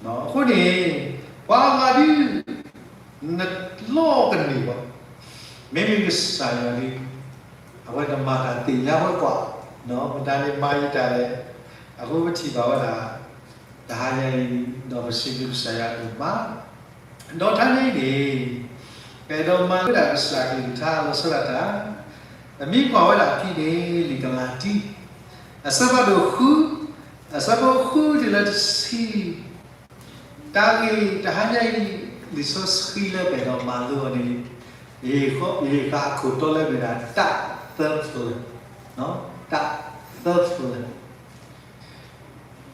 အဃိန့ၣ် ပှၤဂၤဒုး နလီၢ်ကန့ၢ်ဘၣ်, မ့မ့ၢ်ကစၢ်ယွၤန့ၣ် အဝဲနမၤတၢ်သ့ၣ်ညါဝဲကွၢ်, မတၤန့ၣ်မၤယတၢ်လဲၣ်. အဃိပထံၣ်ဘၣ်ဝဲဒၣ် တဟါညါအံၤ ဒီးပစံးဘျုးကစၢ်ယွၤဒိၣ်မး, ဒီးတဟါညါအံၤန့ၣ် ပအဲၣ်ဒိးမၤလိဝဲဒၣ်ကစၢ်အကလုၢ်ကထါလီၤဆီဒၣ်တၢ်, ပမ့ၢ်ကွၢ်ဝဲဒၣ်အခံန့ၣ် လံာ်ကလၤတံ အဆၢဖးဒိၣ်ဃု, အဆၢဖိဃုတုၤလၢတဆံ တၢ်ဂ့ၢ်တဟါညါအံၤ လံာ်စီဆှံလၢပအဲၣ်ဒိးမၤလိအီၤန့ၣ် ယဟ့ၣ်ဃာ်အခိၣ်တီလၢမ့ၢ်ဒၣ်တၢ်သၢဖျၢၣ်, တၢ်သၢဖျၢၣ်,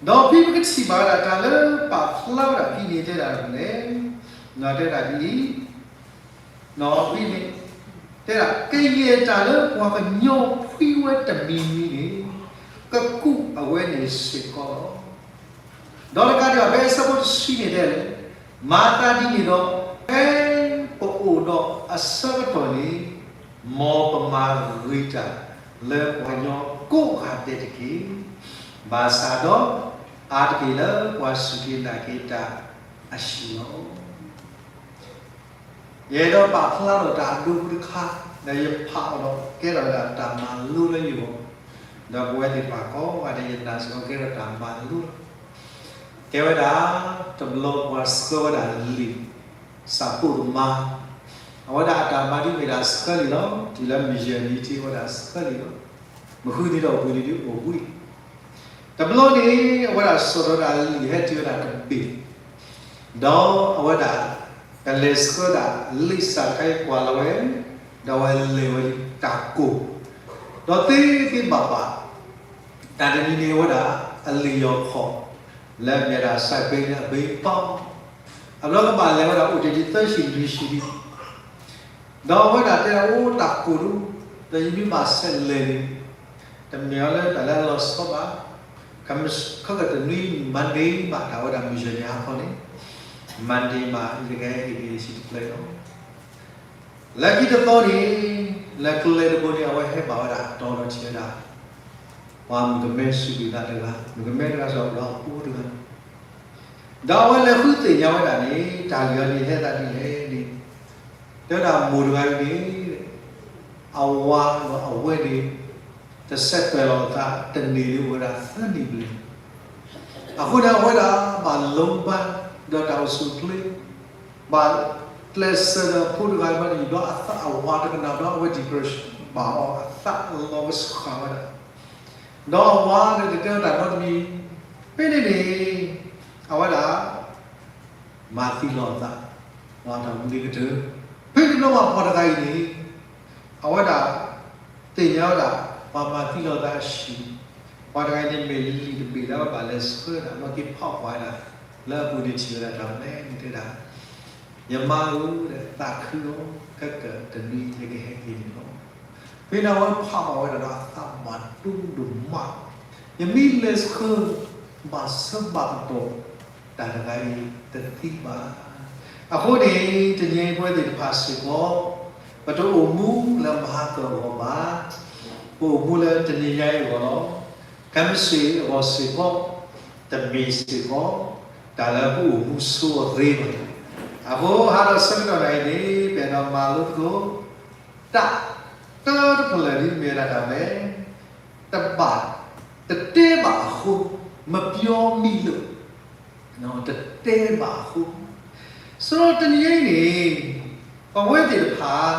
ဒီးဖဲပကထံၣ်ဘၣ်ဝဲဒၣ်တၢ်လၢပာ်ဖျါဝဲဒၣ်ဖဲန့ၣ်တဲဒၣ်လဲၣ်, တဲဒၣ်ဒ်အံၤ, ဖဲန့ၣ် တဲဒၣ် ကယဲၢ်တၢ်လၢပှၤကညီဖှံဝဲတမံၤမံၤန့ၣ် ကကူးအဝဲန့ၣ်စ့ၢ်ကီးလီၤ. ဒီးတကးဒံးဘၣ် ဖဲအဆၢဖိတဆံန့ၣ်တဲလဲၣ်, မၤသးဒ်န့ၣ်ဒီး ဖဲပအိၣ်ဒီးအဆၢကတီၢ်န့ၣ် မ်ပမၤဂ့ၤတၢ်လၢပှၤကညီကိးဂၤဒဲးတက့ၢ်. ဘၣ်ဆၣ်ဒီး အါတက့ၢ်လၢပှၤစူၢ်က့ၤနာ်က့ၤတၢ်အဟံၣ်လီၤ. ယအဲၣ်ဒိးပာ်ဖျါထီၣ်တၢ်အဒိဒ်တခါ ဒီးယဖးအီၤဒီးကဲထီၣ်ဝဲဒၣ်တၢ်မၤလိလၢယဂီၢ်, ဒီးပဝဲသ့ၣ်တဖၣ်ကိးဂၤဒဲး ယနာ်စ့ၢ်ကီးကဲထီၣ်တၢ်မၤလိလီၤ. ကဲဝဲဒၣ် တဘျီပှၤဆှၢဝဲဒၣ်လံာ် စးပိာ်ကမၤ, အဝဲဒၣ်အတၢ်မၤဒ်မ့ၢ်ဒၣ်ဆှၢလံာ်လီၤ. တုၤလၢမုၢ်ယဲၢ်နံၤထံးဝဲဒၣ်ဆှၢလံာ်လီၤ. မဃုနံၤဒီးပှဲၤနံၤဒ်အိၣ်ဘှံး တဘျီန့ၣ် အဝဲဒၣ်စိာ်ထီၣ်ဝဲဒၣ်လံာ်ဟဲတုၤဝဲဒၣ်တဘ့ၣ်, ဒီးအဝဲဒၣ် ကလဲၤဆှၢဒၣ်လံာ်စးတခါအံၤကွၢ်လီၤဝဲ, ဒီးအဝဲလဲၤဝဲလံတၢ်ကိၢ်, ဒီးသ့သ့ဘၣ်ဘၣ် တၢ်တနံၤန့ၣ်အဝဲဒၣ် အလံာ်ယီၤခီၣ် လၢအမ့ၢ်ဒၣ်စးပ့ၤန့ၣ်အဘ့ၣ်ပီၣ်, အဘျီကဘၣ်လဲၤဝဲဒၣ်အိၣ်တ့ၢ်ဒံးသၢဆံလွံၢ်ဆံဒံး ဒီးအဝဲဒၣ်တဲအိၣ်တၢ်ကိၢ်ဒိၣ်, ဒီးယမ့ၢ်ဘၣ်ဆဲးလဲၤန့ၣ် တမ့ၢ်အီၤလၢတၢ်လၢအလီၤဆီဘၣ်, ခဲကတနွံ Monday မး တၢ်ဝဲဒၣ်မုၢ်ယဲၢ်နံၤဟါခီန့ၣ် Monday မး ယကဟဲဟ့ၣ်က့ၤဆံတဖျၢၣ်လီၤ. လၢခံတသီန့ၣ် လၢကျဲတဘိန့ၣ် အဝဲဟဲဘၣ်ဝဲဒၣ်တီဒီးထံၣ်ဝဲဒၣ် ပှၤမုၣ်ကမဲစူၢ်က့ၤသးတဂၤ, မုၣ်ကမဲတဂၤစ့ၢ်ကီး ပှၤအဖိတဂၤ ဒီးအဝဲလဲၤဃုသ့ၣ်ညါဝဲဒၣ်န့ၣ် တၢ်ဂ့ၢ်အီၤန့ၣ်ဟဲသးဒ်လဲၣ်န့ၣ်, တဲဝဲဒၣ်မိၢ်တဂၤအံၤန့ၣ် အဝၤဒီးအဝဲန့ၣ် တဆဲးပၢၢ်လီၤအသးတန့ၢ်ဒံးအိၣ်ဝဲဒၣ်သၢနံၣ်ဘျဲၣ်, အဃိန့ၣ် အဝဲဒၣ်ဘၣ်လိၤဘၣ်ဒီးတၢ်အိၣ်ဆူၣ်အိၣ်ချ့, ဘၣ်ကျဲးစၢးဒီးဖိတဂၤဘၣ်န့ၣ် ဒီးအသးအဝၤတကနၣ်ဒီးအဝဲ depression ဘၣ်အီၤအသးလီၤကဆှၣ်ဝဲဒၣ် ဒီးအဝၤဒီးတတဲတၢ်နီတမံၤ, ဖဲန့ၣ်န့ၣ် အဝဲဒၣ် မၤသံလီၤအသး, တၢ်မနုၤကတၢၢ်, ဖဲန့ၣ်ဘျီပှၤတဂၤအံၤန့ၣ် အဝဲဒၣ် သ့ၣ်ညါဝဲဒၣ် ပှၤမၤသံလီၤအသးအဆံး, ပှၤတဂၤအံၤန့ၣ်မ့ၢ်လံာ်တဘ့ၣ်လၢအဘၣ်လဲၤဆှၢဒၣ် လီၢ်က့ၤဖီၣ်ပှၤဒၣ် လၢအပူၤန့ၣ်ထံၣ်ဝဲဒၣ်တၢ်မနုၤန့ၣ်တဲဒၣ် ယမါဧၢ, သးခုလီၤ, ခဲကတနွံယကဟဲက့ၤန့ၣ်လီၤ. ဖဲန့ၣ်အဝဲဖးဘၣ်ဝဲဒၣ်ဒီးအသးဘၣ်ဒိဒိၣ်မး, ယမ့ၢ်လဲၤဆှၢ ဘၣ်ဆၢဘၣ်ကတီၢ် တၢ်တဂၤအံၤတသံဘၣ်. အဃိန့ၣ် တနံၤအံၤပဝဲသ့ၣ်တဖၣ်စ့ၢ်ကီး ပတအိၣ်မူလၢမဟါကၢၤအဂီၢ်ဘၣ်, ပအိၣ်မူလၢတနံၤညါအံၤအဂီၢ်လီၤ. ခဲမုၢ်ဆ့ၣ်အဂီၢ်စ့ၢ်ကီး တမ့ၢ်စ့ၢ်ကီး တၢ်လၢပအိၣ်မူဆိအဂ့ၢ်ဘၣ်. အဃိဟါဒီးဆၢကတီၢ်နၤအံၤန့ၣ် ပအဲၣ်ဒိးမၤလိသကိး တၢ်တၢတဖျၢၣ်ဒ်မ့ၢ်ဝဲဒၣ်တၢ်မနုၤလဲၣ်, တဘၣ် တတဲဘၣ်အဃိ, မပျီမံလိာ်, တတဲဘၣ်အဃိ. ဆိုတော့ တနံၤအံၤန့ၣ် ပဝဲသ့ၣ်တဖၣ်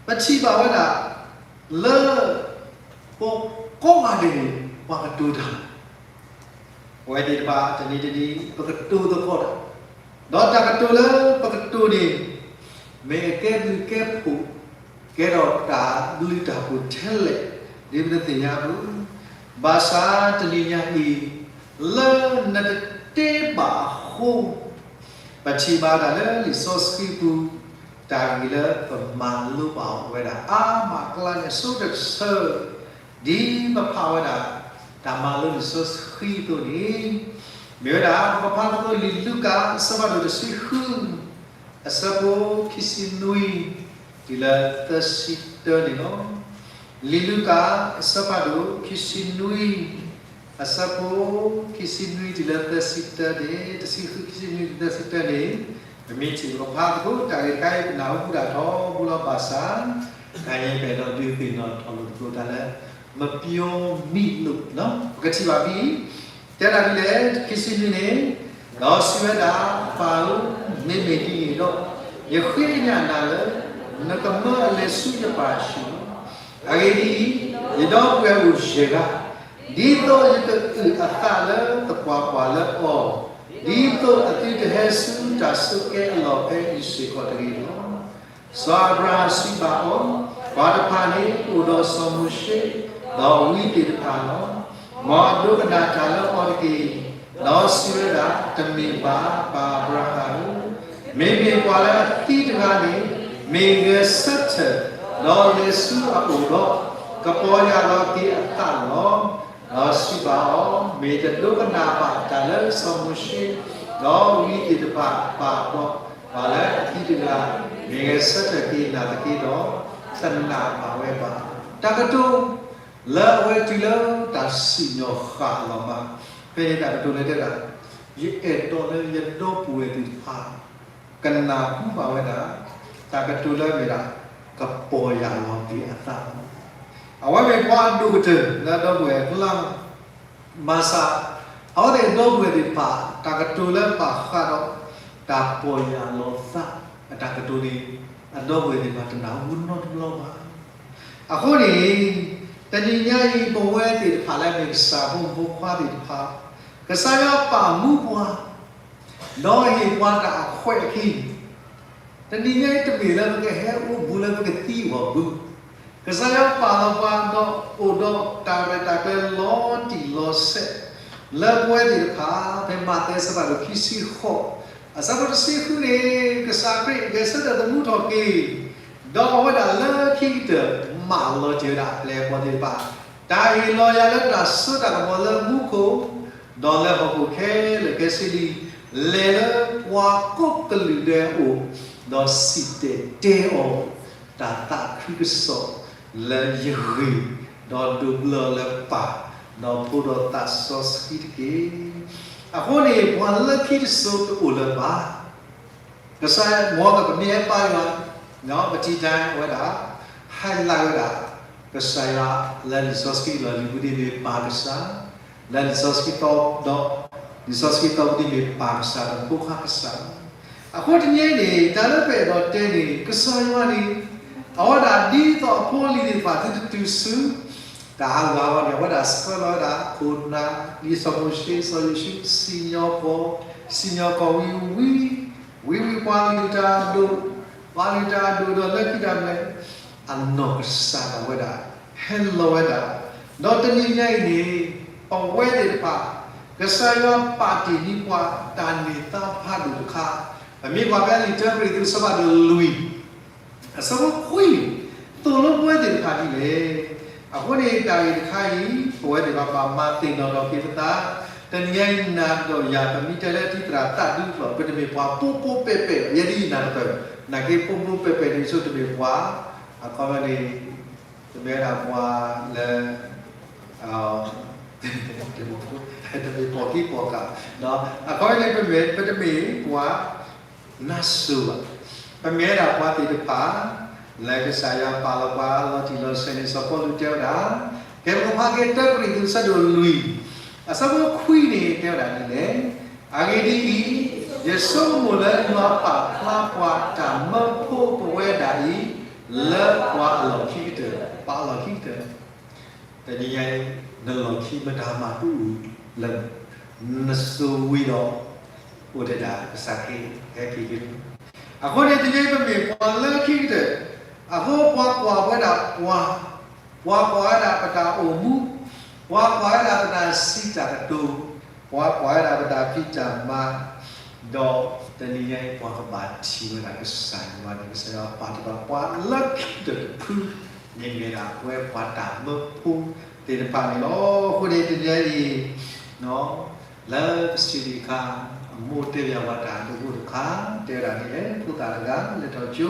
ပထံၣ်ဘၣ်ဝဲဒၣ် လၢ ပကိးဂၤဒဲးန့ၣ် ပှၤကတိၤတၢ် ပဝဲသ့ၣ်တဖၣ် တနံၤတနံၤ ပကတိၤသကိးတၢ်, ဒီးတၢ်ကတိၤလၢပကတိၤန့ၣ် မ့ၢ်အကဲဘျုးကဲဖှိၣ် ကဲထီၣ်တၢ်ဘျုးတၢ်ဖှိၣ်ထဲလဲၣ် ဒ်ပတသ့ၣ်ညါအပူၤ, ဘၣ်ဆၣ်တနံၤညါအံၤ လၢနတတဲဘၣ်အဃိ ပထံၣ်ဘၣ်တၢ်လၢလံာ်စီဆှံပူၤ တၢ်ဂ့ၢ်လၢပမၤလိဘၣ်ဝဲဒၣ်အါမးအကျါန့ၣ် အဆိကတၢၢ် ဒ်ပဖးဝဲဒၣ် တၢ်မၤလိလံာ်စီဆှံအသိးန့ၣ် မ့ၢ်ဝဲဒၣ် ပကဖးသကိးလံာ်လူၤကၣ် အဆၢဖးဒိၣ်တဆံဃု အဆၢဖိခံဆံနွံ တုၤလၢသၢဆံတၢန့ၣ်လီၤ. လံာ်လူၤကၣ် အဆၢဖးဒိၣ်ခံဆံနွံ အဆၢဖိ ခံဆံနွံတုၤလၢသၢဆံတၢန့ၣ်, တဆံဃု ခံဆံနွံတုၤသၢဆံတၢန့ၣ်, ပမ့ၢ်ထံၣ်ပကဖးသကိး တၢ်ဂ့ၢ်တခါအံၤ ပနၢ်ဟူဒၣ်ထီဘိလီၤဘၣ်ဆၣ်, တနံၤအံၤပအဲၣ်ဒိးဒုးသ့ၣ်နီၣ်ထီၣ်လိာ်သကိးတၢ်လၢ မပြောမိလို့, ပကထံၣ်ဘၣ်ဖဲအံၤ, တဲဒၣ်ဒ်လဲၣ်, ခံဆံနွံန့ၣ်, ဒီးစံးဝဲဒၣ်, ပၢ်ဧၢ, မ့မ့ၢ်ဒ်န့ၣ်ဒီး, ယဃ့ကညးနၤလၢ နကမၢအလဲၤဆူယပၢ်အဟံၣ်လီၤ. အဂ့ၢ်ဒ်အံၤ, ယဒီပုၢ်ဝဲၢ်အိၣ်ယဲၢ်ဂၤ, ဒ်သိးယကအုၣ်အသးလၢသပှၢ်ပှၢ်လၢအီၤ, ဒ်သိးအသုတဟဲဆူတၢ်ဆိးက့အလီၢ်ဖဲအံၤစ့ၢ်ကီးတဂ့ၤလီၤ. စီၤအၤဘြၤဟၣ်စံးဘၣ်အီၤ, ပှၤတဖၣ်န့ၣ်အိၣ်ဒီးစီၤမိၤၡ့, ဒီးဝံသ့ၣ်တဖၣ်လီၤ. မ်အဒိကနၣ်တၢ်လၢအီၤတက့ၢ်. ဒီးစံးဝဲဒၣ်, တမ့ၢ်ဘၣ်, ပၢ်အၤဘြၤဟၣ်ဧၢ, မ့မ့ၢ်ပှၤလၢအသံတဂၤန့ၣ် မ့ၢ်ဂဲၤဆၢထၢၣ်, ဒီးလဲၤဆူအအိၣ်ဒီး, ကပီၢ်ယၢ်လီၤက့ၤအသးလီၤ. ဒီးစံးဘၣ်အီၤ, မ့ၢ်တဒိကနၣ်ဘၣ်တၢ်လၢစီၤမိၤၡ့, ဒီးဝံသ့ၣ်တဖၣ်ဘၣ်ဒီး, ပှၤလၢအသံတဂၤ မ့ၢ်ဂဲၤဆၢထၢၣ်က့ၤနၤတက့ၢ်ဒီး, တနာ်ဘၣ်ဝဲဘၣ်. တၢ်ကတိၤ လၢအဝဲတုၤလၢတၢ်စံၣ်ညီၣ်ဃာ်အလီၢ်မး, ဖဲန့ၣ်တၢ်ကတိၤလၢတဲဒၣ်, ယအဲၣ်ဒိးလၢယဒီပုၢ်ဝဲၢ်သ့ၣ်တဖၣ် ကနၢ်ဟူဘၣ်ဝဲဒၣ် တၢ်ကတိၤလၢအမ့ၢ်ဒၣ် ကပီၢ်ယၢ်လီၤက့ၤအသးလီၤ. အဝဲမ့ၢ်ပှၤအဒိၣ်ကတၢၢ်လၢအဒီပုၢ်ဝဲၢ်အကျါလီၤ. ဘၣ်ဆၣ် အဝဲသ့ၣ်အဒီပုၢ်ဝဲၢ်သ့ၣ်တဖၣ် တၢ်ကတိၤလၢဘၣ်ဃးဒီး တၢ်ပီၢ်ယၢ်လီၤသး အတၢ်ကတိၤန့ၣ် အဒီပုၢ်ဝဲၢ်သ့ၣ်တဖၣ်တနၢ်ဟူနီတဘျီဘၣ်. အဃိန့ၣ် တနံၤညါအံၤ ပဝဲသ့ၣ်တဖၣ်လၢအမ့ၢ်ကစၢ်ဖိမုၣ်ဖိခွါသ့ၣ်တဖၣ်, ကစၢ်ယွၤပာ်မူပှၤ ဒီးဟ့ၣ်ပှၤတၢ်အခွဲးအခံ, တနံၤညါအံၤတမ့ၢ်လၢပကဟဲအိၣ်ဘူးလၢပကသံအဂီၢ်ဘၣ်. ကစၢ်ယွၤပာ်လီၤပှၤဒီး အိၣ်ဒီးတၢ်ရဲၣ်တၢ်ကျဲၤလီၤတံၢ်လီၤဆဲး လၢပဝဲသ့ၣ်တဖၣ် ဖဲမးသဲအဆၢဒိၣ်ခံဆံဃိး အဆၢဖိတဆံဃုန့ၣ် ကစၢ်ခရံာ်ဂဲၤဆၢထၢၣ်သမူထီၣ်က့ၤ, ဒီးအဝဲဒၣ်လၢခံကတၢၢ် မၢလီၤတ့ၢ်ဝဲဒၣ်အပျဲၢ်အဘီၣ်သ့ၣ်တဖၣ်, တၢ်ဟ့ၣ်လီၤယၤလၢတၢ်စိတၢ်ကမီၤလၢမူခိၣ် ဒီးလၢဟီၣ်ခိၣ်ခဲလၢာ်ခဲဆ့လံ, လဲၤလၢပှၤကိးကလုာ်ဒဲးအအိၣ်, ဒီးစံၣ်တဲၤတဲအီၤ တၢ်သးခုကစီၣ်လၢယဂ့ၢ်, ဒီးဒိးဘျၢလၢပၢ်, ဒီးဖိဒီးသးစီဆှံတက့ၢ်. အဃိန့ၣ် ပှၤလၢခံတစိၤတအိၣ်လၢၤဘၣ်. ကစၢ်ယွၤမ်ကပမ့ၢ်ဟဲပာ်ယွၤ, ပထံၣ်တၢ်အဝဲဒၣ် highlight ဝဲဒၣ် ကစၢ်ယွၤလၢလံာ်စီဆှံလီၢ်လံၤပူၤဒ်မ့ၢ်ပၢ်ကစၢ်, လၢလံာ်စီဆှံသီဒီး လံာ်စီဆှံသီပူၤဒ်မ့ၢ်ပၢ်ကစၢ်ဒီးဖိခွါကစၢ်. အဃိတနံၤအံၤန့ၣ် တၢ်လၢပအဲၣ်ဒိးတဲန့ၣ် ကစၢ်ယွၤန့ၣ် အဝဲဒၣ်ဒ်သိးအဖိအလံၤသ့ၣ်တဖၣ်သုတတုၤဆူ တၢ်ဟးဂူာ်ဟးဂီၤန့ၣ် အဝဲဒၣ်ဆှၢလီၤဝဲဒၣ် ခိၣ်နၢ် ဒ်စီၤမိၤၡ့ စီၤယိၤၡူး စံၣ်ညီၣ်ကွီၢ်, စံၣ်ညီၣ်ကွီၢ်ဝံၤဝံၤ, ဝံၤဝံၤပှၤလုၢ်တၢ်အဒိၣ်, ပှၤလုၢ်တၢ်အဒိၣ်ဒီးလၢခံတၢ်မဲာ် အနီၢ်ကစၢ်ဒၣ်ဝဲဒၣ် ဟဲလီၤဝဲဒၣ်. ဒီးတနံၤညါအံၤန့ၣ် ပဝဲသ့ၣ်တဖၣ် ကစၢ်ယွၤပာ်တ့ၢ်န့ၢ်ပှၤတၢ်န့ၢ်သါဖးဒိၣ်တခါ, ပမ့ၢ်ကွၢ်ဖဲလံာ်တၢကရံၣ်သူးအဆၢဖးဒိၣ်လွံၢ် အဆၢဖိခွံ, သိၣ်လိပဝဲသ့ၣ်တဖၣ်ဒ်လဲၣ်. အဃိန့ၣ် တၢ်ဂ့ၢ်တခါအံၤ ပဝဲသ့ၣ်တဖၣ်ဘၣ်မၤသ့ၣ်နီၣ်ထီၣ်က့ၤပသး, တနံၤညါအံၤနၤဒီးယၤ ပမ့ၢ်တဲလၢထံသရၣ်သးဒူအကျိာ် ပတမ့ၢ်ပှၤပိာ်ပိာ်ပဲာ်ပဲာ် ယဲဒ်အံၤနၤတပၢၢ်, နာ်က့ပိာ်ပိာ်ပဲာ်ပဲာ်န့ၣ် ဆိတမ့ၢ်ပှၤ, အခီပညီန့ၣ် ပမ့ၢ်ဝဲဒၣ်ပှၤလၢ တမ့ၢ်ပိာ်ခံပိာ်ကး, အခီပညီန့ၣ် ပမ့ၢ် ပတမ့ၢ်ပှၤ နါစိၤဘၣ်. ပမ့ၢ်ဝဲဒၣ်ပှၤသ့ၣ်တဖၣ် လၢကစၢ်ယွၤပာ်လီၤပှၤလီၤတံၢ်လီၤဆဲးန့ၣ် စီၤပီလူးတဲဝဲဒၣ်, ကဲပကဖးက့ၤတၢကရံၣ်သူးအဆၢဒိၣ်လွံၢ်, အဆၢဖိခွံန့ၣ်တဲဝဲဒၣ်ဒ်လဲၣ်, အဂ့ၢ်ဒ်အံၤ, ယဆိကမိၣ်လၢယွၤပာ်ဖျါပှၤတၢ်မၢဖိပဝဲဒၣ်အံၤ လၢပှၤအလီၢ်ခံကတၢၢ်, ပှၤအလီၢ်ခံကတၢၢ် တနံၤညါအံၤ နလီၢ်ခံမတၤမၤတအိၣ်လၢ နစိၤဝံၤဒီး အိၣ်တ့ၢ်ဒၣ်ကစၢ်ခရံာ်ဟဲက့ၤက့ၤလီၤ. အဃိန့ၣ် တနံၤအံၤပမ့ၢ်ပှၤလၢခံကတၢၢ်, အဃိပှၤကွၢ်ဝဲဒၣ်ပှၤ, ပှၤကွၢ်ဝဲဒၣ်ပတၢ်အိၣ်မူ, ပှၤကွၢ်ဝဲဒၣ်ပတၢ်စံးတၢ်ကတိၤ, ပှၤကွၢ်ဝဲဒၣ်ပတၢ်ဖံးတၢ်မၤ, ဒီးတနံၤညါအံၤ ပှၤကဘၣ်ထံၣ်ဝဲဒၣ်ကစၢ်ယွၤန့ၣ် ကစၢ်ယွၤပာ်တ့ၢ်ဘၣ်ပှၤလၢခံကတၢၢ်တဖု မ့မ့ၢ်ဒၣ်ပဝဲပှၤတၢ်မၢဖိသ့ၣ်တဖၣ်န့ၣ်လီၤ. အဃိန့ၣ် တနံၤညါအံၤ လၢပစံးတခါ အမိၢ်တဲဘၣ်ပှၤတၢ်ဒိဖိတခါ တဲဝဲဒၣ်ဒ်လဲၣ်, ဖိသၣ်တဂၤ လဲၤထီၣ်ကၠိ,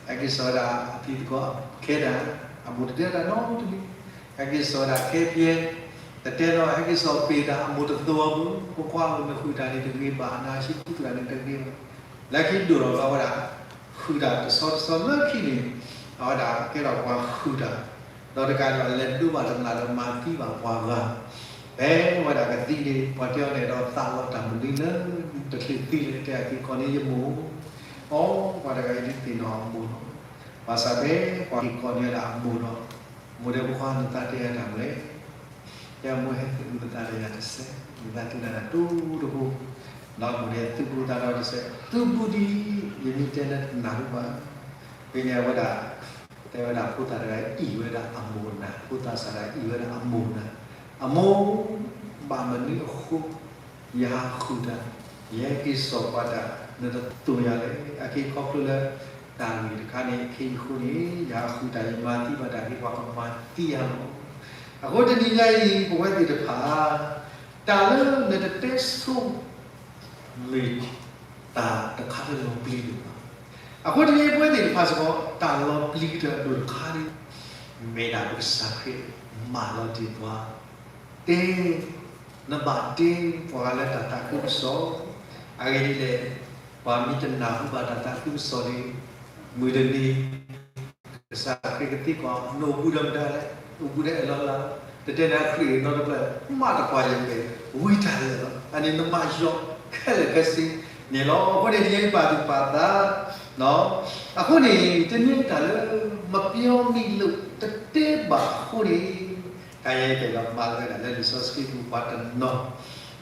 ဟဲက့ၤစိာ်ဝဲဒၣ်အဖံသကိးခဲဒၣ် အမိၢ်တတဲဝဲဒၣ်နီတမံၤ, ဟဲက့ၤစိာ်ဝဲဒၣ်ခဲပျဲ တတဲလီၤ ဟဲက့ၤစိာ်ပ့ၤတၢ်အမိၢ်တသိးအပူၤ, ဖိခွါဧၢ နဃုာ်တၢ်န့ၣ်တဂ့ၤဘၣ်, နဟးဆံသူၣ်တၢ်န့ၣ်တဂ့ၤဘၣ်. လၢခံဒိၣ်ထီၣ်ဘၣ်ဝဲဒၣ် ဃုာ်တၢ်တဆီတဆီလၢခံန့ၣ်, အဝဲဒၣ်ကဲထီၣ်ပှၤဃုာ်တၢ်, ဒီးတကးဒံးဘၣ် လဲၤဒိဘၣ်တမျၢ်ဒီးမၤသံဘၣ်ပှၤဂၤ, ဖဲဝဲဒၣ်ကသံန့ၣ် ပှၤတဲအီၤန့ၣ်ဒီး သးလီၤတၢ်မနုၤလၢ တချုးသံလဲၣ်, တဲအက့ၤကိးန့ၢ်ယမိၢ်, အိ ပှၤတဂၤအံၤဒ်သ့ၣ်နီၣ်အမိၢ်လီၤ. ဘၣ်ဆၣ်ဖဲပှၤက့ၤကိးန့ၢ်ဝဲဒၣ်အမိၢ်ဒီး, မိၢ်ဒီး ဖိခွါ နသးတဲယၤတၢ်မနုၤလဲၣ်, တဲမိၢ်ဟဲသုးဘူးသးဒီးယၤတစဲး, နသးတုၤနၤတၢ်တိၢ်တဘိ, ဒီးမိၢ်ဒီးသုးဘူးသးဒီးတစဲး, သုးဘူးဒ် ယမ့ၢ်တဲလၢတနၢ်ဟူဘၣ်. ဖဲန့ၣ်အဝဲဒၣ် တဲဝဲဒၣ်ဖိသၣ်တဂၤအံၤ အံၤဝဲဒၣ်အမိၢ်နၤ, ဖိသၣ်စးဒၣ်အံၤဝဲဒၣ်အမိၢ်နၤ, အမိၢ် ဘၣ်မနုၤအဃိ ယဟးဃုာ်တၢ်, ယဟဲက့ၤစိာ်ပှၤတၢ် နတသိၣ်ယၤလဲၣ်. အက့ၤခီဖျိလၢ တၢ်ဂ့ၢ်တခါန့ၣ်အဃိန့ၣ် ယဟးဃုာ်တၢ် ယမၤသံဘၣ်တၢ်ဂ့ၤ ပှၤကမၤသံယၤလီၤ. အဃိတနံၤညါအံၤ ပဝဲသ့ၣ်တဖၣ် တၢ်လၢနတတဲဆိ မ့ၢ်တၢ်တခါလၢလီၤပျံၤဒိၣ်မး. အဃိတနံၤအံၤ ပဝဲသ့ၣ်တဖၣ်စ့ၢ်ကီး တၢ်လီၤပျံၤကတၢၢ်အဒိၣ်တခါန့ၣ် မ့ၢ်ဒၣ်ပကစၢ်ခရံာ်မၢလီၤတ့ၢ်ပှၤ, တဲ, နဘၣ်တဲပှၤဂၤလၢတၢ်သးခုကစီၣ်, အဂ့ၢ်ဒ်လဲၣ်, ပှၤမ့ၢ်တနၢ်ဟူဘၣ်တၢ်သးခုကစီၣ်န့ၣ် မုၢ်တနံၤ ကစၢ်ခရံာ်ကသံကွၢ် နအိၣ်ဘူးဒီးမတၤလဲၣ်, အိၣ်ဘူးဒီးအဲၣ်လီၤလး, တတဲနၤခရံာ်နီတဖျၢၣ် မးတကွၢ်ယပဲာ် ဝံတၢ်လၢာ်လီၤ. အန့ၣ်နမၤယီၤခဲလၢာ်ခဲဆ့န့ၣ်လီၤ. အဃိန့ၣ် ဒ်အံၤပာ်သူၣ်ပာ်သး, အဃိန့ၣ် တမ့ၢ်တၢ်လၢ မပျီမံၤလိာ် တတဲဘၣ်အဃိန့ၣ် တၢ်ယဲအံၤတဲလီၤမၤဝဲဒၣ်လၢလံာ်စီဆှံပူၤပှၤတနီၤ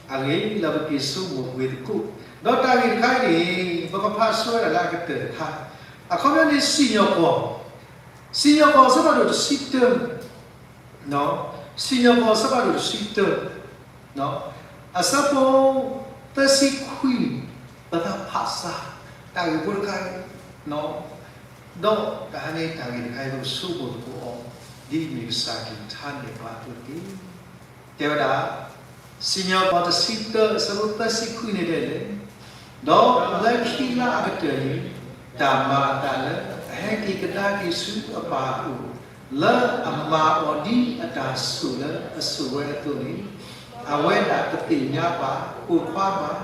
အဂ့ၢ်လၢပက့ၤဆိကမိၣ်ကွံာ်သကိး, ဒီးတၢ်ဂ့ၢ်တခါအံၤန့ၣ် ပကဖးဆိဝဲဒၣ်လၢအကတၢၢ်တခါ, အခီပညီန့ၣ် စံၣ်ညီၣ်ကွီၢ်, စံၣ်ညီၣ်ကွီၢ်အဆၢဖးဒိၣ်တဆံတၢ, စံၣ်ညီၣ်ကွီၢ်အဆၢဖးဒိၣ်တဆံတၢ, အဆၢဖိသၢဆံခွံန့ၣ် ပသးဖးစၢ် တၢ်ဂ့ၢ်ဖိတခါအံၤ, ဒီးတၢ်ဟါန့ၣ်တၢ်ဂ့ၢ်တခါအံၤ ပကဆိကမိၣ်သကိးအီၤ ဒ်အမ့ၢ်ကစၢ်ကလုၢ်ကထါန့ၣ်ပှၤအသိးတက့ၢ်. တဲဝဲဒၣ် စံၣ်ညီၣ်ကွီၢ်တဆံတၢ အဆၢဖိသၢဆံခွံန့ၣ်တဲလဲၣ်, ဒီးလၢခံလါအကတၢၢ်န့ၣ် တၢ်မၤအသးလၢ အဟဲက့ၤကဒါက့ၤဆူအပၢ်အအိၣ် လၢအမၤအီၤဒ်အတၢ်ဆိၣ်လၢအဆိၣ်ဝဲအသိးန့ၣ် အဝဲဒၣ်တသ့ၣ်ညါဘၣ်ပိာ်ခွါဘၣ်,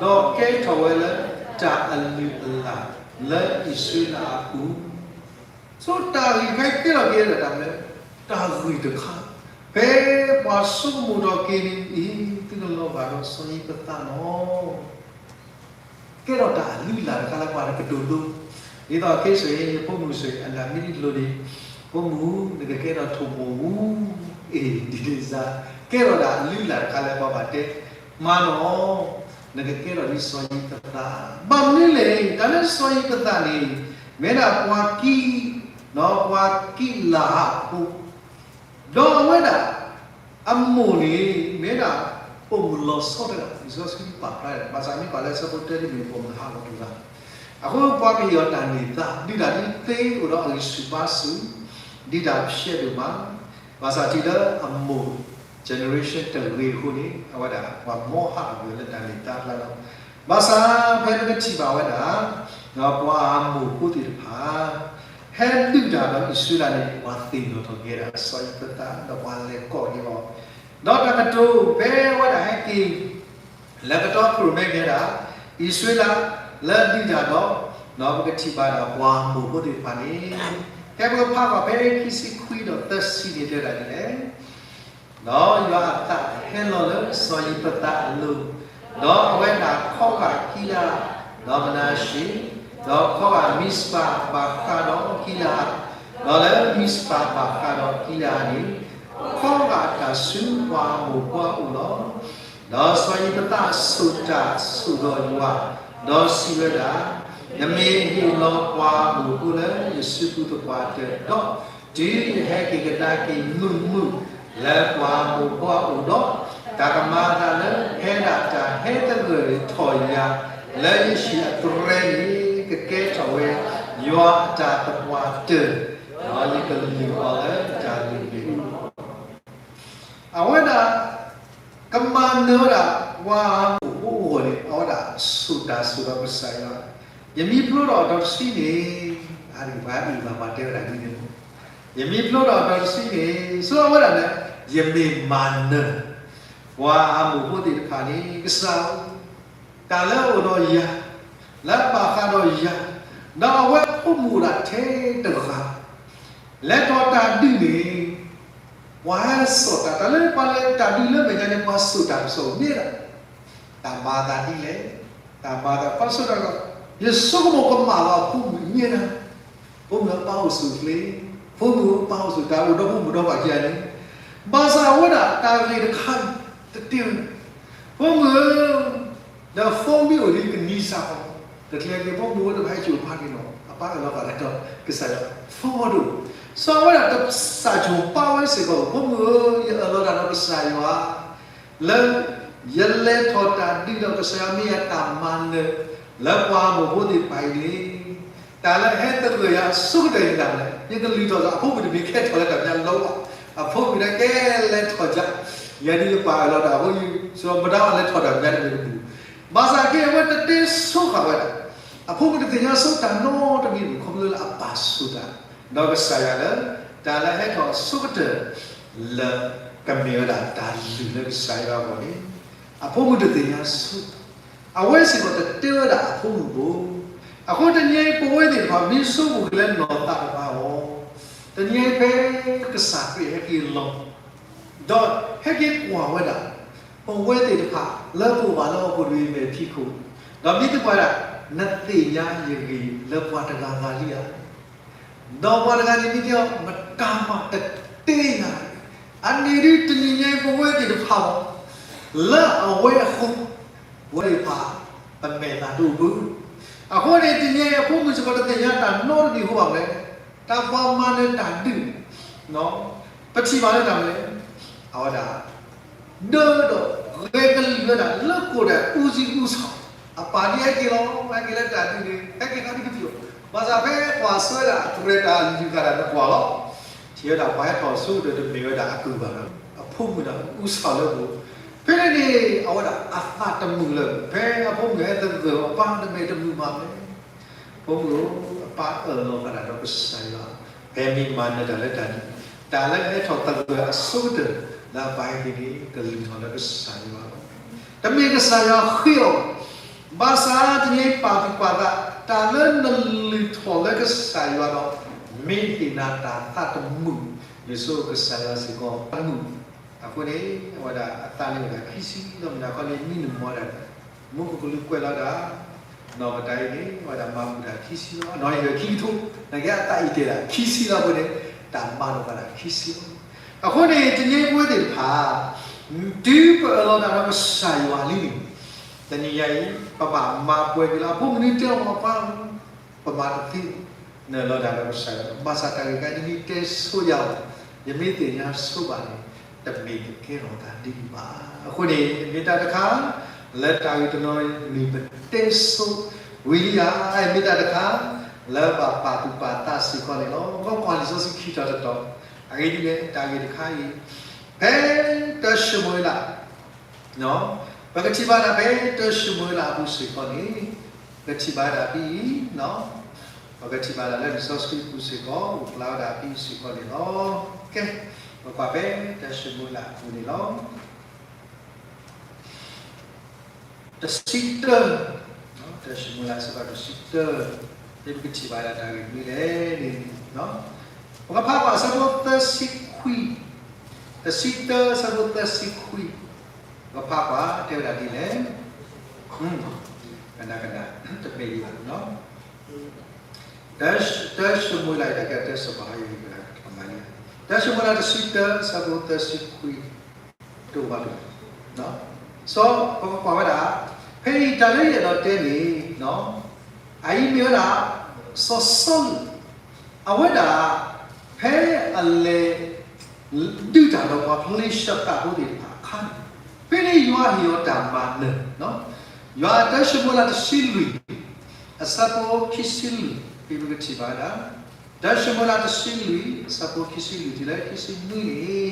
ဒီးကဲထီၣ်ဝဲလၢတၢ်အလုၢ်အလၢ်လၢအံၣ်စရ့လးအပူၤ ဆိတၢ်ဂ့ၢ်တခါအံၤကဲထီၣ်က့ၤဒီးတၢ်မနုၤလဲၣ်, တၢ်ဂ့ၢ်တခါ, ဖဲပှၤဆိကမိၣ်ထီၣ်က့ၤန့ၣ် အံၤ သုကလီၤဂာ်ဒီးစီၤယံးဖသးလီၤ. ကဲထီၣ်တၢ်အလုၢ်အလၢ်တခါလၢပှၤတကတိၤဒိ, ဒ်သိးခဲအံၤ ယဖိမုၣ်ဆိၣ် အနၢ်မ့ၢ်တလိၤန့ၣ်, ဖိမုၣ် နကကဲထီၣ်ထိၣ်မိၢ်ဝူ, အ့ၣ် ဒ်န့ၣ်စ့ၢ် ကဲထီၣ်တၢ်အလုၢ်အလၢ်တခါလၢပှၤဘၣ်တဲ, မၤနီၣ်, နကကဲထီၣ်ဒ်စီၤယံးဖသး, ဘၣ်မနုၤလဲၣ်, တၢ်လၢစီၤယံးဖသးန့ၣ် မ့ၢ်ဒၣ်ပှၤကံ, ဒီးပှၤကံးလးဟးဖိ ဒီးအဝဲဒၣ် အမိၢ်န့ၣ် မ့ၢ်ဒၣ် ပိာ်မုၣ်လီၤဆီတဂၤ, လံာ်စီဆှံပာ်ဖျါဒၣ်, ဘၣ်ဆၣ်မ့ၢ်ပာ်လၢဆၢဖိတၢန့ၣ်မ့ၢ်ပိာ်မုၣ်ဟးဂီၤတဂၤ, အဃိပှၤကဟ့ၣ်အီၤတၢ်န့ၢ်သါ, ဒုးတၢ်ဒ်သ့အိၣ်ဒီးအဂံၢ်ဆူၣ်ဘါဆူၣ်, ဒုးတၢ်ဖျဲးဒိၣ်မး, ဘၣ်ဆၣ်တုၤလၢအမိၢ် generation တဂ့ၤအဃိန့ၣ် အဝဲဒၣ်ပှၤမီဟးဂီၤလၢတၢ်န့ၢ်သါအကျါလီၤ. ဘၣ်ဆၣ်ဖဲပကထံၣ်ဘၣ်ဝဲဒၣ် ပှၤအမိၢ်ဖိသ့ၣ်တဖၣ် ဟဲဒုးတၢ်ဒီးအံၣ်စရ့လးန့ၣ် ပှၤသ့ၣ်နီၣ်ထီၣ်က့ၤဝဲဒၣ်စီၤယံးဖသး ဒီးပှၤလဲၤကိးက့ၤအီၤ, ဒီးတၢ်ကတိၤဖဲဝဲဒၣ်ဟဲက့ၤ လဲၤကတီခိၣ်ရိၣ်မဲက့ၤဝဲဒၣ် အံၣ်စရ့လး လၢဒုးတၢ်ဒီး ဒီးပကထံၣ်ဘၣ်ဒၣ်ပှၤအမိၢ်ဖိသ့ၣ်တဖၣ်န့ၣ် ဖဲပကဖးကွၢ်ဖဲခံဆံခွံဒီးသၢဆံန့ၣ်တဲဒၣ်ဒ်လဲၣ် ဒီးယွၤအသးဟဲလီၤလၢစီၤယံးဖသးအလိၤ, ဒီးအဝဲဒၣ်ခီဂာ်ကံလအး, ဒီးမနၤၡ့, ဒီးခီဂာ်မံစပၤဘၣ်ဃးဒီးကံလအး, ဒီးလၢမံစပၤဘၣ်ဃးဒီးကံလအးန့ၣ်, ခီဂာ်တၢ်ဆူပှၤအမိၢ်ပှၢ်အအိၣ်လီၤ. ဒီးစီၤယံးဖသးဆိၣ်တၢ်ဆိၣ်ဒီးယွၤ, ဒီးစံးဝဲဒၣ်, နမ့ၢ်ဟ့ၣ်လီၤပှၤအမိၢ်ဖိလၢယစုပူၤသပှၢ်တၢၢ်ဒီး, တုၤယဟဲက့ၤကဒါက့ၤမုာ်မုာ်လၢပှၤအမိၢ်ပှၢ်အအိၣ်ဒီး, တၢ်ကမၤအသးလၢဖဲဒၣ်တၢ်ဟဲသဂၢၢ်ထီၣ်ယၤ လၢယဟံၣ်အသရဲန့ၣ် ကကဲထီၣ်ဝဲယွၤအတၢ်သပှၢ်တၢၢ်, ဒီးယကလုၢ်အီၤလၢတၢ်လုၢ်မ့ၣ်အူလီၤ. အဝဲဒၣ် ကမၤနၢၤဝဲဒၣ် ပှၤအမိၢ်ဖိအဂီၢ်န့ၣ် အဝဲဒၣ်ဆိၣ်တၢ်ဆိၣ်ဒီးကစၢ်ယွၤ, ယမ့ၢ်ဖျိထီၣ်အတီၤတဆံန့ၣ်, အါတက့ၢ်ပှၤအံၤဘၣ်ပှၤတဲဝဲဒၣ်ဒ်န့ၣ်, ယမ့ၢ်ဖျိထီၣ်အတီၤတဆံန့ၣ် ဆိအဝဲဒၣ်န့ၣ် ယမ့ၢ်မၤနၢၤ ပှၤအမိၢ်ဖိသ့ၣ်တဖၣ်န့ၣ် ကစၢ်ဧၢ, တၢ်လၢအအိၣ်ဒီးယၤ, လၢအဘၣ်ဃးဒီးယၤ, ဒီးအဝဲအဖိမုၣ်အိၣ်ဒၣ်ထဲတဂၤ, လဲၤထီၣ်တၢ်ဒုးန့ၣ် ပှၤဟဲစိာ်တၢ်, တၢ်လၢပှၤလဲၤတၢ်ဒုးလၢမဲာ်ညါန့ၣ် ပှၤစိာ်တၢ်ကစီၣ်မ့ၢ်ဒၣ် တၢ်မၤအသးဒ်လဲၣ်, တၢ်မၤအသး ပှၤစိာ်တၢ်ကစီၣ်, ယဆိကမိၣ်ကမၣ်လီၤအဖိမုၣ်မ့ၢ်ဒၣ်, ဖိမုၣ်အပၢ်အိၣ်ဆူၣ်ချ့, ဖိမုၣ်အပၢ်အိၣ်ဆူၣ် တၢ်အိၣ်ဒီးဖိမုၣ်ဒီးပှၤကဲန့ၣ်, ဘၣ်ဆၣ်အဝဲဒၣ်တၢ်ဂ့ၢ်တခါန့ၣ် တတဲဝဲ, ဖိမုၣ်ဧၢ, ဒီးဖိမုၣ်အိၣ်ဒ်ကနံၤစၢ်ဃီ, တချုးက့ၤဖိမုၣ်ဝဲတဖၣ်ဟဲစိာ်ပၢ်န့ၣ်လီၤ, အပၢ်အၢၣ်လီၤဃာ်တၢ်ဒီးကစၢ်ယွၤ, ဖိမုၣ်ဒိၣ်, စီၤအဝဲဒၣ်တၢ်စၢ်ဆိၣ်ပာ်ဝဲစ့ၢ်ကီး, ဖိမုၣ်ဧၢ, ယအၢၣ်လီၤတၢ်ဒီးကစၢ်ယွၤ လၢ ယလဲၤထီၣ်တၢ်ဒုးဒီးကစၢ်ယွၤမ့ၢ်ယတၢ်မၤနၢၤ လၢပှၤအမိၢ်ဖိသ့ၣ်တဖၣ်အံၤန့ၣ်, တၢ်လၢအဟဲသဂၢၢ်ယၤအဆိကတၢၢ်န့ၣ်ဒၣ်လဲာ်, ယကလုၢ်ထီၣ်သး အဖိမုၣ်တမ့ၢ်ကဲထီၣ်လၢတၢ်မဲာ်ညါလီၤဘၣ်, အဖိမုၣ်ဒၣ်ကဲလဲၤထီၣ်ယၤ, ယၤဒ်ယပၢ်အၢၣ်လီၤတၢ်အဃိ ယဆိမိၣ်မတၤလဲၤထီၣ်တၢ်မဲာ်ညါတမ့ၢ်တမုာ်, ဘၣ်ဆၣ်က့အဝဲတတဲဆိဃာ်ဝဲဒၣ်, အဖိမုၣ်တသ့ၣ်ညါဆိတၢ်နီတမံၤဘၣ် ခီဖျိလၢအပာ်ဆိၣ်တၢ် ဒီးကစၢ်ယွၤလၢ တၢ်လၢအဟဲထီၣ်အဆိကတၢၢ် လၢကမ့ၢ်ဝဲဒၣ်တၢ်လုၢ်လၢကစၢ်ယွၤအဂီၢ်န့ၣ်, အဖိမုၣ်တသ့ၣ်ညါဆိ, အဝဲစ့ၢ်ကီးတတဲဝဲဒၣ်အဖိမုၣ်ဘၣ်. အဃိတနံၤအံၤပဝဲသ့ၣ်တဖၣ် မ့ၢ်ဆိကမိၣ်က့ၤလၢနီၢ်သးတဖၣ်အီၤ, တနံၤအံၤဖဲကစၢ်ခရံာ်ဟဲက့ၤလီၤ ဒီးဟဲက့ၤကွၢ်ဝဲဒၣ် ပဝဲသ့ၣ်တဖၣ်လၢပအိၣ်ဘၣ်လၢဟီၣ်ခိၣ်တဘ့ၣ်အမဲာ်ဖံးခိၣ်, ဒီးမ့ၢ်သ့ၣ်ညါဝဲဒၣ် နသ့ၣ်ညါယဂ့ၢ်လၢပှၤတဂၤဂၤလံဧါ. ဒီးပှၤတဂၤန့ၣ်မ့ၢ်တဲအီၤ မတၤမးတတဲယၤ, အန့ၣ်ဒ်တနံၤညါအံၤ ပဝဲသ့ၣ်တဖၣ်လီၤ, လၢအဝဲအဃိ ပဝဲသ့ၣ်တဖၣ် ပမဲာ်သးဒိၣ်ဘၣ်. အဃိန့ၣ် တနံၤညါအံၤ အဖိမုၣ်စ့ၢ်ကီးတသ့ၣ်ညါတၢ်နီတမံၤအဃိဘၣ်မလဲၣ်, တၢ်ပှၤမၤနၢၤတၢ်ဒုး ပထံၣ်ဘၣ်လၢတၢ်မလဲၣ်, အဝဲဒၣ် ဒၢဒီးဂဲၤကလံၣ်ဝဲဒၣ်လၢကိၣ်ဒဲး အူစံအူစီၤ, အပၢ်ဒ်ဟဲက့ၤလီၤ, ဟဲက့ၤလၢတၢ်ဒုးန့ၣ် ဟဲက့ၤခါဒ်ကသံၣ်လီၤ. ဘၣ်ဆၣ်ဖဲကွၢ်ဆၢဝဲဒၣ် အတြဲၤတၢ်လုၢ်ဃာ်တၢ်နကွၢ်လီၤ, ထံၣ်ဝဲဒၣ်ပှၤဟဲထီၣ်အဆိကတၢၢ်တမ့ၢ်ဝဲဒၣ်အကုၢ်ဘၣ်, အဖိမုၣ်ဒၣ်အူစီၤလၢပူၤ, ဖဲန့ၣ်န့ၣ် အဝဲဒၣ်အသးတမုာ်လၢၤ, ဖဲအဖိမုၣ်ဟဲသဂၢၢ်အီၤ ပၢ်တမ့ၢ်တမုာ်ဘၣ်မလဲၣ် ဖိမုၣ်ဧၢ, အပၢ်အၢၣ်လီၤဃာ်တၢ်ဒီးကစၢ်ယွၤ, ဖဲမ့ၢ်မၤနၢၤတၢ်လၢတၢ်န့ၣ်, တၢ်လၢအဟဲထီၣ်သဂၢၢ်အဆိကတၢၢ် လၢအပၢ်ဟဲက့ၤန့ၣ် ကလုၢ်ထီၣ်လၢကစၢ်ယွၤလီၤ. တမ့ၢ်ကစၢ်ယွၤဃ့အီၤ, ဘၣ်ဆၣ်တနံၤအံၤပာ်သူၣ်ပာ်သး, တၢ်လၢနလုၢ်ထီၣ်လၢကစၢ်ယွၤဒီး, မ့ၢ်သ့ၣ်နၤတၢ်သးတမုာ်, ယဆိကမိၣ်ကစၢ်ယွၤစ့ၢ်ကီးတမုာ်, အဃိန့ၣ် အဝဲဒၣ်အသးန့ၣ်ဝဲဒၣ်ခံဆံလီၤ, မုၢ်နၤခီန့ၣ် မံနမီၤဒၣ် မူခိၣ်ကလူးကွဲးလီၤဒၣ်, နီၢ်ကတၢၢ်အံၤန့ၣ် အဝဲဒၣ်မၤဘူၣ်တၢ်ခံဆံလီၤ, နီၢ်အံၤခံကထိ, နကဲအသးအံၤတဲဒၣ်ခံဆံလီၤအဃိန့ၣ်, တၢ်မၤလိာ်ဘၣ်ဒၣ်ခံဆံလီၤ. အဃိန့ၣ် တနံၤအံၤပဝဲသ့ၣ်တဖၣ် တုၤပအၢၣ်လီၤတၢ်ဒီးကစၢ်ယွၤလံန့ၣ်, တနံၤညါအံၤ ပဘၣ်မၤပှဲၤက့ၤလီၤ, အဖိမုၣ်န့ၣ်တဲအီၤပှၤ ပမၤတသ့, နအၢၣ်လီၤတၢ်ဒီးကစၢ်ယွၤ, ဘၣ်ဆၣ်တၢ်ဂ့ၢ်ခါအံၤ နမ့ၢ်တဲဆိယၤလီၤ, ယမ့ၢ်သ့ၣ်ညါဆိဘၣ်န့ၣ် တမ့ၢ်ကကဲထီၣ်သးဒ်အံၤဘၣ်. အဃိန့ၣ် မ့ၢ်တၢ်တခါ လၢတၢ်ဂ့ၢ်တနီၤန့ၣ် မ့ၢ်ပတဲဆိဝံၤလံဧါ, မ့ၢ်တၢ်တခါ လၢဘၣ်ပာ်သူၣ်ပာ်သးစ့ၢ်ကီးန့ၣ်လီၤ. ကွၢ်လံာ်စီဆှံခံတီၤတတီၤ, အဂ့ၢ်ဒ်လဲၣ် တၢ်ဂ့ၢ်တခါအံၤ, ဖဲတၢၡမူၤအ့လး ပကထံၣ်ဘၣ်ဒၣ်ဖဲတၢၡမူၤအ့လးအပူၤစ့ၢ်ကီးန့ၣ်, ပကထံၣ်ဘၣ်ဒၣ်ဖဲအံၤ, ပကထံၣ်ဘၣ်ဒၣ်ဖဲအံၤ, လံာ်စီဆှံပူၤစ့ၢ်ကီး အိၣ်ဖျါဝဲဒၣ်ဖဲအံၤစ့ၢ်ကီးန့ၣ်လီၤ. ကဲ, ပကွၢ်ဖဲတၢၡမူၤအ့လးအပူၤန့ၣ်လီၤ. တဆံတၢ, တၢၡမူၤအ့လးအဆၢဒိၣ်တဆံတၢ, မ့ၢ်ပကထံၣ်ဘၣ်ဒၣ်တၢ်ဂ့ၢ်မနုၤလဲၣ်န့ၣ်, ပကဖးကွၢ်အဆၢဖိသၢဆံခွံ, တဆံတၢအဆၢဖိသၢဆံခွံ, ပကဖးကွၢ် တဲဝဲဒၣ်ဒ်လဲၣ်, ကနၣ်ကနၣ်, တမ့ၢ်ဒံးဘၣ်, တၢၡမူၤအ့လး တၢ်ကဲတၢ်စီၤပၤဟီယံၤဝဲဒၣ်, တၢၡမူၤအ့လးတဆံတၢအဆၢဖိသၢဆံခွံ, တအိၣ်ဘၣ်တအိၣ်, စီၤ ပကကွၢ်ဝဲဒၣ်, ဖဲအံၤတၢ်လၢယအဲၣ်ဒိးတဲန့ၣ်, အအံၤမ့ၢ်ဝဲဒၣ် စီၤစီလူး, အဝဲဒၣ် ဖဲအလဲၤ ဒုးတၢ်ဒီးပှၤဖလ့ၡသးဖိသ့ၣ်တဖၣ်အခါန့ၣ်, ဖဲန့ၣ်ယွၤဟ့ၣ်အီၤတၢ်မၤနၢၤ, ယွၤ တၢၡမူၤအ့လးတဆံလွံၢ်, အဆၢဖိခံဆံလွံၢ်, ဖဲပကထံၣ်ဘၣ်ဝဲဒၣ်, တၢၡမူၤအ့လးတဆံလွံၢ် အဆၢဖိခံဆံလွံၢ်တုၤလၢခံဆံနွံန့ၣ်,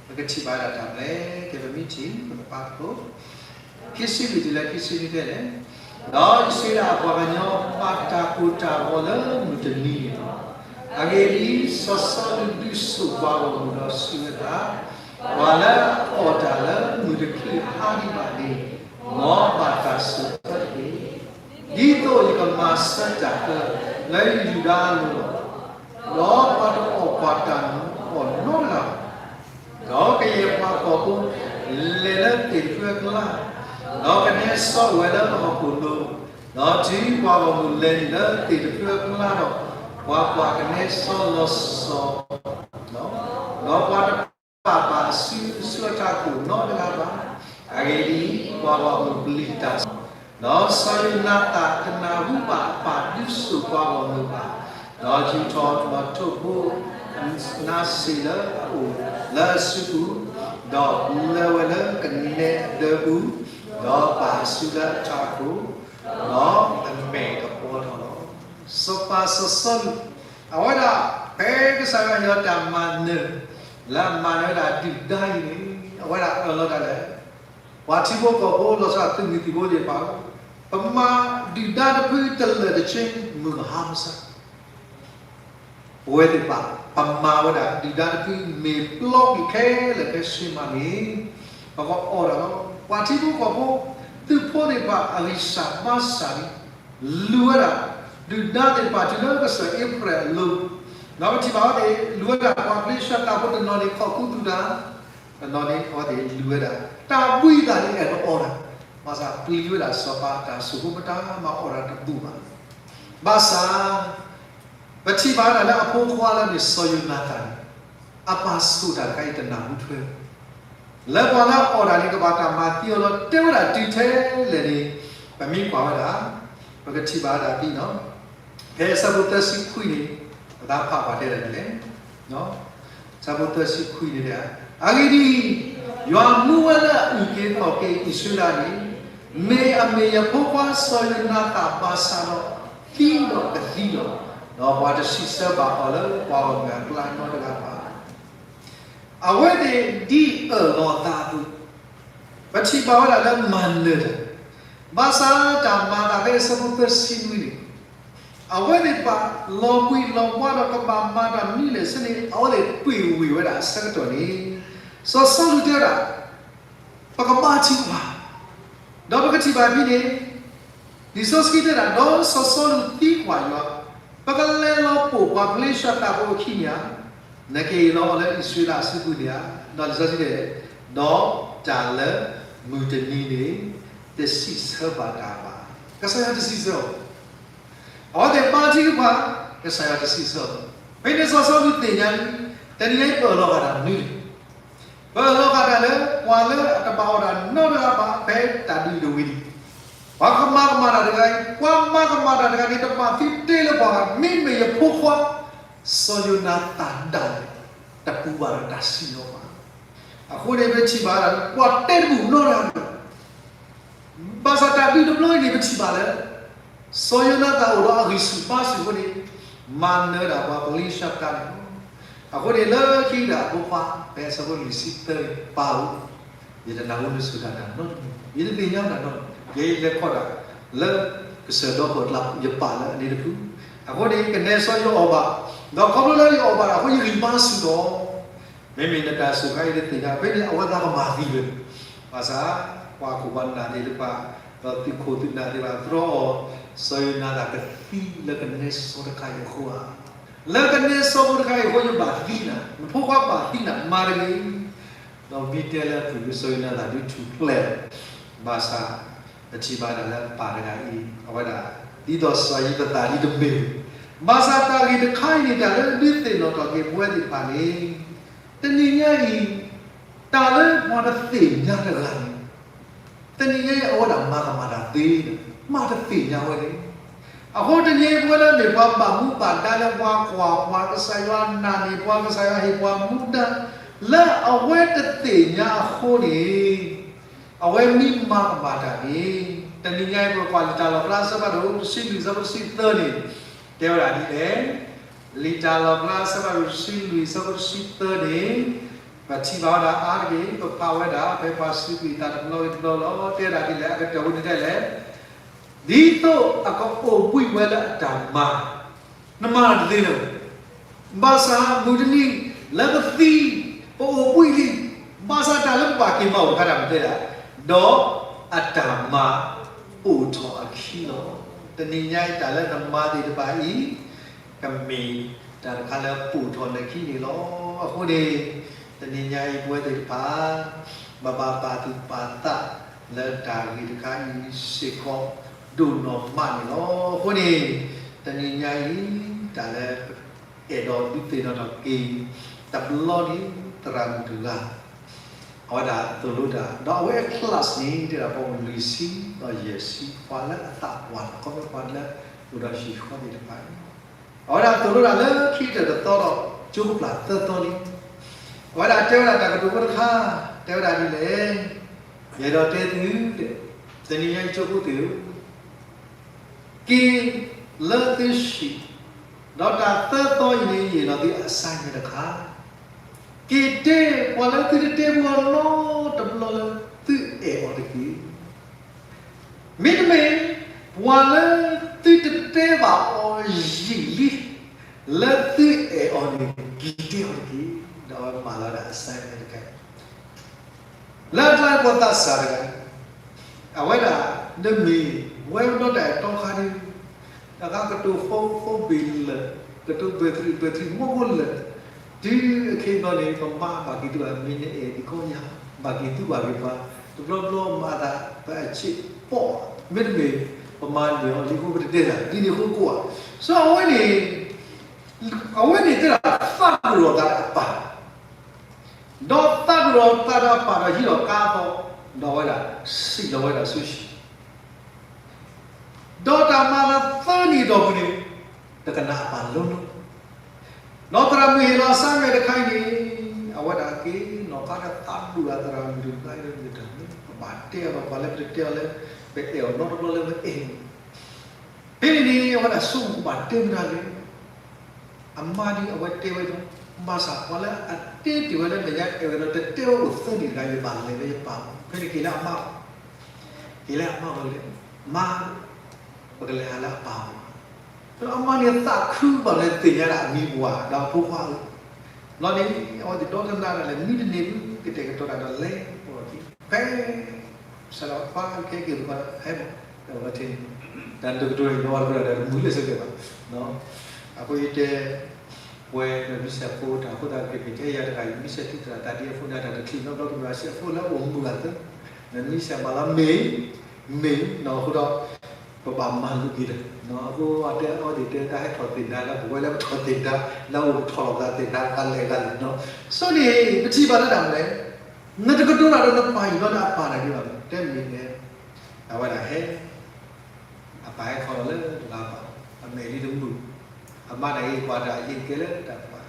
ပကထံၣ်ဘၣ်ဝဲဒၣ်တၢ်မနုၤလဲၣ်, ကဲပမ့ၢ်ထံၣ် ပကပာ်ဖျါ ခံဆံလွံၢ်တုၤလၢခံဆံနွံဖဲလဲၣ်, ဒီးအံၣ်စရ့လးအပှၤကညီ ပာ်တၢ်ကိၢ်တၢ်ဂီၤလၢမုၢ်တနံၤန့ၣ်လီၤ. အဂ့ၢ်ဒ်အံၤ, စီၤစီလူးဒုးဆိၣ်ပှၤဂီၢ်မုၢ်ဒီးစံးဝဲဒၣ်, ပှၤလၢအအီၣ်တၢ်လၢမုၢ်တချုးဟါဒံးဘၣ်န့ၣ်, မ်ဘၣ်တၢ်ဆိၣ်အၢတက့ၢ်. ဒ်သိးယကမၤဆၢတၢ်လၢယူဒၤအလိၤလီၤ. ဒီးပှၤတအီၣ်ပှၤတၢ်မုာ်အီၤနီတဂၤဘၣ်. ဒီးကယဲၢ်ပှၤဖှီၣ်ဖိလဲၤလၢသ့ၣ်တဖၣ်အကျါ, ဒီးကနဲစီဝဲလၢအဟီၣ်ခိၣ်လိၤ, ဒီးတုၤပှၤဂီၢ်မုၢ်လဲၤနုာ်လၢသ့ၣ်တဖၣ်အကျါဒီး, ပှၤကွၢ်ကနဲစီလီၤစီၤလီၤ. ဒီးပှၤတပာ်ဘၣ်အစုဆူအထးခိၣ်နီတဂၤဘၣ်. အဂ့ၢ်ဒ်အံၤ, ပှၤဂီၢ်မုၢ်ပျံၤတၢ်စီ, ဒီးစီၤယိၤနၤသၣ်တနၢ်ဟူဘၣ်အပၢ်ဒုးဆိၣ်ပှၤဂီၢ်မုၢ်ဘၣ်. ဒီးယူာ်ထီၣ်မီၤထိးဘိ နါစ့ၣ်လၢအအိၣ်လၢအစုပူၤ, ဒီးလၢဝဲလၢကနဲအဒၢပူၤ, ဒီးပာ်အစုလၢအထးခိၣ်, ဒီးအမဲာ်ကပီၤထီၣ်လီၤ. စီၤပၤစီၤစီလူး, အဝဲဒၣ်ဖဲကစၢ်ယွၤဟ့ၣ်အီၤတၢ်မၤနၢၤ, လၢအမၤနၢၤဝဲဒၣ်ဒုၣ်ဒါအံၤန့ၣ်, အဝဲဒၣ်အၢၣ်လီၤတၢ်လဲၣ်. ပှၤထံဖိကီၢ်ဖိလီၤဆီဒၣ်သုးမုၢ်သံၣ်ဘိသ့ၣ်တဖၣ်, ပမၤဒုၣ်ဒါတဖုတလၢာ်တဆ့ မုၢ်ကဟါမဆါ ပဝဲသ့ၣ်တဖၣ် ပမၤဝဲဒၣ်ဒုၣ်ဒါတဖု မ့ၢ်ပျီကွံာ်ခဲလၢာ်ဖဲဆ့မၤန့ၣ်, ပကအီၣ်တၢ်လီၤ. ပှၤထံဖိကီၢ်ဖိ, သုးဖိသ့ၣ်တဖၣ်အဂံၢ်စၢ်ဘါစၢ်န့ၣ်, လူၤဝဲဒၣ်ဒုၣ်ဒါသ့ၣ်တဖၣ်တုၤလၢကစၢၢ်အ့ဖြဲၣ်အလိၤ, ဒီးပထံၣ်ဘၣ်ဝဲသ့ၣ် လူၤဝဲဒၣ်ပှၤဖလ့ၡသးဖိတနီၤန့ၣ် ခိးခူသူၣ်တၢ်, တနီၤန့ၣ်အဝဲသ့ၣ်လူၤဝဲဒၣ်, တၢ်ဘှံးသးန့ၣ်အဲၣ်ဒိးအီၣ်တၢ်, ဘၣ်ဆၣ်ပျံၤဝဲဒၣ်စီၤပၤအတၢ်ဆိၣ်ဖိမတၤမၤအီၣ်တၢ်တဘူၣ်ဘၣ်. ဘၣ်ဆၣ် ပထံၣ်ဘၣ်ဝဲဒၣ်လၢအဖိခွါလၢမ့ၢ်စီၤယိၤနၤသၣ်န့ၣ်, အပၢ်ဆိၣ်တၢ်တခါအံၤတနၢ်ဟူထွဲ, လၢပှၤလၢအအီၣ်တၢ်န့ၣ် ကဘၣ်တၢ်မၤသံအီၤလီၤ တဲဝဲဒၣ်တုၤထဲလဲၣ်န့ၣ်, ပမ့ၢ်ကွၢ်ဝဲဒၣ်, ပကထံၣ်ဘၣ်ဝဲဒၣ်ဒ်န့ၣ်, ဖဲအဆၢဖိသၢဆံခွံန့ၣ်, ပသးဖးပှၤတဲဒၣ်ဒ်လဲၣ် အဆၢဖိသၢဆံခွံန့ၣ်, အဂ့ၢ်ဒ်အံၤ, ယွၤမူဝဲလၢအအုၣ်က့ၤခီၣ်က့ၤအံၣ်စရ့လးန့ၣ်, မ့ၢ်အမ့ၢ်ယဖိခွါစီၤယိၤနၤသၣ်ဘၣ်ဆၣ်ဒီး, သံဒီးကသံလီၤ. ဒီးပှၤတစံးဆၢဘၣ်အီၤလၢပှၤဂီၢ်မုၢ်အကျါနီတဂၤဘၣ်. အဝဲသ့ၣ်ဒ်အၢၣ်လီၤအသးအသိး, ပထံၣ်ဘၣ်ဝဲဒၣ်လၢမၤနၢၤတၢ်, ဘၣ်ဆၣ်တၢ်မၤတၢ်ဖဲအဆၢဖိသၢဆံနွံန့ၣ်, အဝဲသ့ၣ်တဖၣ်လီၤဘှံးလီၤဘှါဒီးကဘၣ်မၤတၢ်မနုၤလဲၣ်ဆၢန့ၣ် အဝဲသ့ၣ်ပှ့ၤဝ့ၤဝဲဒၣ်အဆၢကတီၢ်န့ၣ်, စီၤစီလူးတဲဝဲဒၣ်, ပကဘါထုကဖၣ်, ဒီးပကထံၣ်ဘၣ်ဖဲန့ၣ်, လံာ်စီဆှံတဲဒၣ် ဒီးစီၤစီလူးသံကွၢ်ယွၤ, ပကလဲၤလီၤပိာ်ပှၤဖလ့ၡသးဖိအခံန့ၣ်ဧါ, နကဟ့ၣ်လီၤအီၤလၢအံၣ်စရ့လးအစုပူၤန့ၣ်ဧါ, ဒီးလံာ်စီဆှံတဲ, ဒီးတၢ်လၢမုၢ်တနံၤန့ၣ် တစံးဆၢဘၣ်တၢ်ဘၣ်. ကစၢ်ယွၤတစံးဆၢအီၤ, အဝဲသ့ၣ်ဘါထုကဖၣ်, ကစၢ်ယွၤတစံးဆၢအီၤ, ဖဲန့ၣ်စီၤစီလူးသ့ၣ်ညါလံ, တနံၤအံၤပအၢၣ်လီၤဂာ်တၢ်မနုၤလဲၣ် ပအၢၣ်လီၤဂာ်တၢ်လၢ ပှၤလၢအတဘၣ်အီၣ်တၢ်နီတဂၤဘၣ်ဖဲတၢ်ဒုးတဝံၤန့ၣ်, ပှၤကမၤကမၣ်တၢ်တဂၤအံၤ, ပှၤမၤကမၣ်တၢ်တဂၤန့ၣ် တဘၣ်သံတ့လၢပှၤဂၤ, မ့မ့ၢ်ယဖိခွါ စီၤယိၤနၤသၣ်ဒၣ်လဲာ် တပူၤဘၣ်ဒီးတၢ်စံၣ်ညီၣ်ဘၣ်. အဃိန့ၣ် ပထံၣ်ဘၣ်ဒၣ် ပှၤတဲတဘူၣ်နီတဂၤန့ၣ် ဘၣ်ဆၣ်တၢ်ဒုးတဘျီအံၤန့ၣ် ပထံၣ်ဘၣ်လၢ စီၤယိၤနၤသၣ်အိၣ်ဒီးအဂံၢ်ဆူၣ်ဘါဆူၣ်အဃိန့ၣ် မၤနၢၤဒၣ်ပှၤဖလ့ၡသးန့ၣ်လီၤ. အဃိန့ၣ် လၢခံဒၣ်အဖိခွါ ဖဲအဆၢဖိလွံၢ်ဆံသၢန့ၣ် ပၢ်ဧၢ, ယတနၢ်ဟူနဆိၣ်တၢ်တၢ်နီတမံၤ, ယတသ့ၣ်ညါတၢ်နီတမံၤ, ယလဲၤခီဒၣ် လၢကစၢၢ်ဒီဖီၣ်ကျါ ယပာ်လၢအန့ၣ်တဖု, အဃိန့ၣ် ကနဲစီယအီၣ်ဘၣ်, ဒီးခီဖျိလၢယအီၣ်ဘၣ်ဒီး အဃိယဂံၢ်ဘါဆူၣ်လီၤ. မ့မ့ၢ်နတၢ်စူၢ်ခါအံၤတသ့ၣ်ညါ ဖဲန့ၣ် အဝဲသးကမၤသံဝဲ, ဘၣ်ဆၣ် ပှၤခိၣ်ပှၤနၢ်သ့ၣ်တဖၣ် ဒီးသုးခိၣ်သုးနၢ်သ့ၣ်တဖၣ် တြီအီၤ, စီၤယိၤနၤသၣ်ကသံလၢကနဲစီတခါအံၤအဃိဧါ, လၢကနဲစီဖိတခါအံၤအဃိ ယဘၣ်သံနၤ, နဖိခွါဘၣ်သံနၤ မၤတဂ့ၤ. ဒီးမ့ၢ်တဲလၢအပူၤ စီၤယိၤနၤသၣ်ဒုးထူၣ်ဖျဲးလီၤ. ဘၣ်ဆၣ် ပထံၣ်ဘၣ်ဒၣ်လၢပၢ်တဂၤအံၤ အဝဲဒၣ် ဒ်သိးစီၤယံးဖသးဒ်တမ့ၢ်, ဘၣ်ဆၣ်တၢ်ဂ့ၢ်တခါအံၤန့ၣ် တၢ်လၢဒုးသ့ၣ်နီၣ်ထီၣ်က့ၤပဝဲသ့ၣ်တဖၣ်န့ၣ် တနံၤညါအံၤ တၢ်လၢပှၤတသ့ၣ်ညါတဂၤန့ၣ် တနံၤညါအံၤအဝဲဒၣ်မၤကမၣ်တၢ်သ့, မၤတသ့ၣ်ညါဝဲန့ၣ်. အဃိတနံၤအံၤပဝဲလၢမ့ၢ်ပှၤဘၣ်မူဘၣ်ဒါလၢပှၤကွၢ်ပှၤ ကစၢ်ယွၤနာ်န့ၢ်ပှၤ ကစၢ်ယွၤဟ့ၣ်ပှၤမူဒါ လၢအဝဲတသ့ၣ်ညါအဃိန့ၣ် အဝဲမ့ၢ်မၤကမၣ်တၢ်န့ၣ် တနံၤညါအံၤပကွၢ်လံာ်တၢ်လီၣ်ဖျါအဆၢဖးဒိၣ်တဆံလွံၢ်အဆၢဖိတဆံသၢန့ၣ် တဲဝဲဒၣ်ဒ်လဲၣ်. လံာ်တၢ်လီၣ်ဖျါအဆၢဖးဒိၣ်တဆံလွံၢ်အဆၢဖိတဆံသၢန့ၣ် ပထံၣ်ဘၣ်ဝဲဒၣ်အါတက့ၢ် ပဖးဝဲဒၣ် ဖဲပှၤစူးကွံာ်အသးတဘျီဂ့ၤတဘျီလီၤ. တဲဒၣ်ဒ်လဲၣ် အကတၢၢ်ဝဲန့ၣ်တဲလဲၣ် ဒ်သိးအကအိၣ်ဘှံးဝဲလၢအတၢ်မၤ နမၤတသ့လၢၤဘၣ်. ဘၣ်ဆၣ်မုၢ်တနံၤ လၢပသံ ပအိၣ်ဘှံးလံ, ဘၣ်ဆၣ်တၢ်လၢပဘၣ်က့ၤမၤအိၣ်တခါတၢ်မ့ၢ်တဲဒၣ်, ဒီးအတၢ်မၤအိၣ်ထီၣ်အခံလီၤ. တနံၤညါအံၤတၢ်လၢနမၤသ့ၣ်တဖၣ်အံၤ ကမ့ၢ်တၢ်တခါလၢပိာ်ထီၣ်နခံန့ၣ်လီၤ. အဃိန့ၣ် တနံၤညါအံၤပဝဲသ့ၣ်တဖၣ် ပဘၣ်ပာ်သူၣ်ပာ်သးလၢတၢ်ဂ့ၢ်တခါအံၤစ့ၢ်ကီးဒိၣ်နီၢ်မးန့ၣ်လီၤ. အဃိန့ၣ် တနံၤညါအံၤ တၢ်လၢ အဲၣ်ဒိးဒုးသ့ၣ်နီၣ်ထီၣ်က့ၤ တဘျီန့ၣ် သရၣ်မုၣ်တဂၤ အဝဲဒၣ်သိၣ်လိတၢ် ဒီးအဝဲအ class န့ၣ် တဲဒၣ်ပှၤအိၣ်လွံၢ်ဆံ ဒီးယဲၢ်ဆံ ပှၤလၢအသးပှၢ် ခီဖျိပှၤလၢအိၣ်ဒီးဟံၣ်ဃီသ့ၣ်တဖၣ်န့ၣ် အဝဲဒၣ်သိၣ်လိတၢ်လၢခံကတၢၢ်တသီဒီး ကၠိကပျၢ်သၢသီန့ၣ် အဝဲဒၣ်တဲဝဲဒၣ်တၢ်ကတိၤဖိတခါ တဲဝဲဒၣ်ဒ်လဲၣ်, ယအဲၣ်ဒိးတဲသု တနံၤညါအံၤကၠိဖိသ့ၣ်ဧၢ က့ၤလၢသုဟံၣ်, ဒီးတၢ်သၢသီအံၤန့ၣ် ယအဲၣ်ဒိးသု assignment တခါ, က့ၤတဲ ပှၤလၢသုတတဲဘူးအီၤနီတဘျီလၢသုအဲၣ်အီၤတက့ၢ်. မ့တမ့ၢ် ပှၤလၢသုတတဲဘၣ်အီၤယံာ်လံ လၢသုအဲၣ်အီၤန့ၣ် က့ၤတဲအီၤတက့ၢ်. ဒီးအဝဲမၤလီၤဒၣ် assignment တခါ လၢအကျါဖိသးစၢ်တဂၤ အဝဲဒၣ် နမ့ၢ်ဝဲဒီးတၢ်အဲၣ်တီခါဒုး တၢ်ကတိၤဖိဖိဘ့ၣ်လၢာ် ကတိၤဘၢၣ်သရံးဘၢၣ်သရံးမိၢ်မိၢ်လၢာ် တုၤအခ့အပှၤန့ၣ် ပမါဘၣ်က့ၤသူၣ်ဘၣ် မ့ၢ်နအဲၣ်ဒံးကီညါ ဘၣ်က့ၤသူၣ်ဘၣ်က့ၤပှၤ တဘျီဘျီမၤသး ပအဆ့ၣ်ပီၣ် မ့တမ့ၢ် ပမၤန့ၢ်အီၤလံအဃိ ပတတဲတၢ် ဒ်န့ၣ်အဃိကိးဧါ. ဆိအဝဲန့ၣ် အဝဲန့ၣ်တဲဒၣ်သးဒိၣ်ထီၣ်သးဒီးအပၢ် ဒီးသးဒိၣ်ထီၣ်သးဒီးအပၢ်ဒီးဟံးထီၣ်ကါအသီ ဒီးအဝဲဒၣ် စံၣ်လီၤဝဲဒၣ်ဆူဟံၣ် ဒီးတၢ်မၤလၢသၢနံၣ်အတီၢ်ပူၤန့ၣ် တကနၣ်အပၢ်လိၤလိၤ ဒီးသရၣ်မုၣ်ဟ့ၣ်လီၤ assignment တခါအံၤန့ၣ် အဝဲဒၣ်က့ၤနီၣ်ကါဒီးသးဒိၣ်ဒီးသရၣ်မုၣ်တဂၤအံၤဒီး မ့ၢ်တၢ်မ့ၢ် ပဘၣ်တဲအီၤဒီး ပှၤလၢပတတဲအီၤလၢ ပအဲၣ်အီၤနီတဘျီလၢပအဲၣ်န့ၣ် ဖဲန့ၣ်န့ၣ် အဝဲဒၣ်ဆိကမိၣ်ဘၣ်တဲမနုၤလဲၣ် အမါန့ၣ်အဝဲတဲဝဲဒၣ် ဘၣ်ဆၣ်ပှၤလၢအတဲတ့ၢ်ဝဲလၢမဲာ်ညါအဲၣ်ဝဲဒီး တတဲဝဲအိၣ်သၢနံၣ်တဂၤအံၤ ဘၣ်လဲၤလၢယပၢ်အအိၣ် ဖဲန့ၣ်က့ၤလၢအမါအအိၣ် က့ၤလၢအမါအအိၣ်လဲၣ် မါ ပကလဲၤဟးလၢအပၢ်အအိၣ် ဒီးအမါန့ၣ်သးခုဘၣ်လၢသ့ၣ်ညါဒၣ်အမံၤပှၢ်ဒီးအဖိခွါဧၢ ဘျီန့ၣ် အဝဲသ့ၣ်ဒီတနၤဒၣ်လဲာ် မုၢ်တနံၤမုၢ် ကတဲာ်ကတီၤတၢ်ဒီးလဲၤ ဖဲ စးထီၣ်ပှၤကဲက့ၤပှၤဟဲမး ဒီးဝဲထံၣ် တၢ်ဒိၣ်ကတိၤန့ၣ် ဘၣ်ဝဲတကတီၢ်ဒီး တမုာ်လၢၤစ့ၢ်ကီးဘၣ် အဃိယတဲ ပဝဲဒီးမံၤစဲးဖိတၢ်အဃိသတး ကကဲယၤတဂၤအံၤ မံၤစဲးထံသရၣ်တၢ်ဒ်အဃိန့ၣ် တၢ်တချုးနီတဘျီ ကမ့ၢ်စဲးဖိလၢအိၣ်မုာ်ဂၤသၢ မံၤစဲးမၤလီၤမ့ၢ် မ့ၢ်နီၢ်အဃိဒီး ပဘၣ်မၤလိက့ၤဒီး အဃိအတဲအီၤဒ်တဲတၢ်ဟဲထီၣ်သ့ၣ်ဒါလၢပဝဲလၢပထီၣ်သ့ၣ်ဒါ လၢအအိၣ်ပထီၣ်လီၤသးသ့ၣ်ဒါ ပှၤလဲၤဂၤလဲၣ်နီၤ ဆိန့ၣ် ပထံၣ်ဘၣ်လၢတၢ်မနုၤလဲၣ် နတကတိၤတၢ်ဒီးနပၢ်အံၤဘျီန့ၣ် အပၢ်တၢ်ဒ်ဘၣ်မနုၤ တဲမ့ၢ်လဲၣ် အဝဲဒၣ်ဟဲ အပၢ်ဟဲခီလီၤလၢတဂၤပၢ် အမဲာ်လံတမုာ် အမါတၢ်အံၤပှၤတၢ်အဟံၣ်ကဲလၢတၢ်ပၢ်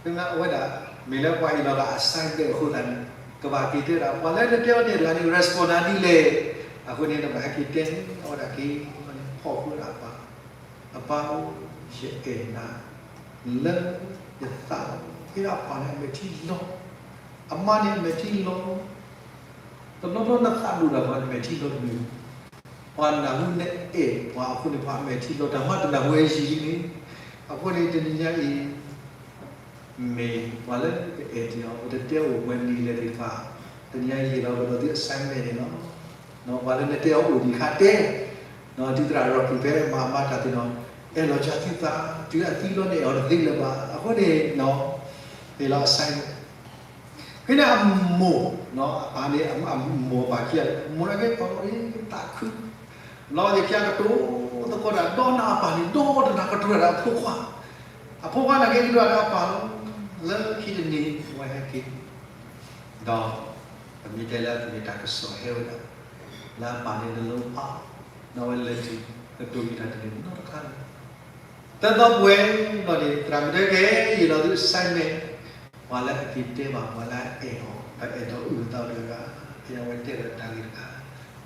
ဖဲမ့ၢ်အဝဲဒၣ် မ့ၢ်လၢပှၤဟ့ၣ်လီၤသး assignment အဃိသတးန့ၣ် ကဘၣ်က့ၤတဲဒၣ် ပှၤလၢနတဲအီၤန့ၣ်တဂၤန့ၣ် respond နၤဒ်လဲၣ် အဃိန့ၣ် နဘၣ်ဟဲက့ၤတဲန့ၣ် အဝဲဒၣ်က့ၤ ဖီၣ်ဃုာ်ဒၣ်အပၢ် အပၢ်ဧၢ ယအဲၣ်နၤ လၢယသးလီၤ ဖဲဒၣ်အပၢ်န့ၣ်အမဲာ်ထံလီၤ အမါန့ၣ်အမဲာ်ထံလီၤ တဘျီဘျီနသးဒိၣ်ဒၣ်ပှၤနမဲာ်ထံလီၤတမံၤ ပှၤနၢ်ဟူနအဲၣ်ပှၤအဃိန့ၣ် ပှၤအမဲာ်ထံလီၤ တၢ်မၤတနၢ်ဟူဝဲယံာ်လံန့ၣ် အဃိန့ၣ် တနံၤညါအံၤ မ့ၢ်ပှၤလၢပအဲၣ်တ့ၢ်အီၤ ပတတဲအိၣ်ပှဲၤနံၤလဲၣ်သ့ၣ်တဖၣ် တနံၤညါအံၤယံာ်လီၤ ပဒိးသု assignment န့ၣ်လီၤ ပှၤလၢနတဲအီၤအိၣ်ဒံးခါတဲ တုၤသရၣ်ဒီးပူၤဖဲမၤမါတၢ်သ့ၣ်နီၤ အဲၣ်လီၤကၢ်သုသး တုၤအသံလီၤန့ၣ် အဲၣ်အီၤတသ့လၢၤဘၣ် အဃိန့ၣ် ဟ့ၣ်လီၤ assignment ဖဲန့ၣ်အမိၢ် အပၢ်န့ၣ် အမိၢ်ဘၣ်ခံဂၤ မိၢ်န့ၣ်ကဲပှၤအီၤသးခု လီၤယကကတိၤသကိးတၢ် ဒီးနၤအပၢ်န့ၣ် ဒီးတနၢ်ကတိၤတၢ်ဒီးအဖိခွါ အဖိခွါန့ၣ်ကဲကတိၤတၢ်ဒီးအပၢ်လီၤ လၢခံတနံၤ ဝဲဟဲက့ၤ ဒီး ပမ့ၢ်တဲလၢပမ့ၢ်တၢ်ကစီၣ်ဟဲဝဲဒၣ် လၢအပၢ်န့ၣ်နလိၤဖး ဒီးဝဲလဲၤတုၤ ကတိၤယံာ်တၢ်တန့ၢ်နီတခါန့ၣ် တၢ်သီပှဲၤလီၤန့ၣ် သရၣ်မုၣ်တဲကဲ ယံာ်လီၤသု assignment ပှၤလၢအက့ၤတဲဘၣ် ပှၤလၢအအဲၣ်အီၤ ဒီးအဲၣ်ဒိးအုၣ်အသးတဂၤ ဖဲအဝဲတဲဒီးတၢ်ဂ့ၢ်တခါ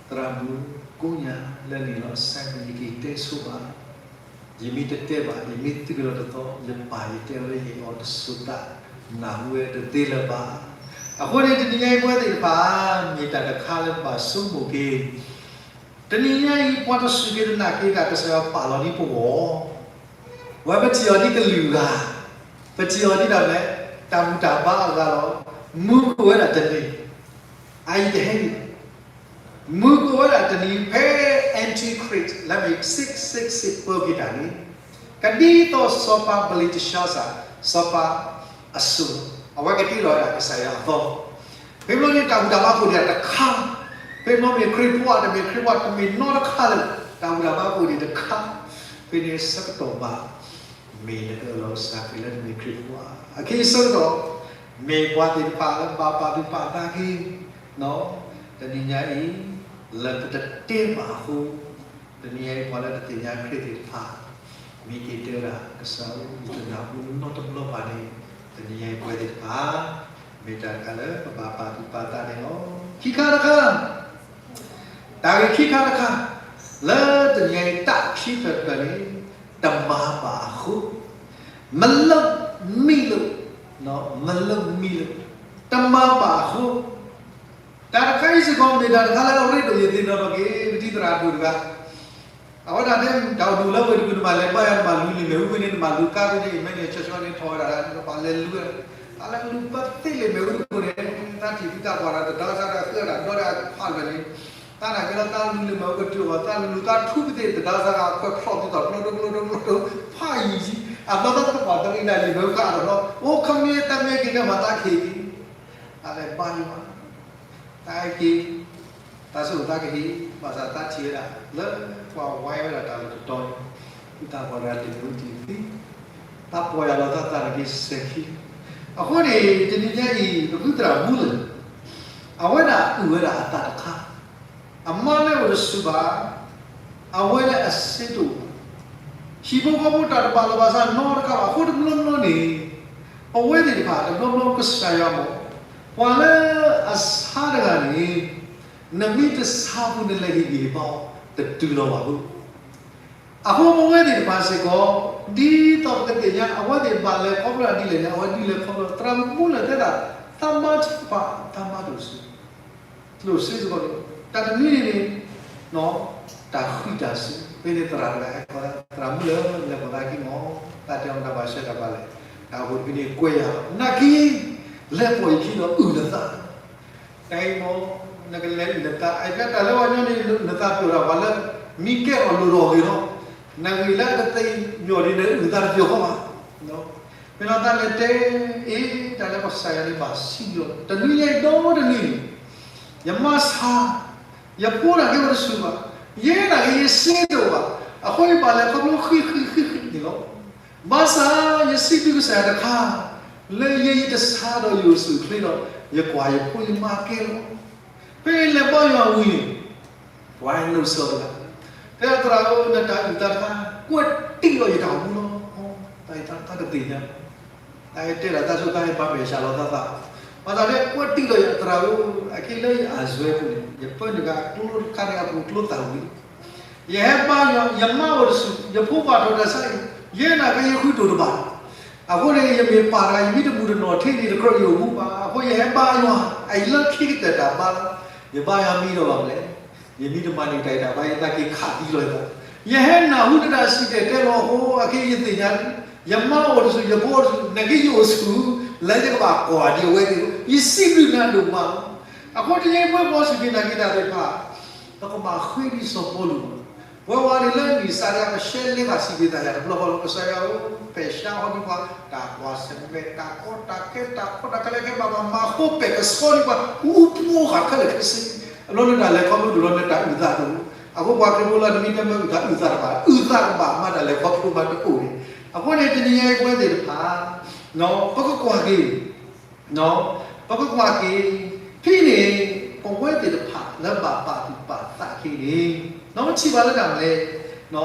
သရၣ်မုၣ်ကိးညါလၢန့ၣ်လီၤ assignment ယက့ၤတဲဆိဘၣ် ယမ့ၢ်တတဲဘၣ် ယမ့ၢ်သုးကဒီးတသီ ယပၢ်ယတဲအီၤလၢယအီၤတစိၤသး နၢ်ဟူဝဲတသ့လၢၤဘၣ်. အဃိန့ၣ် တနံၤညါအံၤပဝဲသ့ၣ်တဖၣ် မ့ၢ်တၢ်တခါလၢပဘၣ်ဆိကမိၣ်က့ၤ တနံၤညါအံၤ ပှၤတစူၢ်က့ၤတနာ်က့ၤတၢ် ကစၢ်ယွၤပာ်လီၤဒ်ပဂီၢ် ဝဲပထံၣ်အီၤဒ်ကလုာ်ဂၤ, ပထံၣ်အီၤဒ်ဒၣ်လဲာ် တၢ်ဘူၣ်တၢ်ဘါအဂၤလီၤ. မုၢ်ကအိၣ်ဝဲဒၣ်တနံၤ, အအံၤတဟဲန့ၣ်, မုၢ်ကအိၣ်ဝဲဒၣ်တနံၤဖဲ Antichrist လၢမ့ၢ် six six six ပၢက့ၤတၢ်န့ၣ်, ကဒ်သိးစီၤပၤဘလ့းတၡါစၤ, စီၤပၤအစိၤ, အဝဲကတ့လီၤဝဲဒၣ်ကစၢ်ယွၤအသီ ဖဲမ့ၢ်န့ၣ် တၢ်ဘူၣ်တၢ်ဘါကိၣ်န့ၣ်တခါ, ဖဲမ့ၢ်မ့ၢ်ခရံာ်ဖိဧါ တမ့ၢ်ခရံာ်ဖိဧါ တမ့ၢ်နီတခါလၢၤ, တၢ်ဘူၣ်တၢ်ဘါကိၣ်န့ၣ်တခါ, ဖဲန့ၣ်ဆၢကတီၢ်ဘၣ် မ့ၢ်နကအၢၣ်လီၤကစၢ်ခရံာ်လၢနမ့ၢ်ခရံာ်ဖိဧါ, အခံဆၢကတီၢ်, မ့ၢ်ပှၤသ့ၣ်တဖၣ်လၢဘၣ်ပာ်သူၣ်ပာ်သးက့ၤ, တနံၤညါအံၤ, လၢပတတဲဘၣ်အဃိ, တနံၤညါအံၤပှၤလၢတသ့ၣ်ညါခရံာ်သ့ၣ်တဖၣ်, မ့ၢ်က့ၤတဲဝဲဒၣ် ကစၢ်ဧၢ ယတနၢ်ဟူနီတဘျီဘၣ်န့ၣ်, တနံၤညါအံၤပဝဲသ့ၣ်တဖၣ်, မ့ၢ်တၢ်တခါလၢပဘၣ်ပာ်သူၣ်ပာ်သးန့ၣ်လီၤ. ခံခါတခါ, တၢ်ဂ့ၢ်ခံခါတခါ, လၢတနံၤညါအံၤတၢ်ခံဖျၢၣ်တဖျၢၣ်န့ၣ်, တမၤဘၣ်အဃိ, မလၢမံလိာ်, မလၢမံလိာ်, တမၤဘၣ်အဃိ, တၢ်တခါအံၤစ့ၢ်ကီး မ့ၢ်တၢ်တခါလၢအရ့ဒိၣ်ယသ့ၣ်နီၣ်ထီၣ်က့ၤ ပတံၤသရၣ်ဒိၣ်တဂၤ, အဝဲဒၣ်တဲ တၢ်အိၣ်မူလၢဝ့ၢ်တကူၣ် နဘၣ်လဲၤဘါယွၤ နဘၣ်လူၤလံာ်မ့ၣ်အူဖဲန့ၣ် နဘၣ်လူၤကါဖဲန့ၣ် အံၤမ့ၢ်န့ၣ် ဆှဲဆှဲန့ၣ်ထီၣ်ဝဲဒၣ် နဘၣ်လဲၤလူၤဝဲဒၣ်, တၢ်လဲၤလူၤပသ့လံာ်မ့ၣ်အူတကူၣ်န့ၣ်, တၢ်ထံၣ်ဖုတၢ်ပှၢ်ဒီးတဒါစၢ်ဒီးဃၢဒီးဒီဒီးဖးလွဲၢ်န့ၣ်, တၢ်နာ်က့ၤလၢတၢ်လူၤလံာ်မ့ၣ်အူကတုၤအီၤ တၢ်လူၤတၢ်ထူပသ့တဒါစၢ်ဒီးခွဲးဖျိးဒ်သိးကျိတကျိတကျိတ ဖးယံာ်, အဘျီတၢ်သပှၢ်တရံးနၤလံာ်မ့ၣ်အူကါဒီးဘျီ အိၣ်ခီမ့ၢ်တၢ်မ့ၢ်က့ၤကဲမၤတၢ်ခံ တၢ်လဲၤဘါယွၤ, တၢ်အဲၣ်က့ၤ, တၢ်ဆိၣ်ဂ့ၤတၢ်ကဟ့ၣ်, ဘၣ်ဆၣ်တၢ်ထံၣ်ဝဲဒၣ် လၢပှၤဝါဝဲဒၣ်တၢ်လီၢ်တတီၤန့ၣ်, ဖုတၢ်ပှၢ်တဂၤတမုာ်တံၢ်သံ, တၢ်ပီၢ်ယၢ်လီၤသးသးန့ၣ်က့ၤစဲၤခံ, အဃိန့ၣ် တနံၤညါအံၤ ပဖုသရၣ်မူလၢာ်, အဝဲဒၣ်အုၣ်ဝဲဒၣ်အသးတခါ အမါလၢအိၣ်တဆူဘၣ်, အဝဲလၢအစ့တအိၣ်ဘၣ်, ဟံၣ်ဖိဃီဖိတၢ်တဘၣ်လီၢ်ဘၣ်စးနီတခါဘၣ် အဃိတဘျီဘျီန့ၣ်, ပဝဲသ့ၣ်တဖၣ်တဘျီဘျီကစၢ်ယွၤမ့ၢ်, ပှၤလၢအဆါတဂၤန့ၣ်, နမ့ၢ်တဆါပူၤနလဲၤဟ့ၣ်ဂံၢ်ဟ့ၣ်ဘါအီၤ တတုၤလီၤဘၣ်အဃိ အဃိပဝဲသ့ၣ်တဖၣ်စ့ၢ်ကီး, ဒ်သိးပကသ့ၣ်ညါ အဝဲသ့ၣ်ဘၣ်လဲၤခီဖျိဒ်လဲၣ်န့ၣ် အဝဲဒုးလဲၤခီဖျိ သရၣ်မူလၢာ်တဲဒၣ်, သးမါတဖၣ် သးမါတအိၣ်ဆူ, တအိၣ်ဆူစ့ၢ်ကီးန့ၣ်, တၢ်တနွံန့ၣ်န့ၣ်, တၢ်ဃံတၢ်စု ဖဲန့ၣ်သရၣ်တဂၤဟဲကိးသး သရၣ်မူလၢာ် လဲၤပိာ်သးခံမီၢ်, တၢ်တဲအီၤတၢ်ဘၣ်ဆၢတၢ်ဘၣ်လဲၣ်, တၢ်အိၣ်ဖှိၣ်တဖုန့ၣ်ကွဲးယၤလီၤ နာ်က့ၤ, လဲၤပိာ်ယခံဒီးအုၣ်နသး တၢ်အံၤမ့ၢ်, နကလဲၤအုၣ်နသး အတၢ်လၢပှၤကညီန့ၣ် နသးပျိာ်တၢ်ပှၤလၢ, မံကဲအီၤလိၤဒီးဂ့ၤလီၤ, နဂ့ၤလၢအကသ့ၣ်ညါဒ်န့ၣ် အုၣ်သးတပျိာ်ဃီဘၣ်, မ့ၢ်လီၤတၢ်လဲၤတဲ, အ့ တၢ်လၢကစၢ်ယွၤန့ၣ်ဘၣ်စံးဘျုး, တနွံညါအံၤဒီတနွံန့ၣ်, ယမါဆါ, ယဖိနာ်က့ၤအိၣ်တဆူဘၣ်, ယဲနာ်က့ၤယစ့တအိၣ်ဘၣ်, အဃိယဘၣ်လဲၤခီဖျိဃံဃံဃံဃံန့ၣ်လီၤ ဘၣ်ဆၣ်ယစံးဘျုးကစၢ်ယွၤတခါ, လၢယဲယတဆါဒီးယအိၣ်ဆူၣ်အိၣ်ချ့ဒီး, ယကွၢ်ယဖိယမါကဲလီၤ, ဖဲယလဲၤဘါယွၤဝံၤန့ၣ်, ပှၤနုာ်စၢၤတဂၤ, တဲသရၣ်ဧၢ နတၢ်အုၣ်သးတခါ, ကွဲးတံၢ်လီၤယတၢ်အိၣ်မူလီၤ, တၢ်အံၤတၢ်တသ့ၣ်ညါ တၢ်ဟဲတဲဒၣ်တၢ်ဆိၣ်တၢ်ဟဲဘၣ်မဲာ်ဆှးလီၤသးသး, ဘၣ်ဆၣ်တဲကွဲးတံၢ်လီၤယသရၣ်ဧၢ, အခဲလၢယအစၢၤပူၤန့ၣ် ယပၢနုာ်ဂၤအကျိတခါန့ၣ်အပူၤကျိသၣ်ဝံၤ, ယဟဲဘါယွၤ ယမါအိၣ်တဆူၣ် ယဖိပာ်ထီၣ်တၢ်ဆါအံၤ, ယဲနာ်က့ၤယဃုတိၢ်တဘၣ်, အဃိန့ၣ် ယမ့ၢ်ပာ်တဂၤ ယမ့ၢ်တဘူၣ်တနီၣ်ထံန့ၣ် တကြၢးယအိၣ်မူဘၣ်, အဃိယဟဲဘါယွၤ, အအံၤလၢခံကတၢၢ်တၢ်ဘါလီၤ, ယဘါယွၤမံဒီးဘၣ်မလဲၣ် ယမ့ၢ်တမၤန့ၢ်တၢ်အံၤတၢ်ဘါ ယသးက့ၤခးသံလီၤယသး, ယဟဲနၢ်ဟူနတၢ်စံၣ်တဲၤတဲလီၤအဃိ အခဲယသ့ၣ်ညါ, ယမါအိၣ်တဆူၣ် ယဖိအိၣ်တဆူၣ် နာ်က့ၤယအိၣ်ဆူၣ်, လၢယကဘၣ်ကွၢ်ဒံးအဝဲသ့ၣ်, ယစံးဘျုးနၤဒိၣ်မးလီၤ, အဃိတနံၤအံၤပဝဲပှၤစူၢ်က့ၤနာ်က့ၤတၢ်သ့ၣ်တဖၣ်, ပကဘၣ်ဃ့ဒ်စီၤပီလူးလီၤ, ပဝဲပှၤန့ၣ်လၢနံၣ်စးဒၣ် ပရှဲလဲၤဘၣ်စံးဘျုးသးယၤတဘျီဃီလီၤ, ကစၢ်ယွၤဧၢ, ပဲာ်ဆှါဟီဒံးပှၤ, တၢ်ကွၢ်ဆၢၣ်မဲာ် တၢ်ကီတၢ်ခဲ တၢ်ကီတၢ်ခဲလၢခဲ ဘၣ်ဘၣ်မၤဃိပဲာ်ကဆှီဒံးပှၤ အူပှီၢ်ဃာ်ခဲလၢာ်ခဲဆ့, အလီၢ်နတၢ်လဲၤခီဖျိဒိၣ်လီၤ နတၢ်အုၣ်သးဒိၣ်, အဃိပှၤခရံာ်ဖိလၢနမ့ၢ်တမ့ၢ်အုၣ်သးအုၣ်သးတဘၣ် အုၣ်သးကဘၣ်မၤတၢ်လဲၤခီဖျိမးတအိၣ်န့ၣ်, အဃိန့ၣ် တနံၤညါအံၤပဝဲသ့ၣ်တဖၣ်, ပကကွၢ်က့ၤ ပကကွၢ်က့ၤ, ဖဲန့ၣ် ပဝဲသ့ၣ်တဖၣ်လၢဘၣ်ပာ်သူၣ်ပာ်သးက့ၤန့ၣ်, ထံၣ်ဘၣ်လၢတၢ်မနုၤလဲၣ်,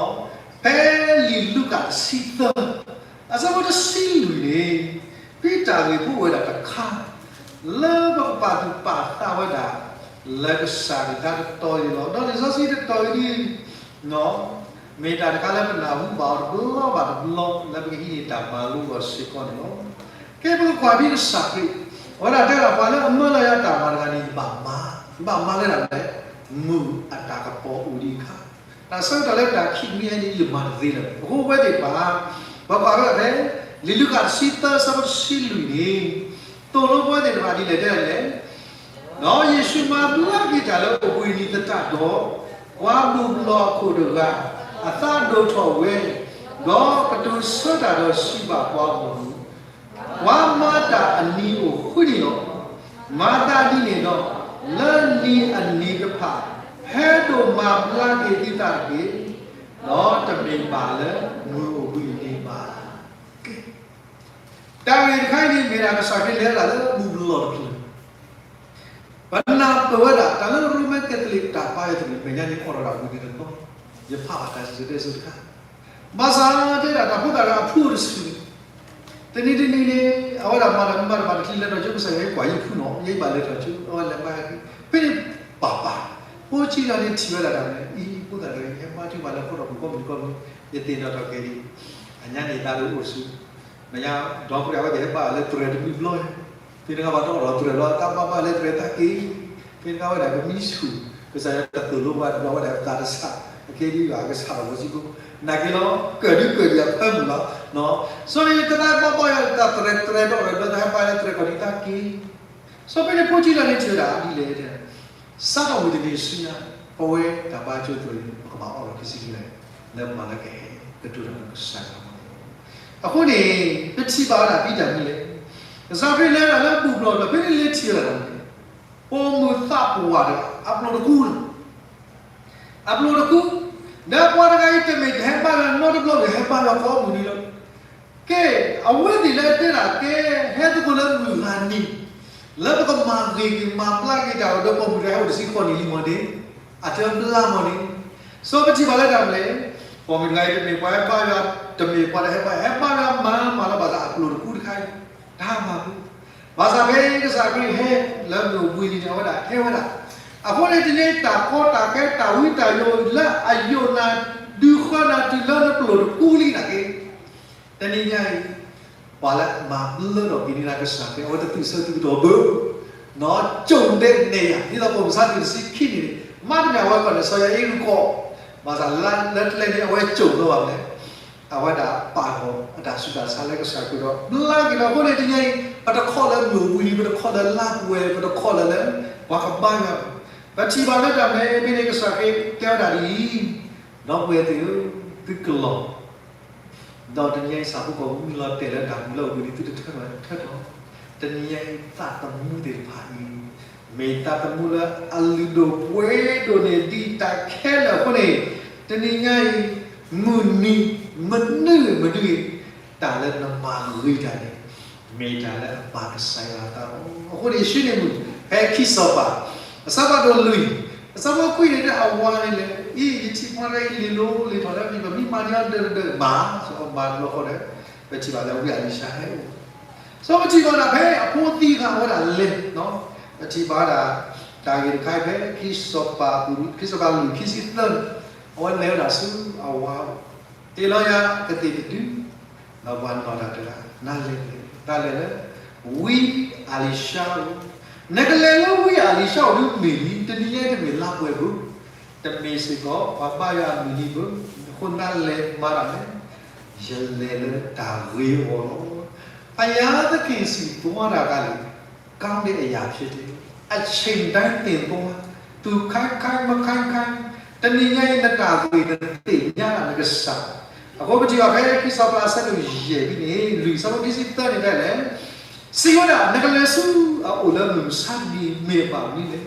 ဖဲလံာ်လူၤကၣ်တဆံသၢ, အဆၢဖိတဆံလွံၢ်န့ၣ်, ဖဲတၢ်ဂ့ၢ်ဖိအိၣ်ဝဲဒၣ်တခါ, လၢပကပာ်သူၣ်ပာ်သးဝဲဒၣ်, လၢကစၢ်ကဒါတတီၤအံၤလီၤ. ဒီးလံာ်စီဆှံတတီၤအံၤဒ် မ့ၢ်တၢ်တခါလၢပနၢ်ဟူဘၣ်အီၤတဘျီဘၣ်တဘျီ လၢပကဟံးန့ၢ်တၢ်မၤလိအီၤစ့ၢ်ကီးန့ၣ်လီၤ. ကဲပကကွၢ်ဖဲကစၢ်ခရံာ်, အဝဲဒၣ်တဲဒၣ်ပှၤလၢအမၢလီၤယၤတၢ်မၤတဂၤန့ၣ် ယဘၣ်မၤ, ယဘၣ်မၤလၢတၢ်မနုၤလဲၣ်, မုၢ်အတၢ်ကပီၤအိၣ်ဒံးအခါ, တၢ်ဆၢကတီၢ်လၢတၢ်ခံးမံၤဟဲန့ၣ် ယမၤတသ့လၢၤ. အဃိဝဲသ့ၣ်တဖၣ်, ပကွၢ်ဖဲဖဲ, လံာ်လူၤကၣ်တဆံသၢ အဆၢဖိတဆံလွံၢ်န့ၣ်, သိၣ်လိပဝဲသ့ၣ်တဖၣ်ဒ်လဲၣ်ဒ်လဲၣ်, ဒီးယ့ၣ်ၡူးမၤဘျါက့ၤတၢ်လၢအိၣ်ဘှံးနံၤသတးဒီး, ပှၤဘူၣ်ဘျီၣ်အခိၣ်တဂၤ အသးဒိၣ်ထီၣ်ဝဲ, ဒီးကတိၤဆၢတၢ်ဒီးစံးဘၣ်ပှၤဂီၢ်မုၢ်, ပှၤမၤတၢ်အနံၤအိၣ်ဃုနံၤလီၤ. မၤသးဒ်န့ၣ်ဒီး, လၢနံၤအနံၤတဖၣ် ဟဲဒိၣ်မၤဘျါက့ၤသုသးတက့ၢ်, ဒီးတမ့ၢ်ဘၣ်လၢမုၢ်အိၣ်ဘှံးနံၤဘၣ်. တၢ်ဂ့ၢ်တခါအံၤန့ၣ် မ့ၢ်ဒၣ်ကစၢ်ခရံာ်လဲၤဝဲဒၣ်လၢဘူၣ်ဘျီၣ်တဖျၢၣ်, ပနၢ်ပၢၢ်ဝဲဒၣ် တၢ်လၢရိမ့ၤကဲသလံးတၢ်ပာ်ယဲၢ်သနံၤ မဲာ်ညါန့ၣ်အိၣ်ဒီးတၢ်ဝံၤန့ၣ်တဘျီ, ယဖးဘၣ်တၢ်စံၣ်စိၤတဲစိၤတခါ, ဘၣ်ဆၣ်တဲဒၣ်တၢ်ဖိသၣ်တဂၤအဖုအိၣ်တဆူၣ်န့ၣ်, တနံၤတနံၤန့ၣ် အဝဲဒၣ်မၤတၢ်မၤတဘၣ်တချံလဲၤထီၣ်ကၠိ ကစၢ်ယွၤဟ့ၣ်ကွၢ်ယဖုနီၤ ယဲဘၣ်လဲၤထီၣ်ကၠိ အဝဲလဲၤမၤယၤ, ဖဲန့ၣ်ပၢ်ပၢ်, ဖိဆံးတဂၤန့ၣ်ထံၣ်ဝဲဒၣ်တၢ်မနုၤလဲၣ်, အံၤဖိသၣ်တဂၤအံၤ ဟဲမၤထုကဖၣ်လၢအခိၣ်ဒီးမုၢ်ကီၢ်မုၢ်ကီၢ်မုၢ်, ယသ့ၣ်နီၣ်ထီၣ်က့ၤဒံး, အညါန့ၣ်သးဒိၣ်အိၣ်ဆူၣ်, မဲာ်ညါ, ဒီပုၢ်ဝဲၢ်ဝဲသ့ၣ်ဟဲဘၣ်လၢသရဲၣ်တမံၤဘျီ, ဖဲတဂၤဘၣ်တအီၣ်ဒီးသရဲၣ်ဘျီ တၢ်ဘၣ်ဘၣ်လၢသရဲၣ်တၢ်က့ၤ, ဖဲတဂၤဝဲဒၣ်ပမံဆူၣ်, ကစၢ်ယွၤတသိၣ်လိပှၤတဘျီဝဲဒၣ်ပသးတဆး, အခဲဒ်အံၤကစၢ်ဒီးဝဲစံကိ, နာ်က့ၤလီၤ, ကၢၣ်ဒုကၢၣ်ဒံးအဖၢမုၢ်လီၤ, စီၤန့ၣ်တသးဘၣ်ဘၣ်ယၤတၢ်သရဲၣ်တြဲၤဒီးရဲၣ်ဘျီ တၢ်ဟဲဘၣ်လၢသရဲၣ်ကီၢ်ဒံးတၢ်က့ၤ စီၤပ့းတရူးဖိဆံးတဂၤန့ၣ်ထံၣ်ဝဲဒၣ်ဒ်လဲၣ်, စးထီၣ်ဝံၤတနံၤဆူညါ, ပဝဲတၢ်ဘါကၠိသရၣ်န့ၣ် ပကဘၣ်အီၣ်လီၤခံဆံခံလဲၣ်, လၢပမၤလၢကဟဲကတိၤတၢ်ဒီးကစၢ်ယွၤ, အဃိန့ၣ်, ပထံၣ်ဘၣ်ဝဲဒၣ်ဒ်တၢ်မနုၤလဲၣ်, ကစၢ်ခရံာ်လဲၤဝဲဒၣ်လၢဘူၣ်ဘျီၣ်ဒီး ဖဲန့ၣ်လဲၤထံၣ်ဝဲဒၣ်တၢ်မနုၤလဲၣ်, ပိာ်မုၣ်သးပှၢ်တဂၤ အပျိၢ်တကူလီၤ အပျိၢ်တကူ, ဒီးပှၤတဂၤအံၤ တမ့ၢ်တဟဲဘါယွၤနီတဘျီဂ့ၤ ဟဲဘါယွၤကိးမုၢ်နံၤလီၤ. ကဲ, အဝဲသ့ၣ်လၢအတဲဒၣ်ကဲ, ဟဲသကိးလၢမုၢ်ဂၤနံၤ, လၢပကမၤဂ့ၤက့ၤမၤဘျါက့ၤတၢ်ဒီးပိာ်မုၣ်တဂၤဟဲအိၣ်တဆံဃိးနံၣ်လံမ့ၢ်န့ၣ်, အတဘျါမ့ၢ်န့ၣ်, စီၤပထံၣ်ဘၣ်လၢတၢ်မနုၤလဲၣ်, ပိာ်မုၣ်တဂၤအံၤ တမ့ၢ်ပှၤဟဲဘါယွၤ, တမ့ၢ်ပှၤတဟဲဘါ, ဟဲဘါယွၤမၤမၤလီၤ ဘၣ်ဆၣ်အပျိၢ်တကူတခါအံၤ, တၢ်မၤပူၤ, ဘၣ်ဆၣ်ဖဲကစၢ်ခရံာ်ဟဲလၢမုၢ်အိၣ်ဘှံးနံၤန့ၣ် အဝဲဒၣ်ဟဲဝဲဒၣ်, အဃိန့ၣ် တနံၤအံၤတၢ်ကီတၢ်ခဲတၢ်ဝံတၢ်ယိးလၢအယိးနၤ, ဒုးဃၢနၤတုၤလၢနပျိၢ်တကူလံနာ်က့, တနံၤညါအံၤ, ပှၤလၢအမၤဘျၢထီၣ်က့ၤန့ၢ်နၤကစၢ်ခရံာ် အဝဲတသုးဆၢသုးကတီၢ်ဘၣ်, နီၢ်ကၠိၣ်ဒဲးနဲၣ်ယၤ ဒ်သိးပိာ်မုၣ်ဆါတံၢ်တဆံခံနံၣ်န့ၣ်, မၤတမ့ၢ်အဝဲကီၢ်န့ၣ် စီၤယၤအံရူၢ်ကီၢ်, ဘၣ်ဆၣ်လၢတလဲန့ၣ် အဝဲကၠိၣ်လီၤဘၣ်လဲၣ်, အဝဲဒၣ်ပာ်ထီၣ်အတၢ်ဆူးတၢ်ဆါလၢကစၢ်ခရံာ်ဒီး ဘျါက့ၤလီၤအဃိန့ၣ် တနံၤညါအံၤ ပတခီလၢမုၢ်အိၣ်ဘှံးနံၤ ပတခီလၢလါပှဲၤ ပတခီလၢလၢ ပှၤကဘါယွၤ, ပထံၣ်ဘၣ်လၢတၢ်မနုၤလဲၣ် ဖဲန့ၣ်ကစၢ်ခရံာ်တဲဝဲဒၣ်ဒ်အံၤ, ဒီပုၢ်ဝဲၢ်သ့ၣ်ဧၢ, သုကလီၤ ဒီးတနံၤညါအံၤ ဆၣ်ဖိကီၢ်ဖိမုၢ်လီၤတဲာ်လၢတၢ်မူလၢအိၣ်ဘှံးနံၤ သုတထၢထီၣ်, တနံၤညါအံၤ သးသမူသ့ၣ်တဖၣ်အံၤ, မ့ၢ်သးသမူလၢအလုၢ်ဒိၣ်ပှ့ၤဒိၣ်န့ၢ်ဒံးတၢ်ခဲလၢာ်အဃိန့ၣ်, တနံၤညါအံၤ, မုၢ်နံၤ, မနုၤမနုၤအံၤ, တၢ်လၢနမၤဂ့ၤတၢ်န့ၣ်, မ့ၢ်တၢ်လၢအပၢ်ကစၢ်ယွၤအသးလီၤ. အဃိန့ၣ် ယ့ၣ်ၡူးန့ၣ်မုၢ်, ဖဲခံစီၤပၤ, အဆၢဖိခွံ, အဆၢဖိခွံန့ၣ် အဝၤန့ၣ်လဲၣ်, အံၤ ယထံၣ်ပှၤတဂၤအံၤလံာ်လိၤလံာ်ထီၣ်လၢ ပမ့ၢ်မၤန့ၢ်အီၤဒၢးဒၢးဒၢးမး, စီၤပၤမၤတဘျီဃီဒီး, ပထံၣ်ဘၣ်လၢဝံအလံၤၡါဟဲအိၣ်, စီၤပထံၣ်ဘၣ်ဒၣ်ဖဲအဖိသံအခါ အဝဲဒၣ်လဲၤ, ပထံၣ်ဘၣ်ဒၣ်, တၢ်ဂ့ၢ်တခါအံၤဖဲ ခံစီၤပၤ, ခံစီၤပၤလွံၢ်ခံဆံသၢန့ၣ်, အဝဲလဲၤဝဲဒၣ်ဆူအဝၤ, တ့လီၤယၤကသ့ၣ်တဒု ဒီးပှၤနီၣ်တၢ်တဂၤ, နၤလဲၤလဲၤ, တၢ်လဲၤလၢ, ဝံအလံၤၡါအိၣ်, နကလဲၤလၢဝံအလံၤၡါအိၣ်ဒုးမ့ၢ်လံ, တနံၤညါတမ့ၢ်လါပှဲၤဘၣ်, တမ့ၢ်စ့ၢ်ကီး ပှၤဘါယွၤအမုၢ်နံၤဘၣ်, အဃိနၤလဲၤမၤတၢ်လဲၣ်, ယလဲၤလၢတၢ်ဂ့ၤအဂီၢ်လီၤ. ဘုရားသခင်ဆီသွားတာကလည်း ကောင်းတဲ့အရာဖြစ်တယ်။ အချိန်တိုင်းသင်သွား, သူခိုင်းခိုင်းမခိုင်းခိုင်း, တနံၤညါအံၤနတၢ်ဂ့ၤနသ့ၣ်ညါဒၣ်နကစၢ်, အဃိပထံၣ်ဘၣ်ဖဲခံစီၤပၤအဆၢဒိၣ်ယဲၢ်န့ၣ်, လွံၢ်ဆၢဖိခံဆံသၢန့ၣ်ဒၣ်လဲာ်, စံးဝဲဒၣ် နကလဲၤဆူအအိၣ်လၢမုၢ်မဆါတနံၤမ့ၢ်ဘၣ်မနုၤလဲၣ်,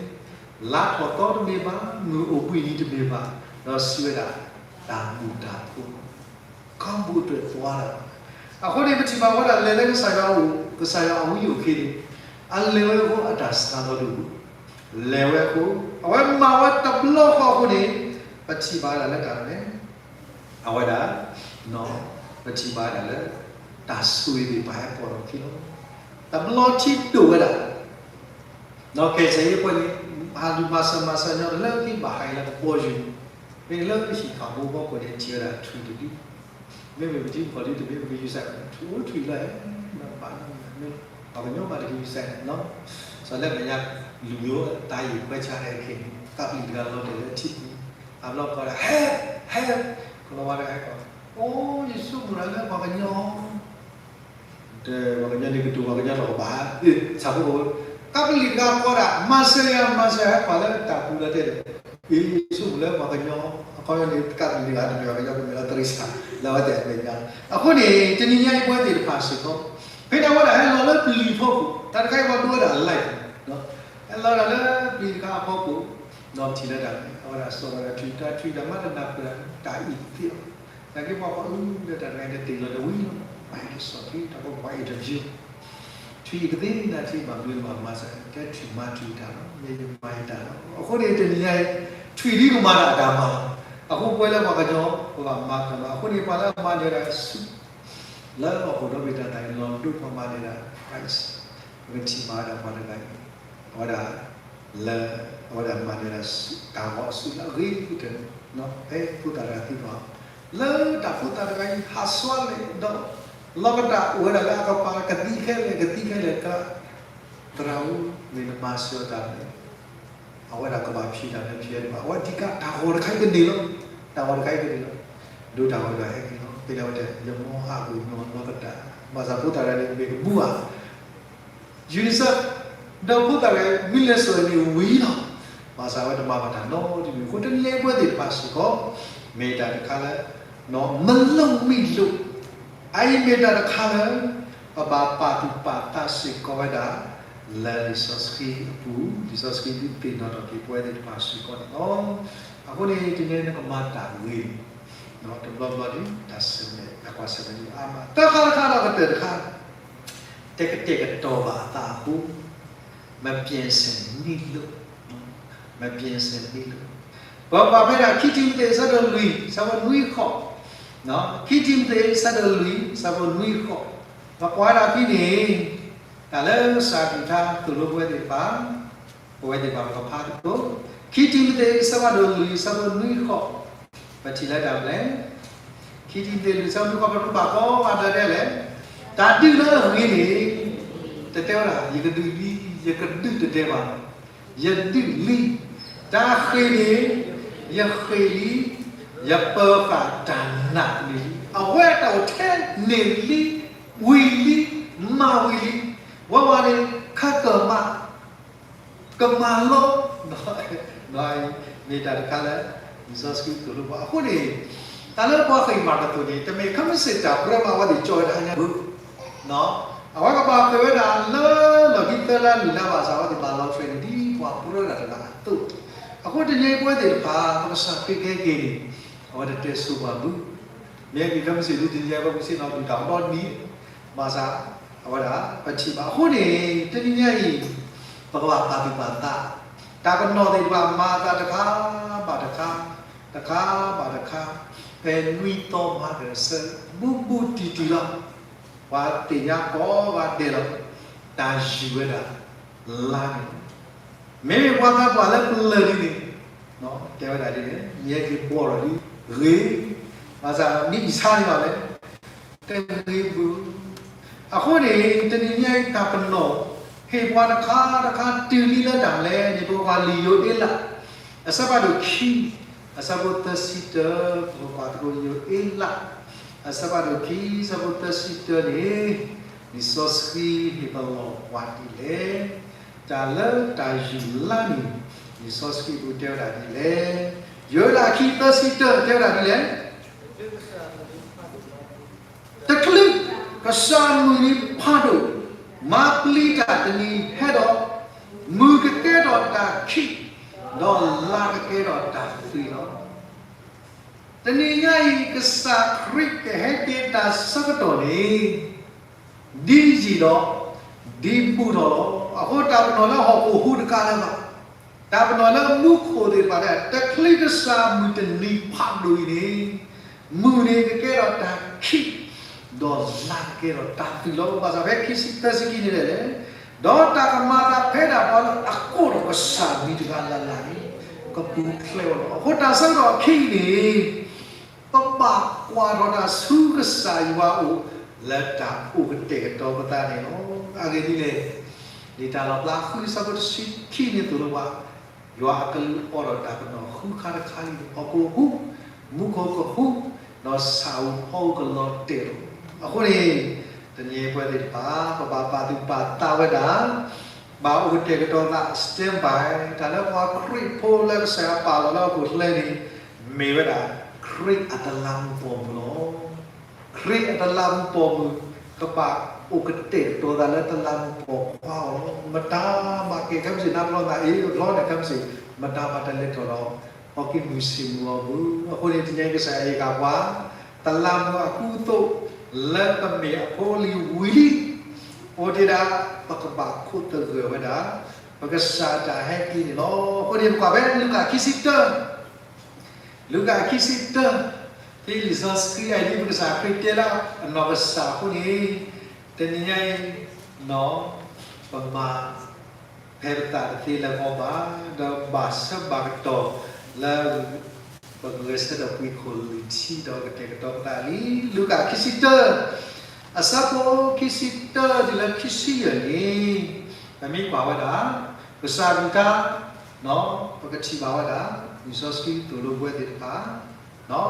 လါထီၣ်သီတမ့ၢ်ဘၣ်, မုၢ်အိၣ်ဘှံးနံၤတမ့ၢ်ဘၣ်, ဒီးစံးဝဲဒၣ်, တၢ်မုာ်တၢ်ဖိ ကောင်းဖို့အတွက်သွားတာပါ. အဃိန့ၣ် ပထံၣ်ဘၣ်ဝဲဒၣ်လဲၤလၢကစၢ်ယွၤအအိၣ်, ကစၢ်ယွၤအဝံအအိၣ်အခ့န့ၣ်, အလဲၤဝဲအဃိအတၢ်စှၤလီၤဒိၣ်, လဲၤဝဲအဃိ, အဝဲမၤဝဲတဘျီဃီအဃိန့ၣ်, ပထံၣ်ဘၣ်ဝဲဒၣ်လၢတၢ်လဲၣ်, အဝဲဒၣ်, ပထံၣ်ဘၣ်ဝဲဒၣ်လၢ, တၢ်ဆိၣ်ဂ့ၤသ့ၣ်တဖၣ်ဟဲပိာ်ထီၣ်အခံလီၤ. တဘျီထံဒိၣ်ဝဲဒၣ် ဒီးခဲအံၤအပှဲၤန့ၣ်, ဟးလူၤမၤစၢၤမၤစၢၤညီတလၢခံဘၣ်ဟးအံၤလၢကဘီယူၤန့ၣ်, မ့ၢ်လၢဟံၣ်ခီၣ်ဘိဘီခိၣ်န့ၣ် ထံၣ်ဝဲဒၣ်ထွံၣ်တဒု, မ့မ့ၢ်ပထံပကီၢ်လံတမ့ၢ်ပကယူၤစဲး, ထွံၣ်အိၣ်ထွံၣ်လၢ, ပှၤကညီမးတကယူၤစဲးန့ၣ်, စီၤလၢမဲာ်ညါ, လူၤယိၤတၢ်ယံာ်ခွဲးဆါဟဲခဲအံၤန့ၣ် သးပျံၤတဂၤလီၤတဲာ်လၢထံပူၤ, အဘျီကီးဒၣ် ဟဲ, ဟဲ, ကလီၤဝါတဂၤဟဲကီး, အိၣ်ယဆိကမိၣ်တၢ်လၢပှၤကညီ တ ပှၤကညီန့ၣ်ကတိၤပှၤကညီလီၤကဘၣ်, ဆၣ်ဖိကီၢ်ဖိ, ကပလံၤတဂၤကိးဒၣ် မၤစၢၤယၤ မၤစၢၤယၤ ဟဲကွၢ်လၢတၢ်ပူၤလီၤတဲာ်, အ့ၣ် ဆိကမိၣ်လၢပှၤကညီ အခီပညီန့ၣ်ကပလံၤတဂၤတမ့ၢ်ပှၤကညီ ကမ့ၢ်လၢသရံးစၢ် လၢအဝဲသ့ၣ်အမဲာ်ညါ, အဃိန့ၣ် တနံၤညါအံၤပဝဲသ့ၣ်တဖၣ်စ့ၢ်ကီး ဖဲန့ၣ်အဝဲဒၣ်ဟဲလီၤလၢပျံၤဖီခိၣ် တၢ်တခါအံၤပှၤဒိဝဲဒၣ် live ဟဲလီၤဒၣ်လၢပျံၤတခါအဖီခိၣ်, ဒီးပထံၣ်လၢတၢ် အဝဲဒၣ်စီၤဝဲဒၣ်ထွံၣ်တၢ်ထွံၣ်တၢ်မၤတနၢ်ပၢၢ်တၢ်အံၤသ့ၣ်အီၤ, နာ်က့ပှၤဖီအုလၢတၢ်တဂၤအံၤတတ့ၢ်လီၤတဝံၤလီၤ, ပှၤဟဲကစီၣ်ထွံၣ်တၢ်ဖိပှၤ interview ထွံၣ်အံၤကသ့နၤထံဘၣ်ဘျုးဘၣ်မၤစၢၤ ကဲထွံၣ်မၤထွံၣ်တၢ်လီၤ, မ့ၢ်ယမၤယတၢ်လီၤ, အဃိန့ၣ်တနံၤညါအံၤ ထွံၣ်ဒ်ကမၤတၢ်တၢ်မၤ, အဃိပဝဲလၢပှၤကညီ ပဘၣ်မၤတၢ်မၤ, အဃိန့ၣ်ပှၤလၢအမၤန့ၢ်ဝဲဒၣ်ဆူ လၢအီၣ်ဃိၣ်ဒီဘ့ၣ်တၢ်သးအံၤလီၤဒိပှၤမၤန့ၢ်ဒၣ် prize, ပကထံၣ်ဘၣ်ဝဲဒၣ်ပှၤတဂၤအံၤ, အဝဲဒၣ် လၢ အဝဲဒၣ်မၤန့ၢ်ဒၣ်တၢ်ဂီၤအစုလၢအဂ့ၤကတၢၢ်, ဖဲဖိသၣ်တဂၤသံကွၢ်, လၢတၢ်ဖိသၣ်တဂၤအံၤဟးစွါလဲၣ်ဒီး လီၤကတၢ်အိၣ်ဝဲဒၣ်လၢအကပၤ ကသံခဲလၢာ် ကသံခဲလၢာ်တခါ, သရၣ်ဧၢ မ့ၢ်နမၤစၢၤတၢ်န့ၣ် အဝဲဒၣ်ကဘၣ်ဖံးတၢ်မ့ၢ်ဖံးဝဲဒၣ်ဘၣ်, အဝဲဒၣ်ကတၢ်ဂီၤတခါအံၤကန့ၢ်လီၤ, တၢ်ဂီၤတခါအံၤကန့ၢ်လီၤ, ဒိတၢ်ဂီၤဒၣ်ဟဲက့ၤလီၤ, ဖဲန့ၣ်အဝဲဒၣ် ယမီဟးဂီၤညီလီၤကတၢ်, ဘၣ်ဆၣ်ဖိသၣ်တဂၤန့ၣ်မ့ၢ်ကဘူဧါ UNICEF ဒီးဖိသၣ်တဂၤ မ့ၢ်လဲၤစိာ်န့ၣ်ဝံၤလီၤ, ဘၣ်ဆၣ်အဝဲတမၤဘၣ်တၢ်နီတမံၤ, အဃိတနံၤညါအံၤပဝဲသ့ၣ်တဖၣ်စ့ၢ်ကီး မ့ၢ်တၢ်တခါလၢ မ့ၢ်လီၤမံလိာ်, အအံၤမ့ၢ်တၢ်တခါလၢ ပဘၣ်ပာ်သူၣ်ပာ်သးစ့ၢ်ကီးဝဲဒၣ် လၢလံာ်စီဆှံအပူၤ, လံာ်စီဆှံဒုးသ့ၣ်နီၣ်ထီၣ်က့ၤပဝဲသ့ၣ်တဖၣ်စ့ၢ်ကီးန့ၣ်လီၤ. အဃိန့ၣ် တနံၤန့ၣ်ကမၤတၢ်ဂ့ၤ, တဘျီဘျီဒ် တၢ်ဆၢၣ်မဲာ် တၢ်ကွၢ်ဆၢၣ်မဲာ်ဒ်အါမး, သၢခါတခါဒီးကတၢၢ်တခါ, တကတဲာ်ကတီၤဘၣ်အသးအဃိ, မပျံၤစဲၤနံၣ်လိာ်, မပျံၤစဲၤနံၣ်လိာ်, ပဘၣ်ဖဲဒၣ် ခံတံၤမသ့း အဆၢဒိၣ်လွံၢ် အဆၢဖိနွံဃိး, ခံတံၤမသ့း အဆၢဒိၣ်လွံၢ် အဆၢဖိနွံဃိး, ပကွၢ်ဒၣ်ဖဲန့ၣ်, တၢ်လၢကစၢ်အကလုၢ်ကထါသိၣ်လိပဝဲသ့ၣ်တဖၣ်, ပဝဲသ့ၣ်တဖၣ်ပကဖးသကိး, ခံတံၤမသ့း အဆၢဒိၣ်လွံၢ် အဆၢဖိနွံဃိး, ပထံၣ်လၢတၢ်ဘျဲၣ် ခံတံၤမသ့း လွံၢ် အဆၢဖိနွံဃိး ပကဘၣ်ကိးဂၤဒဲးဒဲးလဲၣ်, တၢ်ဒုးလၢအဂ့ၤန့ၣ်, တတဲဝဲဒၣ် ယကဒုးလံ, ယကဒုးတဒဲးဘၣ်, ယဒုးလံ, တၢ်ဃ့ၢ်န့ၣ်, ယဃ့ၢ်လံ, ယပၢၤဃာ်တၢ်နာ်န့ၣ်လံ, အဝဲတၢ်အိၣ်ထဲန့ၣ်လံ, ဝံၤလံ, မၤဝံၤလံ, ဝဲဝဲန့ၣ် ခါကမၣ် ကမၤလီၤ, မ့ၢ်တၢ်တခါလၢလံာ်စီဆှံသိၣ်လိပှၤအဃိန့ၣ်, တၢ်လၢပှၤဃ့ၢ်မၤကတိၤန့ၣ် တမ့ၢ်ခမ့ၢ်စ့ၢ်တၢ်ပြၢမၤဝဲသ့ၣ်ကၠီဝဲဒၣ်ဟါညါဘၣ်, အဝဲကဘၣ်ဃ့ၢ်ဝဲဒၣ်လၢလီၢ်ခံသၢလါလွံၢ်လါဘၣ်ဆၣ် အဝဲသ့ၣ်ဘၣ်လီၤ training ဒ်ပှၤပြၢတၢ်တဂၤအသိး, အဃိတနံၤအံၤပဝဲသ့ၣ်တဖၣ် ပကစၢ်ခရံာ်ကဟဲက့ၤန့ၣ်, အဝဲတတဲဆိပှၤဘၣ် မ့ၢ်ဟဲက့ၤခမ့ၢ်စ့ၢ်ဒုးသ့ၣ်ညါ ပကစ့ၢ်နီၤဒုၣ်တၢ်ဒီနံၤ, ဘၣ်ဆၣ်, အဝဲဒၣ် ပထံၣ်ဘၣ်အဃိန့ၣ် တနံၤညါအံၤ, ပကဘၣ်ပာ်သူၣ်ပာ်သး, တၢ်ပနီၣ်သ့ၣ်တဖၣ်မၤအသးတခါဘၣ်တခါ, တခါဘၣ်တခါ, ဖဲနွံသီမၤကတၢၢ်ဆၢ ဘူးဘူးတံၢ်တံၢ်လီၤ, ပှၤသ့ၣ်ညါကိးဂၤဒဲးလီၤ, တၢ်ယုၢ်ဝဲဒၣ် လါန့ၣ်လီၤ. မ့မ့ၢ်ပှၤသးပှၢ်လၢပလၢၢ်ဒ်န့ၣ်, တဲဝဲဒၣ်ဒ်န့ၣ် ယဟဲက့ၤဘှီထီၣ်ဒ်ဂ့ၤ, ဘၣ်ဆၣ်မ့ၢ်အံၣ်ဆါန့ၣ်ဘၣ်လဲၣ်, တဂ့ၤဘၣ်. အဃိန့ၣ် တနံၤညါအံၤတၢ်ပနီၣ် ဟ့ၣ်ပှၤတခါတခါတုၤလံလၢတၢ်လဲၣ်န့ၣ် ပကကွၢ်လံာ်ယိၤအ့လး အဆၢဖးဒိၣ်ခံ အဆၢဖိသၢဆံတၢ, ပကကွၢ်သကိးယိၤအ့လး အဆၢဖးဒိၣ်ခံ အဆၢဖိသၢဆံတၢန့ၣ်, လံာ်စီဆှံဟ့ၣ်ပလီၢ်ပှၤဒ်လဲၣ်. တၢ်လၢတၢ်ယုၢ်လါန့ၣ် လံာ်စီဆှံပူၤတဲဝဲဒၣ်ဒ်လဲၣ်. ယိၤအ့လးခံသၢဆံတၢတဲဝဲဒၣ်ဒ်လဲၣ်. တချုးကစၢ်မုၢ်နံၤဖးဒိၣ် မၤပျံၤတၢ်တနံၤဟဲဒီး, မုၢ်ကကဲထီၣ်တၢ်ခံး, ဒီးလါကကဲထီၣ်တၢ်သွံၣ်လီၤ. တနံၤညါအံၤ ကစၢ်ခရံာ်ကဟဲက့ၤတၢ်ဆၢကတီၢ်န့ၣ် ဒ်ယံာ်ဒီး ဒ်ဘူးထီၣ်လီၤ. အဃိတၢ်ပနီၣ်လၢဟီၣ်ခိၣ်ဟူးတကးလၢၤဘၣ်. တၢ်ပနီၣ်လၢမူခိၣ်သ့ၣ်တဖၣ်န့ၣ် တချုးကစၢ်မုၢ်တနံၤဖးဒိၣ်အံၤန့ၣ်, မုၢ်န့ၣ်ကကဲထီၣ်တၢ်ခံး, ဒီးလါကကဲထီၣ်တၢ်သွံၣ်လီၤ. ဘၣ်ဆၣ်ဖဲခံဆံသၢဆံခံန့ၣ်လဲၣ်, ဒီးတၢ်ကမၤအသးဖဲဒၣ်ပှၤလၢအကိးထီၣ်ကစၢ်မံၤတဂၤလၢ်လၢ်န့ၣ် ကပူၤဖျဲးဝဲလီၤ. အဃိတၢ်ဆၢကတီၢ်အခံန့ၣ် ပဘၣ်ကွၢ်ထီၣ်တၢ်ဆူကစၢ်ယွၤအအိၣ် လၢတၢ်အိၣ်ကတဲာ်ကတီၤပသးန့ၣ်လီၤ. အဂ့ၢ်ဒ်လဲၣ်, လံာ်တၢ်လီၣ်ဖျါဃုအဆၢဖိတဆံခံန့ၣ်သိၣ်လိပှၤ, ယွၤအကလူးအိးထီၣ်တၢ်ပနီၣ်ဃုခါတခါလံ, ဟီၣ်ခိၣ်ဟူး, မူခိၣ်ကဟူး, ဒီးဆၣ်ဧိၤဖီဧိၤကလီၤတဲာ်လီၤ. အဃိန့ၣ် တနံၤအံၤပဝဲသ့ၣ်တဖၣ် ပဘၣ်ပာ်သူၣ်ပာ်သးဝဲဒၣ်, ဘၣ်အိၣ်ကတဲာ်ကတီၤသး stand by တၢ်လၢပှၤခရံာ်ဖိလၢကစၢ်ယွၤပာ်လီၤလၢဟီၣ်ခိၣ်ချၢန့ၣ် မ့ၢ်ဝဲဒၣ် ခရံာ်အတလးမူးပိာ်မုၣ်လီၤ. ခရံာ်အတလးမူးပိာ်မုၣ် ကဘၣ်အိၣ်ကတဲာ်ကတီၤသးလၢတလးမူးပိာ်ခွါအဂီၢ်လီၤ. မတၤမၤကဲခဲမုၢ်ဆ့ၣ် နါပျီသးအ့ၣ် တဘျီန့ၣ် ခဲမုၢ်ဆ့ၣ် မတၤမၤတလဲၤထီၣ်ဒီး ဟီၣ်က့ၤမုၢ်ဆ့ၣ်မုၢ်ဂီၤမုၢ်. အဃိန့ၣ် တနံၤအံၤကစၢ်ယွၤဟ့ၣ်ဃာ်ပှၤ တလးမူးအကူအသိး လၢပမ့ၢ်အဖိအလံၤဝံၤလံ အိၣ်တ့ၢ်ဒၣ် ပကဘၣ်ခိးသဂၢၢ်ဝဲဒၣ် ပကစၢ်တၢ်ဟဲက့ၤန့ၣ်လီၤ. အဃိန့ၣ် ပကွၢ်ဖဲလူၤကၣ်ခံဆံတၢ လူၤကၣ်ခံဆံတၢ ဖဲလံာ်စီဆှံအံၤဒ်ပကစၢ်ခရံာ်တဲလၢအနီၢ်ကစၢ်အဃိန့ၣ် တနံၤညါအံၤ ပမၤဖဲပသးတသ့လၢၤဘၣ် ဒီးဘၣ်ဆၢဘၣ်ကတီၢ်လၢ ပကဂဲၤဆၢထၢၣ်ပှ့ၤခိၣ်လုၢ်ထံဒီးကတဲာ်ကတီၤပသးလံ. လူၤကၣ်ခံဆံတၢ အဆၢဖိခံဆံတၢတုၤလၢခံဆံယဲၢ်န့ၣ် ပမ့ၢ်ကွၢ်ဝဲဒၣ် ကစၢ်အကလုၢ်ကထါ ပကထံၣ်ဘၣ်ဝဲဒၣ် လံာ်စီဆှံသိၣ်လိပဝဲသ့ၣ်တဖၣ် စီ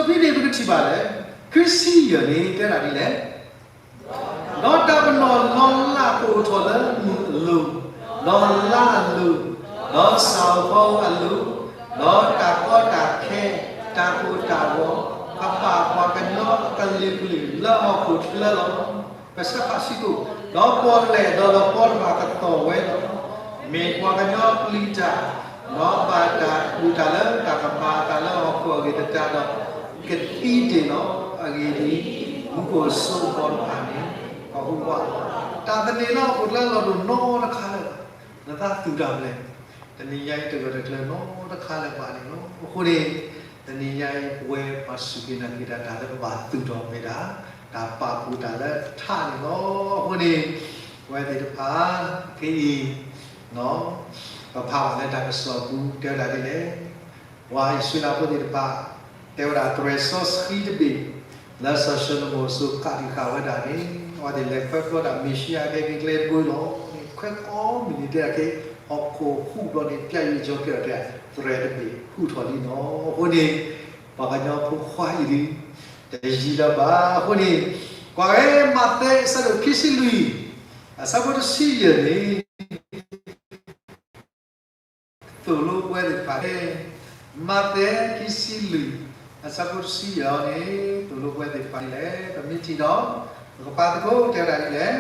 ဖဲန့ၣ် ပကထံၣ်ဘၣ်လဲၣ်, ခံဆံယဲၢ်န့ၣ် တဲဒၣ်ဒ်လဲၣ်, ဒီးတၢ်ပနီၣ်လီၤလးကအိၣ်ထီၣ်လၢမုၢ်အလိၤ, ဒီးလါအလိၤ, ဒီးစၢ်ဖိအလိၤ, ဒီးတၢ်ကီတၢ်ခဲ, တၢ်ကိၢ်တၢ်ဂီၤ, ကဘၣ်ပှၤကညီအကလုာ်ကလုာ်လၢဟီၣ်ခိၣ်ချၢလီၤ. ကဆၢဖးဆံးကိာ်, ဒီးပီၣ်လဲၣ်ဒီးလီၤပီတဖၣ်ကတီၢ်ဝဲလီၤ. မ့ၢ်ပှၤကညီပျံၤတၢ်, ဒီးဘၣ်တၢ်ဘူၣ်တၢ်လၢတၢ်ကမၤအသးလၢဟီၣ်ခိၣ်အဂ့ၤကတၢၢ်ဒီး ကသံတ့ၢ်လီၤ. အဂ့ၢ်ဒ်အံၤ, မူခိၣ်အစိအကမီၤတဖၣ်န့ၣ် ကဟူးဝးလီၤ. တၢ်သန့ၤလၢဟီၣ်ခိၣ်ချၢလီၤဒိၣ်နီတခါလၢၤဘၣ်. နသးသူၣ်တၢ်မနုၤလဲၣ်. တနံၤညါအံၤတဂၢၢ်တကျၢၤနီတခါလၢၤဘၣ်န့ၣ်လီၤ. အဃိန့ၣ် တနံၤညါအံၤ ပဝဲပှၤစူၢ်က့ၤနာ်က့ၤတၢ် တၢ်လၢပဘၣ်သူၣ်ထီၣ်မ့ၢ်ဒၣ် တၢ်ပာ်ဖှိၣ်တၢ်လၢထးန့ၣ်လီၤ. အဃိန့ၣ် ပဝဲသ့ၣ်တဖၣ် ခဲအံၤ ပဖးဘၣ်လၢတၢ်ကစီၣ်ပူၤ တဲဝဲဒၣ်ဒ်လဲၣ်, ပှၤအံၣ်စရ့လးဖိသ့ၣ်တဖၣ် တဲဝဲဒၣ်သရဲၣ်စီဆှံတဘ့ၣ် လၢစီၤၡလိၤမိၣ်အစိၤဃၣ်ဒံးဃာ်ဝဲဒၣ်န့ၣ် အဝဲသ့ၣ်လဲၤခွဲးကျီဒၣ်မ့ၣ်ၡံအၤကဟဲက့ၤကျဲတဘိလီၤ. ခွဲးကျီမ့ၢ်န့ၣ်တဲဒၣ်က့ၤ ဟီၣ်ခိၣ်ဟူးဘျီန့ၣ် ပျဲယံာ်ကၠီကဲထီၣ်တဲ သရဲၣ်တဘ့ၣ်ဟူးထီၣ်လံလီၤ. အဃိန့ၣ် ပှၤကညီဖိခွါအံၤဒ် တယံၤလၢၤဘၣ်. အဃိန့ၣ် ကွၢ်ဝဲမးသဲအဆၢဒိၣ်ခံဆံလွံၢ် အဆၢဖိတဆံယဲၢ်န့ၣ် သိၣ်လိပဝဲသ့ၣ်တဖၣ်န့ၣ်, မးသဲခံဆံလွံၢ် အဆၢဖိတဆံယဲၢ်န့ၣ် သိၣ်လိပဝဲသ့ၣ်တဖၣ်ဒ်လဲၣ်. ပမ့ၢ်ထံၣ်ဒီး ပကဖးသကိးတဲဝဲဒၣ်ဒ်လဲၣ်.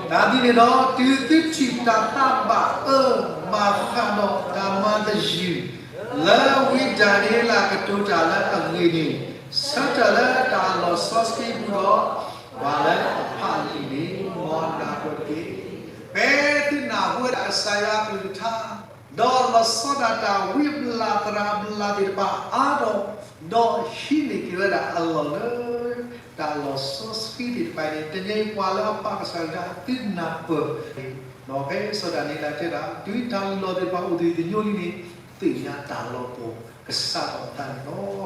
တၢ်ဒ်န့ၣ်ဒီး တုၤသုထံၣ်တၢ်သးဘၣ်အၢမၤဃၣ်ဒီးတၢ်မၤသယုၢ် လၢဝံဒၤနံးယ့လးကတိၤတၢ်လၢအဂ့ၢ်န့ၣ်, ဆၢထၢၣ်လၢတၢ်လီၤဆီဆှံပူၤဒီး ပှၤလၢအဖးလံာ်န့ၣ် မ်နၢ်ပၢၢ်တက့ၢ်. ဖဲသုနၢ်ဟူဝဲဒၣ်ကစၢ်ယွၤအကလုၢ်ကထါ ဒီးလီၤဆီဒၣ်တၢ်ဝံအဘျၣ်သရၣ်အဘျၣ်သ့ၣ်တဖၣ်အါထီၣ်, ဒီးဟံးန့ၢ်က့ၤဝဲဒၣ်အလီၢ်လၢ တၢ်လီၤဆီဆှံသ့ၣ်တဖၣ်န့ၣ် တနံၤအံၤပှၤလၢအပာ်ကစၢ်ယွၤတၢ် သုနၢ်ပၢၢ်, ဒီးဖဲစီၤဒၤနံးယ့လးတဲဒၣ် တုၤတၢ်လုၢ်လီၤသ့ၣ်တဖၣ်အိၣ်သယုၢ်သညိလံန့ၣ် သ့ၣ်ညါတၢ်လီၤပှီၢ်ကစးထီၣ်အသးန့ၣ်လီၤ. အ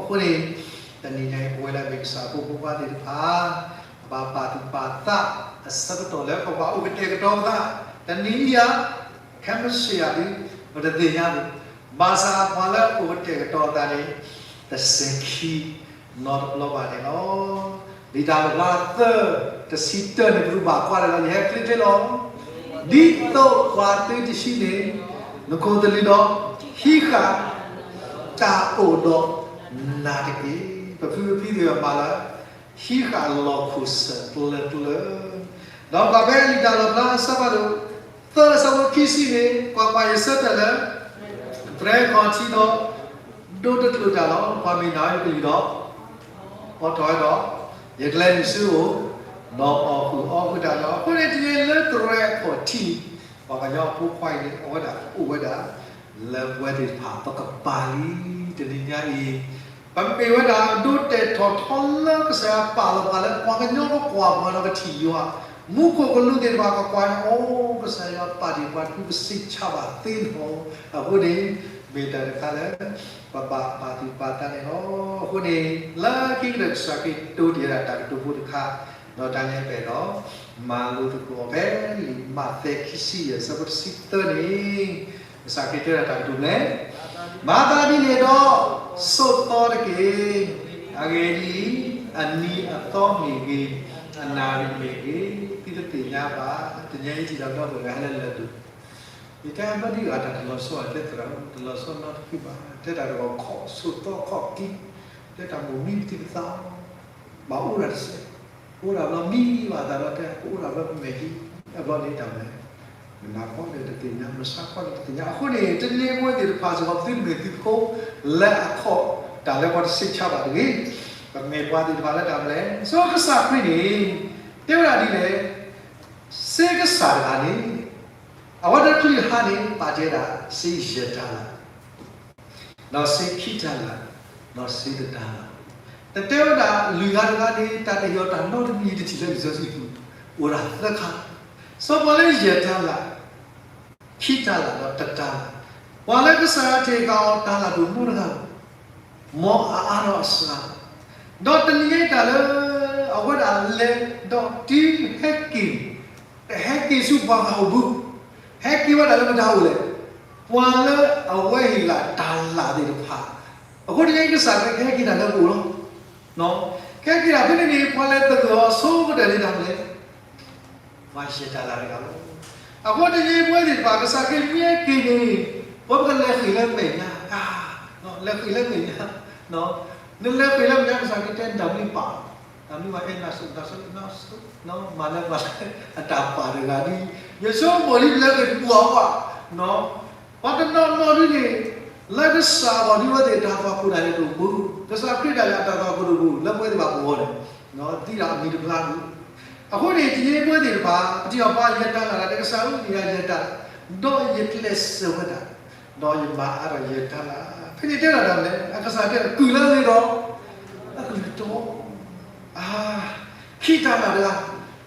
ဃိန့ၣ် တနံၤညါအံၤ ပဝဲလၢအမ့ၢ်ကစၢ်အဖိမုၣ်ဖိခွါသ့ၣ်တဖၣ် ပဘၣ်ပာ်သူၣ်ပာ်သး အဆၢကတီၢ်လၢပဘၣ်အိၣ်ကတဲာ်ကတီၤပသး, တနံၤအံၤဧါ ခဲမုၢ်ဆ့ၣ်ဧါဒ် ပတသ့ၣ်ညါဘၣ်. ဘၣ်ဆၣ်ပှၤလၢအအိၣ်ကတဲာ်ကတီၤအသးန့ၣ် တစဲၤခံနီတဘျီဘၣ်န့ၣ်လီၤ. လံာ်တၢ်လီၣ်ဖျါသၢ တဆံတၢန့ၣ် ပကဘၣ်ကွၢ်ဒီး ယဟဲချ့ချ့လီၤ. ဒ်သိးပှၤသုတဆံန့ၣ် နခိၣ်သလုးဒီး ဟံးဃာ်တၢ်အိၣ်ဒီးနၤတက့ၢ်. ပဖုပဖံသ့ၣ်တဖၣ်မၤလၢ ဟံးဃာ်လီၢ်ခိၣ်ဆၢၣ်ကျၢၤကျၢၤ, ဒီးကွၢ်ဖဲလံာ်တၢ်လီၣ်ဖျါအဆၢဖးဒိၣ် သၢအဆၢဖိခံဆံန့ၣ် ကွၢ်ကွၢ် ယဆၢထၢၣ်လၢ သရဲခီၣ်ထံးဒီး ဒိတကျိၤတၢ်လီၤ. ပှၤမ့ၢ်နာ်ယကလုၢ်ဒီး အိးထီၣ်ဝဲဒီး ယကလဲၤနုာ်ဆူအအိၣ် ဒီးအီၣ်ဃုာ်အီဃုာ်တၢ်လီၤ. အဃိန့ၣ် တနံၤလၢသရဲခီၣ်ထံး ပှၤကညီအဖိခွါအံၤန့ၣ် အဝဲဒၣ်အိၣ်ဝဲဒၣ် လၢပဝဲသ့ၣ်တဖၣ် ပကပၤလံ တနံၤညါအံၤ ပမ့ၢ်ဝဲဒၣ်ဒိတဲာ်ထီၣ်ထီလၢကစၢ်ယွၤပာ်လီၤပှၤလၢ ပှၤကညီကကွၢ်ပှၤဒီးကထံၣ်ယွၤ, မူခိၣ်ကလူးသ့ၣ်တဖၣ်ကကွၢ်န့ၣ် အိၣ် ကစၢ်ယွၤပာ်တ့ၢ်ပှၤ ဒုးပစံးဆါဘၣ်သ့လီၤ. အဃိန့ၣ် မ့ၢ်တၢ်တခါလၢ ပဘၣ်ပာ်သူၣ်ပာ်သးန့ၣ်လီၤ. အဃိန့ၣ် လၢခံကတၢၢ်ကစၢ်ခရံာ်တိၤတ့ၢ်ဝဲဒၣ်တၢ်ကတိၤဖိတခါ ဒီးတၢ်န့ၣ်ပအဲၣ်ဒိး မၤလိသကိးအီၤဖဲလံာ်မးသဲခံဆံယဲၢ် အဆၢဖိတဆံသၢန့ၣ် ကစၢ်ခရံာ်တဲဝဲဒၣ်တၢ်ကတိၤဖျဲၣ်, မၤသးဒ်န့ၣ်ဒီး ဆိးသီတက့ၢ်. အဂ့ၢ်ဒ်အံၤ, အနံၤအသီမ့ၢ်ဂ့ၤ, အနၣ်ရံၣ်မ့ၢ်ဂ့ၤ, သုတသ့ၣ်ညါဘၣ်, တနံၤအံၤထံၣ်ဒီးဒီပုၢ်ဝဲၢ်ဟဲလၢလၢၢ်ဒိၣ်, ယတဲဘၣ်ဒ်ဂၤတၢ်တလီၤဆီဘၣ်, တဲသရၣ်ဧၢ, တလီၤဆီနီတဖုဘၣ်, တဲတၢ်တဂီၤခီၣ်, ဆိးသီခီၣ်ကံ, တဲတၢ်မိၢ်မံပသံပသး, ဘၣ်အိၣ်ဒၣ်တစဲး, အိၣ်ဒၣ်ဘျီမံဘၣ်အသးဒီးတဲ ကအိၣ်ဒၣ်ဘျီပမဲာ်ဟံၣ်, အဘျီန့ၣ်တၢ်မနုၤလဲၣ်, မနၤခီဒီးတသ့ၣ်ညါ, မဆါခီဒီးတသ့ၣ်ညါ, အဃိန့ၣ် တနံၤအံၤပဝဲသ့ၣ်တဖၣ်စ့ၢ်ကီး ပသုတမ့ၢ်သုးဖိလၢအခီၣ်တၢ်လၢပှၤတဆံးဆါဘၣ်တဂ့ၤ, ပမ့ၢ်ပှၤသ့ၣ်တဖၣ်လၢတၢ်မနုၤလဲၣ်, စီၤကစၢ်ခရံာ်န့ၣ် တဲဝဲဒၣ်ဒ်လဲၣ်, စ့ကစၢ်တဂၤန့ၣ် အဝဲတချုးဟါန့ၣ် ပာ်တ့ၢ်ဝဲဒၣ် စ့ယဲၢ်တၤလၣ် ဒီးစ့ခံတၤလၣ်, ဒီးစ့တတၤလၣ်, တၢ်တဲဝဲဒၣ် လုၢ်ဂၤတဂၤန့ၣ် တၢ်တဟ့ၣ်အီၤတၢ်နီတမံၤတထံၣ်လၢလံာ်စီဆှံပူၤ, အိၣ်ဒၣ်သၢခါ, စီၤပှၤလၢယဲၢ်တၤလၣ်, ခံတၤလၣ်ဒီးတတၤလၣ်, ပှၤလၢကစၢ်ယွၤတ့ၢ်ဃာ်အီၤတၤလၣ်ဒိၣ်မးတဂၤ, မ်အအါဒီးအစှၤ, ဒီးတနံၤညါတၢ်လၢ အဝဲဒၣ်လဲၤ ဒီးတုၤဟဲက့ၤ တဟဲက့ၤဆူပှၤဂၤအိၣ်ဘၣ်, ဟဲက့ၤဝဲဒၣ်လၢမတၤအိၣ်လဲၣ်, ပှၤလၢအဝဲဟ့ၣ်လၢတၤလၣ်သ့ၣ်တဖၣ်, အဃိတနံၤညါကစၢ်ခရံာ်ကဟဲက့ၤတၢ်လၢပအိၣ်လီၤ, ကဟဲက့ၤတၢ်ဖဲန့ၣ်န့ၣ် ပှၤလဲၤသဂၢၢ်အီၤဆိကတၢၢ်န့ၣ်တၢ်မနုၤလဲၣ် ပှၤယဲၢ်တၤလၣ်တဂၤလီၤ. အဃိတနံၤအံၤပဝဲသ့ၣ်တဖၣ် ကစၢ်ခရံာ်မ့ၢ်ဟဲက့ၤန့ၣ် ပကလဲၤဃ့ၢ်လၢမဲာ်ညါ, လဲၤဃ့ၢ်လၢမဲာ်ညါ, နလဲၤဃ့ၢ်လၢမဲာ်ညါ ကစၢ်ခရံာ်တဲတၢ်မ့ၢ်ပာ်, တၢ်မ့ၢ်ပာ်အဲၣ်နၤစူး နၤစူး နၤစူး, မၤလၢပှၤလၢအတၢ်ပာ်တဂၤဒ်, ယဆိကမိၣ်ဒ်လဲၤဃ့ၢ်တပူၤအီၤဘၣ် ပှၤတနီၤနီၤဒ်န့ၣ် လၢကစၢ်အဂီၢ်ဒ်ဝဲသ့ၣ်တၢ်သွၣ်ခိၣ်တၢ်လဲၤတအိၣ်ဘူး, ကစၢ်ခရံာ်ဒၣ်လဲာ်အတၢ်သွၣ်ခိၣ်တအိၣ်ဘူး လၢပဝဲသ့ၣ်တဖၣ်ပဂီၢ်န့ၣ်, သံဒၣ်အမံၤတဖျါဘူး. အဃိန့ၣ် တနံၤအံၤပဝဲသ့ၣ်တဖၣ် ပထံၣ်ဘၣ်ပှၤယဲၢ်တၤလၣ် တၢ်တဲကစၢ်ဧၢ ယဲၢ်တၤလၣ်, ဒီးယကျဲးစၢးဝဲဒၣ်, ဒီးယမၤအါထီၣ်ယဲၢ်တၤလၣ်, ဖဲန့ၣ်တဲဒၣ်တၢ်မနုၤလဲၣ်, အကစၢ်တဲ ကုၢ်လၢအဂ့ၤဒီး အကလုၢ်တီ, အါ, ခံတၤလၣ်တဂၤ,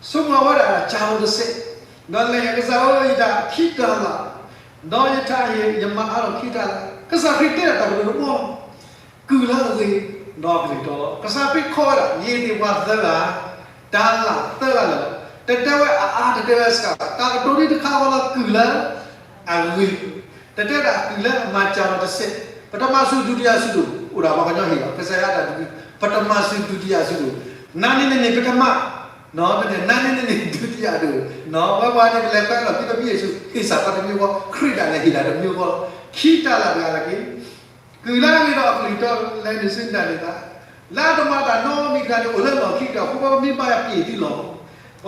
ဆိကမိၣ်ဝဲဒၣ် ကၢ်လိာ်တစဲး, ဒီးလဲၤ ကစၢ်ဧၢ ယတၢ်ခံတၤလၣ်, ဒီးယတၢ်အံၤ ယမၤအါထီၣ်ခံတၤလၣ်, ကစၢ်ခရံာ်တဲတၢ်တဘျီတဘျီ, ကုၢ်လၢအဂ့ၤ ဒီးအကလုၢ်တီလီၤ. ကစၢ်ခရံာ်ခီဝဲဒၣ် ယဟ့ၣ်န့ၢ်ပှၤသၢဂၤ တၤလၣ်သၢဂၤလၢာ်လီၤ. တတဲဝဲအအါ တတဲဝဲအစှၤဘၣ်, တၢ်ကတိၤဒ်တခါဃီလီၤ ကုၢ်လၢအဂ့ၤ, တတဲဒၣ်ကုၢ်လၢအမၤကၢ်လိာ်တစဲး, ပထမစု ဒုတိယစု အိၣ်ဒၣ်ပှၤကညီဟ့ၣ်လီၤ ကစၢ်ယွၤတၢ်ဒုး, ပထမစု ဒုတိယစု, နၤန့ၣ်န့ၣ်န့ၣ် ပထမ, နၤန့ၣ်န့ၣ်န့ၣ် ဒုတိယဒိၣ်, ဝဲပှၤန့ၣ် ပလဲၤကွဲလီၤ သုတမ့ၢ်ယ့ၣ်ၡူး ဟ့ၣ်စၢ်ပှၤတမံၤဃီ, ခရံာ်ဒၣ်လဲာ်ဟ့ၣ်ဒၣ်တမံၤဃီလီၤ. ခံတၤလၣ်တဂၤလၢက့ၤ ကုၢ်လၢအဂ့ၤဒီးအကလုၢ်တီ လဲၤနုာ်ဆူနတၢ်န့ၣ်သါ, လၢအတမၤတၢ်နီတမံၤတဂၤန့ၣ် အိၣ်လၢ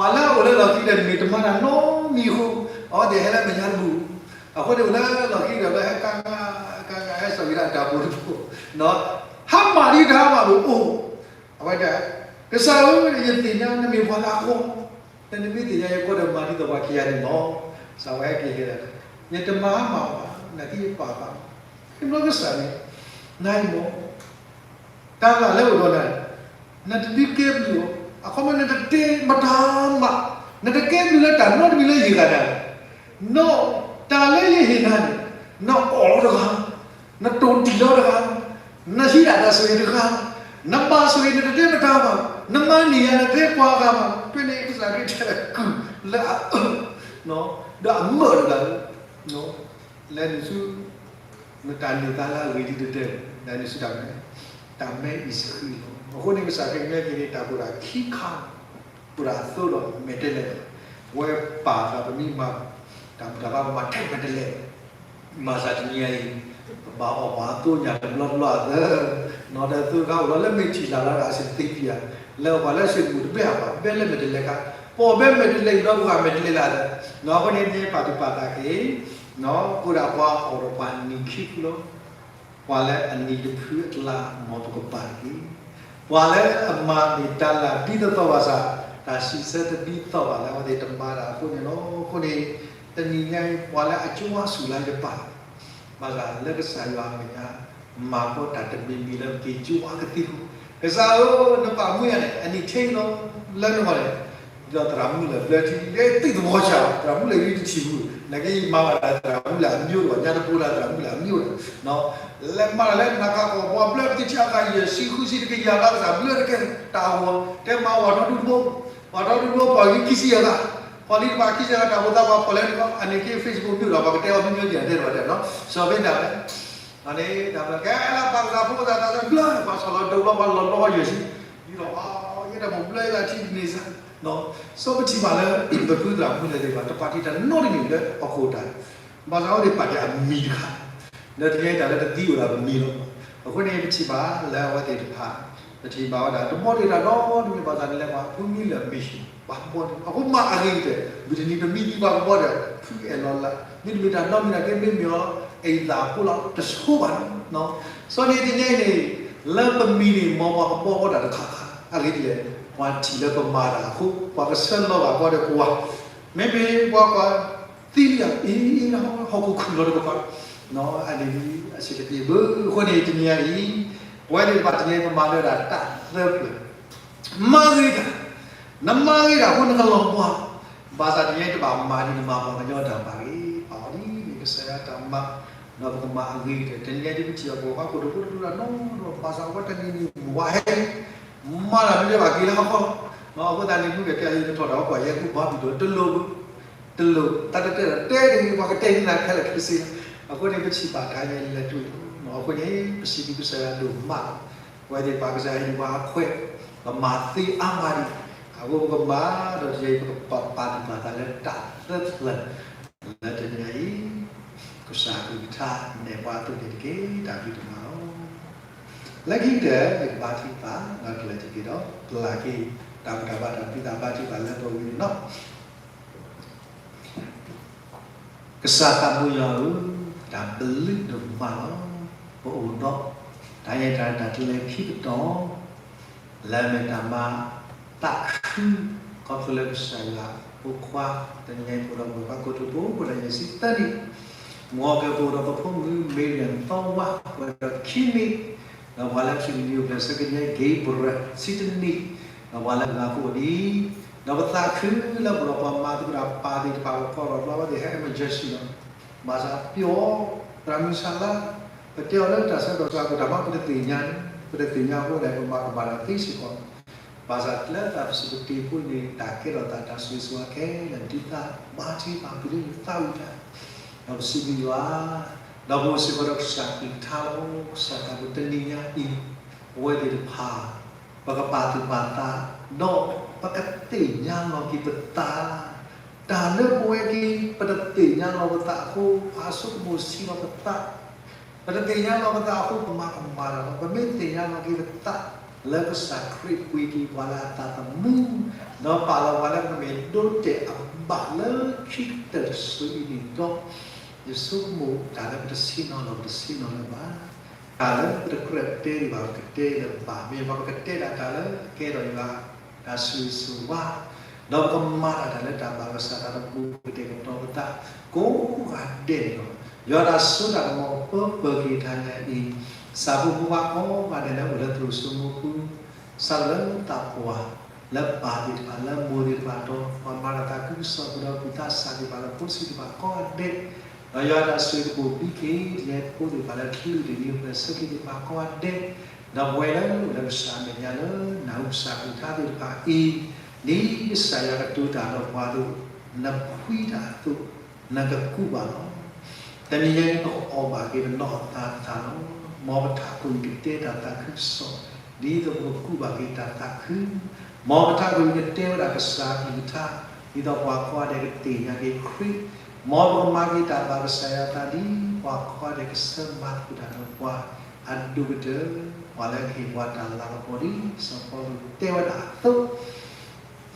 လီၢ်ခံကတၢၢ်အဃိ ပမ့ၢ်ဘၣ်ယၤပ့ၢ်သုလီၤ. ပှၤလၢအအိၣ်လၢလီၢ်ခံကတၢၢ်န့ၣ် မ့ၢ်တမၤတၢ်နီတမံၤအဃိ အဝဲသ့ၣ်ဟဲလၢမဲာ်ညါတဘူၣ်, အဃိန့ၣ် အိၣ်လၢလီၢ်ခံကတၢၢ်လၢဟဲကါငါ ကါငါ ဟဲစိာ်က့ၤဒၣ်တၢ်ဘိတဘိ, ဟါမၢ်ဒ်တၢ်ဟါမၢ်ဘၣ်အိၣ်, အဝဲဒၣ် ကစၢ်ဧၢ ယသ့ၣ်ညါနမ့ၢ်ပှၤလၢအဃီ နမ့ၢ်သ့ၣ်ညါယကီဒီးမၤဒ်သိးပှၤခံဂၤန့ၣ်လီၤ. ကစၢ်ဝဲဟဲက့ၤဟဲဒၣ်, ယတမၤဟါမၢ်ဘၣ်, နာ်က့ယပာ်ဘၣ်, ခ့ဘျီကစၢ်န့ၣ် နၤအံၤမ့ၢ် တၤလၣ်လၢအိၣ်ဒီးနၤ, နတဒုးကဲဘျုးအီၤ, အခီပညီနတတဲမတၤမး, နတကဲဘျုးလၢတၢ်နီတမံၤလၢယဂၤဒၣ်လဲာ်, နတၢ်လၢယဟ့ၣ်နၤန့ၣ် နအီၣ်လီၤတဂၤ, နတိၢ်တံၢ်လီၤတဂၤ, နဟံးဒၣ်တၢ်ဆိၣ်ဂ့ၤတဂၤ, နဘၣ်ဆိၣ်ဂ့ၤနတတဲမတၤဘၣ်, နမၤန့ၢ်ယၤ နတဲပှၤဂၤမး, ဖဲန့ၣ်ကစၢ်ခရံာ်တဲကုၢ်လၢအအၢ ဒီးအမၢၢ်တဂၤလၢ လဲၤနုာ်ဆူ နတၢ်န့ၢ်သါလၢအဂ့ၤဒ်တတဲ, လဲၤနုာ်ဆူတၢ်မနုၤလဲၣ်, တၢ်မဲအံၤစဃံလီၤ. အဃိန့ၣ် ကစၢ်ခရံာ်မ့ၢ်ဟဲက့ၤန့ၣ် တၢ်အိၣ်ဒၣ်ခံခါ, အိၣ်ဒၣ်အသိးဒီးမဲာ်တဲးလဲး, ဝဲပာ်သးပမ့ၢ်မၤ တၢ်ဘူၣ်တၢ်ဘါမၤထဲမဲာ်တဲးလဲး, မၤစၢ်တနံၤအံၤ ပဘၣ်အီၣ်ပှၤအသိညၣ်တဘျီဘျီအသၢ, နီၢ်ဒီးသိခါအိၣ်လီၤလၢမဲာ်ထံၣ်လၢ်လီၤအစ့တသ့ဖံးဧါ, လၢပှၤလၢအစ့တဘူၣ်တဘ့ၣ်အပှၤ ဘဲလၢမဲာ်တဲးလဲးခါ, ပအီၣ်ဘဲမဲာ်တဲးလဲးအံၤဒီးပှၤမဲာ်တဲးလဲးလၢ်သၢ, နီၢ်အဃိန့ၣ် မ့ၢ်ပာ်သူၣ်ပာ်သးက့ၤ ကိးဒၣ်ပှၤအီၣ်ဒီးပှၤနံၤခံဖုလီၤ. ပှၤလၢအနံၤတဖုအကျါ မ်ပကပာ်တက့ၢ်. ပှၤလၢအမၤန့ၢ်တၤလၣ်ဒ်သိးသိးဘၣ်ဆၣ် တၢ်စံးဆၢတဒ်သိးဘၣ်လၢအဝဲသ့ၣ်တမၤတၢ်အဃိန့ၣ်လီၤ. အဃိန့ၣ် တနံၤညါအံၤ ပှၤလၢအကၠိဝါဆူၣ်လၢယပာ် ဘၣ်ဆၣ်လၢကစၢ်ယွၤအမဲာ်ညါ မၤဃီတၢ်တမံၤမံၤလၢပက့ၤကၠိဝါကသံၣ်အဃိ, ကစၢ်ဧၢ, နပာ်မူယၤန့ၣ် အနံၤထဲအံၤလီၤ. လၢနဂီၢ်န့ၣ် ဒီးသရၣ်မုၣ်လၢဘျၢထံ လၢသ့ၣ်သဘီဆၣ် သရၣ်မုၣ်လၢယတထံၣ်ဘူး, နာ်က့ယမၤဘၣ်ဒၣ်သရၣ်မုၣ်လၢအမံၤဒီး ညါတပူၤလၢသရၣ်မုၣ်လၢအမံၤဒီး လဲၤမၤတၢ်လၢနၤခးကီၢ် ပှၤဘျၢပသံၣ်ထံအဂၤ ယဲၢ်ဆံဃုဆံတကယၤလၢကစၢ်ဘျၢတကဲ တၢ်အဂီၢ် တဲမၤဝဲထီၣ်ဒူတဘိ, ဝဲထီၣ်ဒူတဘိ ပှၤဂံၢ်ခံဆံအဂၤ, ပှၤလံတဖၣ်ခံဆံအဂၤ တၢ်ဖိသၣ်ပှၤဖီၣ်လဲၣ်န့ၣ် အနံၤက့ Facebook မ့ၢ်ဒီး ပှၤကတဲအီၤမ့ၢ်မ့ၢ်ယဲၢ်တဲတဘၣ်တဲနီၤ စီၤဘ့ၣ်ဒၣ်လဲၣ် န့ၣ် တၢ်ဘျၢကဲလၢပှၤကစၢ်ဖိသၣ်သးဘျၢ ပှၤဆီၣ်လီၤဒိလီၤ ပှၤလီၤလီၤယဲၢ်ဆံ, ယဒီး ယ တၢ်မိၣ်ဘျီအံၤလၢအထံးတန့ၢ်စ့ၢ်, စီၤပထံၣ်ဘၣ်လၢ ပဖုသရၣ်မုၣ်လဲၤသ့ၣ်တဖၣ် တပာ်တ့ၢ်တၢ်နီတမံၤလၢဟီၣ်ခိၣ်တၢ်, ဘၣ်ဆၣ်အဝဲသ့ၣ်ပာ်တ့ၢ်အမံၤတခါ, ဒီးတနံၤအံၤတၢ်လၢတသံအိၣ်ဒီးပမံၤလီၤ. အဃိန့ၣ် ပထံၣ်ဘၣ်လၢအဝဲသ့ၣ်တဖၣ် ပထံၣ်ဘၣ်ဝဲဒၣ် တဘီတ့ၢ်တၢ်နီတမံၤဘၣ်ဆၣ်န့ၣ်လဲၤပှၤ ဖုမံလၢအမံၤ ပှၤကဘီတ့ၢ် အဃိမၤအဂ့ၤကတၢၢ် မုၢ်တနံၤပမံသံ ပှၤကဘီတ့ၢ် ဖုအဲၣ်လီၤလၢ မ့တမ့ၢ်တၢ်နီတမံၤနာ်က့ မ့မ့ၢ်အီၤ အံသၣ်ဖိလီၤ တဆိဘၣ်န့ၣ်, စီၤန့ၣ်တနံၤအံၤန့ၣ် လၢပမံၤန့ၣ် မ်ပှၤကဘီဃီတၢ်တခါခါ အဂ့ၢ်ဒ်လဲၣ်, ပှၤထံၣ်လၢပမၤတၢ်အဃိ ပှၤကဆၢလီၤဘၣ်ဃီဒီးပှၤ, မ့မ့ၢ်ပှၤကွၢ်သံလံဧါ အ့ ဟီၣ်ခိၣ်ခုၣ်လီၤတကပၤ, အန့ၣ်အဆၢကတီၢ်ဘၣ်အဃိန့ၣ် တနံၤအံၤ ပဝဲသ့ၣ်တဖၣ်တနံၤအံၤ ပမၤလၢဒၣ်တၢ်သၢဖျၢၣ် မၤဂ့ၤတၢ်, နမၤဂ့ၤတၢ်အဃိနကလီၤဘှါ, ဘၣ်ဆၣ်တနံၤအံၤတဘၣ်မၤဒ်နမၤပှၤကညီတၢ်ဘၣ်ဂ့ၤ, ပာ်အီၤဒ်န့ၣ်ကစၢ်ယွၤတၢ်မၤ, ဒီးပကမၤအဂ့ၤကတၢၢ် တနံၤအံၤဒ်ပထံၣ်အီၤပှၤကိးဒိၣ်ဒိၣ်တဒိၣ်တၢ်နီၢ်နီၢ် ဘၣ်ဆၣ်အဝဲတနံၤန့ၣ် ဝၤဟဲ မၤတၢ်မ့ၢ်တဘၣ်က့ၤလၢဟီၣ်ခီ, အဃိသတးန့ၣ် မုၢ်ကတဲအံၤကထီၣ်တၢ်ဝဲကွၢ်ယဲၢ်ကူဘီပံၤဒိၣ်တလိၣ်, တလိၣ် တၢ်တတဲဒီးတဲဒ်န့ၣ် ပှၤကတဲန့ၢ်နၤခဲလၢာ်ခဲဆ့လီၤ. အဃိန့ၣ် ပထံၣ်ဘၣ်တၢ်ယဲၢ်လဲၤတုၤလီၤ. အဃိန့ၣ် ပစံးဘျုးကစၢ်ယွၤဒိၣ်မးလီၤ. ပဝဲသ့ၣ်တဖၣ်ကစၢ်ယွၤဟ့ၣ်ပှၤအခွဲး, ပမၤသ့အါမးဒံး, အဃိပကမၤဒီးယဲၢ် ပကပာ်သူၣ်ပာ်သးလၢတၢ်သၢဖျၢၣ် လၢတနံၤအံၤ ကစၢ်အကလုၢ်ကထါနဲၣ်ပှၤအသိးန့ၣ်တက့ၢ် တၢ်ဘျုးဒိၣ်မးလီၤ. လၢခံကတၢၢ် ယကဘါထုကဖၣ် ဒီးကလဲၤတက့ၢ်ဒီး ပျၢ်က့ၤ တၢ်ဘူၣ်တၢ်ဘါတၢ်ဘျုးတၢ်ဘါထုကဖၣ်လၢပဝံၤန့ၣ်လီၤ. ကစၢ်သးဘိယွၤဧၢ, တၢ်ဘျုးဒိၣ်မးလီၤ. ပအိၣ်ဒီး တၢ်အဲၣ်တၢ်တၢ်တလဲၤခံပတီၢ် လၢအမ့ၢ်တၢ်မၤသးခု ခီဖျိလၢကစၢ်ယွၤဖိခွါ တနံၤအံၤပအိၣ်ဒီးပှၤကွၢ်ကိတိာ်ဖိ ပအိၣ်ဒီးယဲၢ်ဆံသၢနံၣ်, မ်ကပအိၣ်ဒီးပဖိမုၣ် မ့ၢ်ရၣ်သီဝါ ပှဲၤဒီးခံနံၣ်, ဒီးပှၤလၢခံနံၣ်နံၣ်အိၣ်ဖျဲၣ်ဆၢကညဲ Gabriel ဆံတနံၣ်, ဒီးပှၤလၢအဂၤဖိအိၣ်ဒံး, ဒီးပသးခုလၢပအိၣ်ဒီးပှၤမၤသကိးတၢ်ပာ်သ့ၣ်တဖၣ် ပကိးလီၤဘျီဝဲသ့ၣ်ဟဲ emergency လီၤ. ဘၣ်ဆၣ်ပျီ သရၣ်မုၣ်ဆၣ်လါ ပတဲအီၤလၢတၢ်ဆၢကတီၢ်ဆၢကတီၢ်မး ပတသ့ၣ်ညါန့ၣ် ပတသ့ၣ်ညါအဃိန့ၣ် ပမၤကမၣ်တၢ်သ့စ့ၢ်ကီး, ဘၣ်ဆၣ်လၢတၢ်ပစံးပတ့ၤဖိန့ၣ် တၢ်ကဲထီၣ်သးတၢ်ဆိၣ်ဂ့ၤဆိၣ်ဝါခဲလၢာ် ဒုးသးဘါထုကဖၣ်ပျံၤလၢယသးဝံၣ်တၢ်, ဒီးပစံးဘျုးယွၤ, ဒီးပအိၣ်စ့ၢ်ကီးဒီးကစၢ်ကလုၢ်ကထါလီၤ. ကစၢ်သးဘိတနံၤညါအံၤ ပဝဲသ့ၣ်တဖၣ် ပကပာ်သူၣ်ပာ်သး ဒီးပကသ့ၣ်ညါလီၤက့ၤပသး, တၢ်လၢပဝဲက့ၤ ပတသ့ၣ်ညါလီၤပသးအဃိ ပှၤဆိကမိၣ်ဆံးလီၤပသး, ပတသ့ၣ်ညါလီၤပသးအဃိ ပမၤကမၣ်တၢ်လီၤ. ပမ့ၢ်သ့ၣ်ညါလီၤက့ၤပသး လၢကစၢ်ခရံာ်ပှ့ၤက့ၤပှၤလၢအသးသမူ, ဒီးပာ်လီၤပှၤလၢပကမ့ၢ်ဒိတဲာ်အဘၣ်လၢခံကတၢၢ်တစုအံၤန့ၣ်ဒီး, ယဆိကမိၣ်တၢ်လၢပတဆ့ၣ်နီၤလီၤ ပတဆ့ၣ်နီၤလၢၤဘၣ်. တၢ်လၢပတကြၢးတဲဒံးဘၣ် ပကတဲလၢၤဘၣ်. မ့ၢ်ပကတဲဒၣ်တၢ်လၢကကဲထီၣ်ယွၤ တၢ်ဆိၣ်ဂ့ၤဆိၣ်ဝါ, ဒီးပကမၤတၢ်တၢ်လၢတၢ်ဘၣ်ကစၢ်တၢ်တပူၤ ကတဲာ်ကတီၤပသး ကိးဂၤဒဲးန့ၣ်လီၤ. ယွၤတၢ်စိတၢ်ကမီၤပၢပၢၤက့ၤတၢ်ညါအံၤ, စၢ်ဖိဖိခွါကိးဂၤဒဲးလၢအိၣ်လၢသရိာ်စိမိၤပူၤ, စးထီၣ်လၢသးပှၢ်, လၢပၢ်သ့ၣ်တဖၣ် လၢမိၢ်သ့ၣ်တဖၣ်ဒီး ပှၤမၤတၢ်သးခုကစီၣ်ပူၤဒီးပုၢ်သးစၢ်သ့ၣ်တဖၣ်လၢဖိဆံးသ့ၣ်တဖၣ်ကိးဂၤဒဲး, ဒီးယွၤတၢ်ဆိၣ်ဂ့ၤကဘိၣ်ဘံက့ၤ ယဖိသ့ၣ်တဖၣ်လၢချုးဒံးနံၣ်အိၣ်ဖျဲၣ်ဆၢက့ၤသ့ၣ်တဖၣ်ကိးဂၤဒဲး, ဒီးပဝဲလၢအိၣ်လၢကစၢ်အမဲာ်ညါလၢ နၢ်ဟူကစၢ်ကလုၢ်ကထါသ့ၣ်တဖၣ်အံၤ, ဒ်ကစၢ်ယွၤကတိၤတၢ်ဒီးပှၤအသိး, နဖှံတၢ်အသိး, နကကူးဘၣ်လီၤ. တနံၤညါအံၤ ပကအီၣ်ဘၣ်က့ၤပနီၢ်အသးတဖၣ်လီၤ. မ်ပထးခိၣ်အံၤကတဲတၢ်သးခုကစီၣ်, ဒ်သိးပကကူးဘၣ်က့ၤတၢ်သးခု, မ်ပထးခိၣ်အံၤကတဲဝဲဒၣ်ကစၢ်အကလုၢ်ကထါ, ဒ်သိးပှၤကိးဂၤဒဲးကသ့ၣ်ညါက့ၤခရံာ်, မ်ပကမၤက့ၤတၢ်ဘၣ်ကစၢ်ယွၤအသးဒ် ပှၤကိးဂၤဒဲးကဆၢမၤသကိးတၢ်ဒီးပှၤ အဒိၣ်ကတၢၢ်, ပှၤလၢကဟ့ၣ်ပှၤတၢ်လၤကပီၤဒ် စီၤပီလူးတဲဝဲဒၣ်အသိး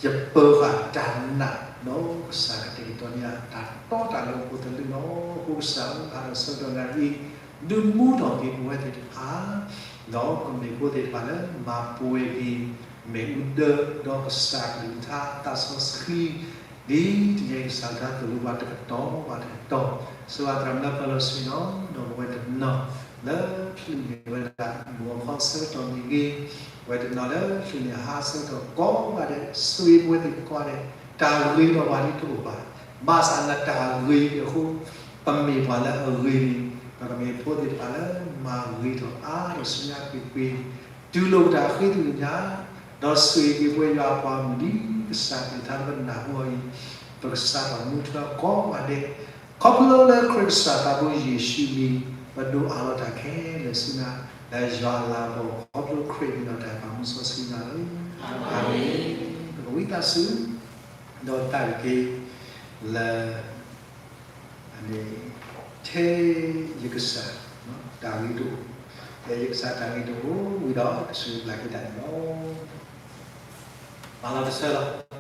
ယပၢၤဃာ်တၢ်နာ် ဒီးကစၢ်ကတဲာ်ကတီၤန့ၢ်ယၤ တၢ်တီတၢ်လိၤဖိသလုးလီၤ. အဃိကစၢ်ဧၢ, အါထီၣ်ဆၢကတီၢ်နၣ်ရံၣ်အံၤ ဒုးမူထီၣ်က့ၤပဝဲသ့ၣ်တဖၣ်, ဒီးပကမ့ၢ်ဖိသ့ၣ်တဖၣ်လၢ မၤပှဲၤက့ၤ မ့ၣ်အူဒၢ ဒီးကစၢ်ကလုၢ်ကထါသးစီဆှံ, ဒ်တနံၤအံၤကစၢ်ကလုၢ်ကထါသိၣ်လိပှၤတကတီၢ်ဘၣ်တကတီၢ်, စၢၤဝဲသရၣ်မုၣ်လၢပၢၤလီၢ်ဆှံနီၤ, ဒီးပဝဲတနီၤလၢချုးန့ၢ်ဝဲဒၣ် မုၢ်ဂီၤခီဆၢကတီၢ်မ့ၢ်ဂ့ၤ, ပဝဲတနီၤလၢချုးန့ၢ်အဟါဆၢကတီၢ်ကိးဂၤဒဲး, ဆိၣ်ဂ့ၤပဝဲသ့ၣ်ကိးဂၤဒဲး, တၢ်ဂ့ၤဒီးပှၤဒ်တအိၣ်ဘၣ်, ဘၣ်ဆၣ်လၢတၢ်ဂ့ၤအဃိ, ပမ့ၢ်ပှၤလၢအဂ့ၤန့ၣ်, ပကမ့ၢ်ဖိသ့ၣ်တဖၣ်လၢမၤဂ့ၤထီၣ်အါထီၣ်ဆူညါကွ့ၢ်ကွ့ၢ်, တူၢ်လိာ်ပတၢ်ဃ့သ့ၣ်ညါ, ဒီးဆိၣ်ဂ့ၤက့ၤပဝဲယွၤအပှၤမုၣ်ဒ်ကစၢ်ကလုၢ်ကထါလၢပနၢ်ဟူအီၤအံၤ, ပကစးထီၣ်မူထီၣ်ကိးဂၤဒဲး, ခီဖျိလၢခရံာ်ကစၢ်သးဘိယ့ၣ်ၡူးအမံၤ, ပဒိးအးလီၤတၢ်ခဲလၢာ်ဆူနၤ, လၢယွၤအလၤကပီၤ ခီဖျိခရံာ်န့ၣ်ဒီးတၢ်ပာ်မူစီဆှံနၤလီၤ. အၤမ့ၣ်. ပကဝံသးစူၤ ဒီးတၢ်က့ၤလၢ ထဲယကစၢ် တၢ်ဂ့ၤတအိၣ်, ထဲယကစၢ်တၢ်ဂ့ၤတအိၣ်ဝံၤဒီး ကစၢ်ယွၤက့ၤတၢ်န့ၣ်လီၤ. ပာ်လီၤတဆၢလီၤ.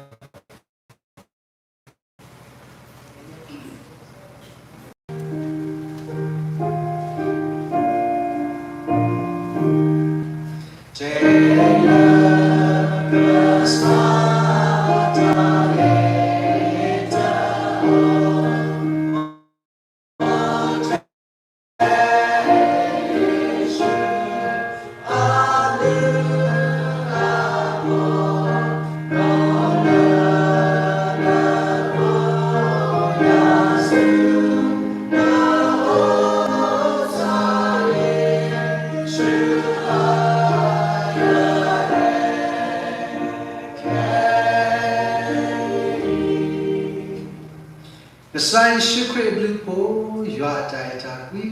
ကစၢ်ယ့ၣ်ၡူးခရံာ်အဘျုးအဖှိၣ်, ယွၤအတၢ်အဲၣ်တၢ်ကွံ,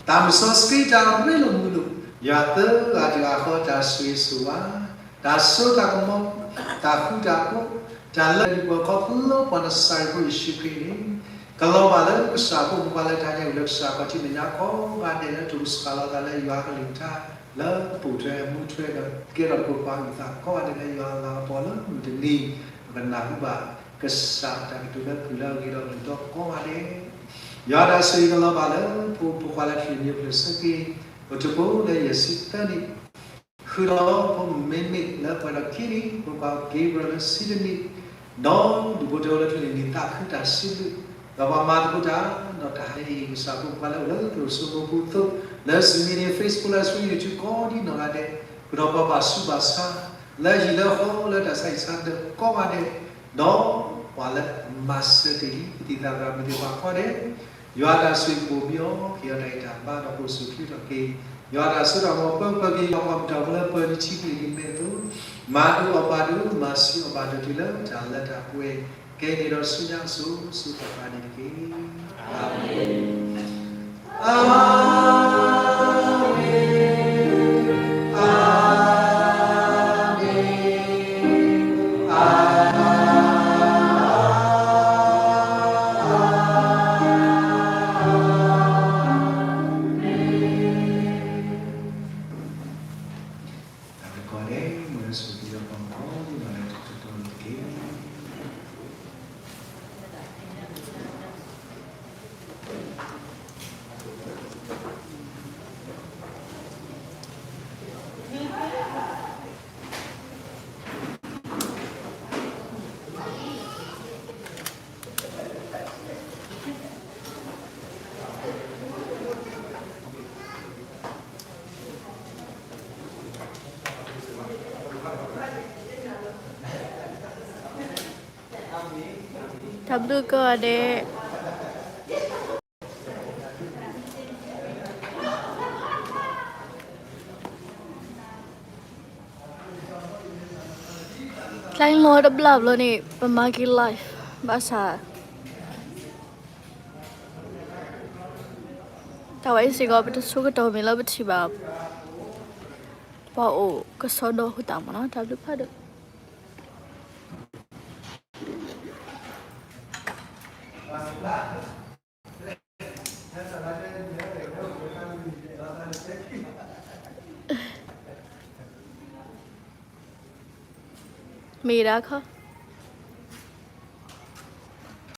တၢ်မုၢ်စီဆှံတၢ်ရ့လိာ်မုာ်လိာ်, ယွၤသၢဂၤတဂၤဃီတၢ်ဆိၣ်ဂ့ၤဆိၣ်ဝါ, တၢ်စိတၢ်ကမီၤ, တၢ်ဃူတၢ်ဖိး, တၢ်လၢပှဲၤခီဖျိပှၤနစၤရ့းဖိယ့ၣ်ၡူးခရံာ်န့ၣ်, ကလီၤဘၣ်လၢကစၢ်ဖိမုၣ်ဖိခွါလၢတၢ်ညါဝံၤလၢကစၢ်ခီၣ်ထံးမဲာ်ညါကိးဂၤဒဲးလၢ တိၢ်စှၤလီၤသးလၢယွၤကလုၢ်ကထါ လၢပိာ်ထွဲမူထွဲဒီး ကဲထီၣ်တကပၤအုၣ်သးကိးဂၤဒဲးလၢယွၤအလၤကပီၤလၢမုၢ်တနံၤ ပကနၢ်ဟူဘၣ် ကစၢ်တၢ်ကတိၤလၢကုၢ်လၢအဂ့ၤဒီးကလုၢ်ဒီကိးဂၤဒဲး, ယွၤတၢ်ဆိၣ်ဂ့ၤကလီၤဘၣ်လၢ ဖိမုၣ်ဖိခွါလၢချံးန့ၣ်ဖျၢၣ်ဆၢက့ၤ ပတံၤဖိလၢယဲၢ်ဆံသၢနံၣ် ဃုာ်ဒီးဖိမုၣ်မ့မ့ၢ်လၢပှဲၤဒီးခံနံၣ်, ဖိခွါ Gabriel လၢဆံတနံၣ်, ဒီးဒူၣ်ဖိထၢဖိလၢချံးန့ၣ်နံၣ်သးခုတၢ်စံးဘျုး, ဒီးပှၤမၤသကိးတၢ် ဒီးတၢ်ဟဲအံၤကစၢ်ဖိခွါလၢအိၣ်လၢသရိာ်စိမိၤပူၤသိး လၢ Zoom န့ၣ် Facebook လၢ Zoom YouTube ကိးဒံနီၢ်ဂၤဒဲး, ဃုာ်ဒီးပှၤဘၣ်ဆူးဘၣ်ဆါ လၢဟံၣ်လၢဃီလၢတၢ်ဆါဟံၣ်ဆါဒၢးကိးဂၤဒဲး, ဒီးပှၤလၢအမၤစၢၤတ့ၢ်လံ ပသံၣ်သးရၤမုၢ်သ့ၣ်တဖၣ်ကိးဂၤဒဲး, ယွၤတၢ်ဆိၣ်ဂ့ၤကဘိးဘံအီၤ က့ၤအီၤတၢ်ဂံၢ်တၢ်ဘါဒီးပအိၣ်ဆူၣ်ချ့ထီၣ်က့ၤ, ယွၤတၢ်စိတၢ်ကမီၤပၢပှဲၤက့ၤ ယွၤပှၤမုၣ်တၢ်ဖိလၢပှဲၤလံထံကလံၤလံမဲာ်အသိး, မၤဒိးအီၣ်ဘၣ်ဒိး မၤဆူးအီၣ်ဘၣ်ဒိးတုၤလၢတၢ်လၢတၢ်ပှဲၤ, ကဲန့ၣ်ဒီးဆူညါအစိၤစိၤဃၣ်ဃၣ်န့ၣ်တက့ၢ်. အၤမ့ၣ်, အၤမ့ၣ်, အၤမ့ၣ်, အၤမ့ၣ်. တၢ်ကီဒဲး မ့ၢ်လၢဆိၣ်ဂ့ၤဒီးပှၤမုၣ်ကိးဒံနီၢ်ဂၤဒဲးတတီၤတတီၤန့ၣ်တက့ၢ်. တၢ်ဘျုးကိးဂၤဒဲး. ကျဲလီၤတဘျီဘျီန့ၣ် ပမၤက့ၤ live ဘၣ်ဆၣ် တၢ်ဝဲအံၤစ့ၢ်ကီး ပတဆိကတီၢ်မ့ၢ်လၢပထံၣ်ဘၣ် ပှၤအိၣ်ကစီဒီအဃိသတးမ့ၢ်နီၤ တၢ်ဘျုးဖးဒိၣ်. မ့ၢ်ဒၣ်ခီ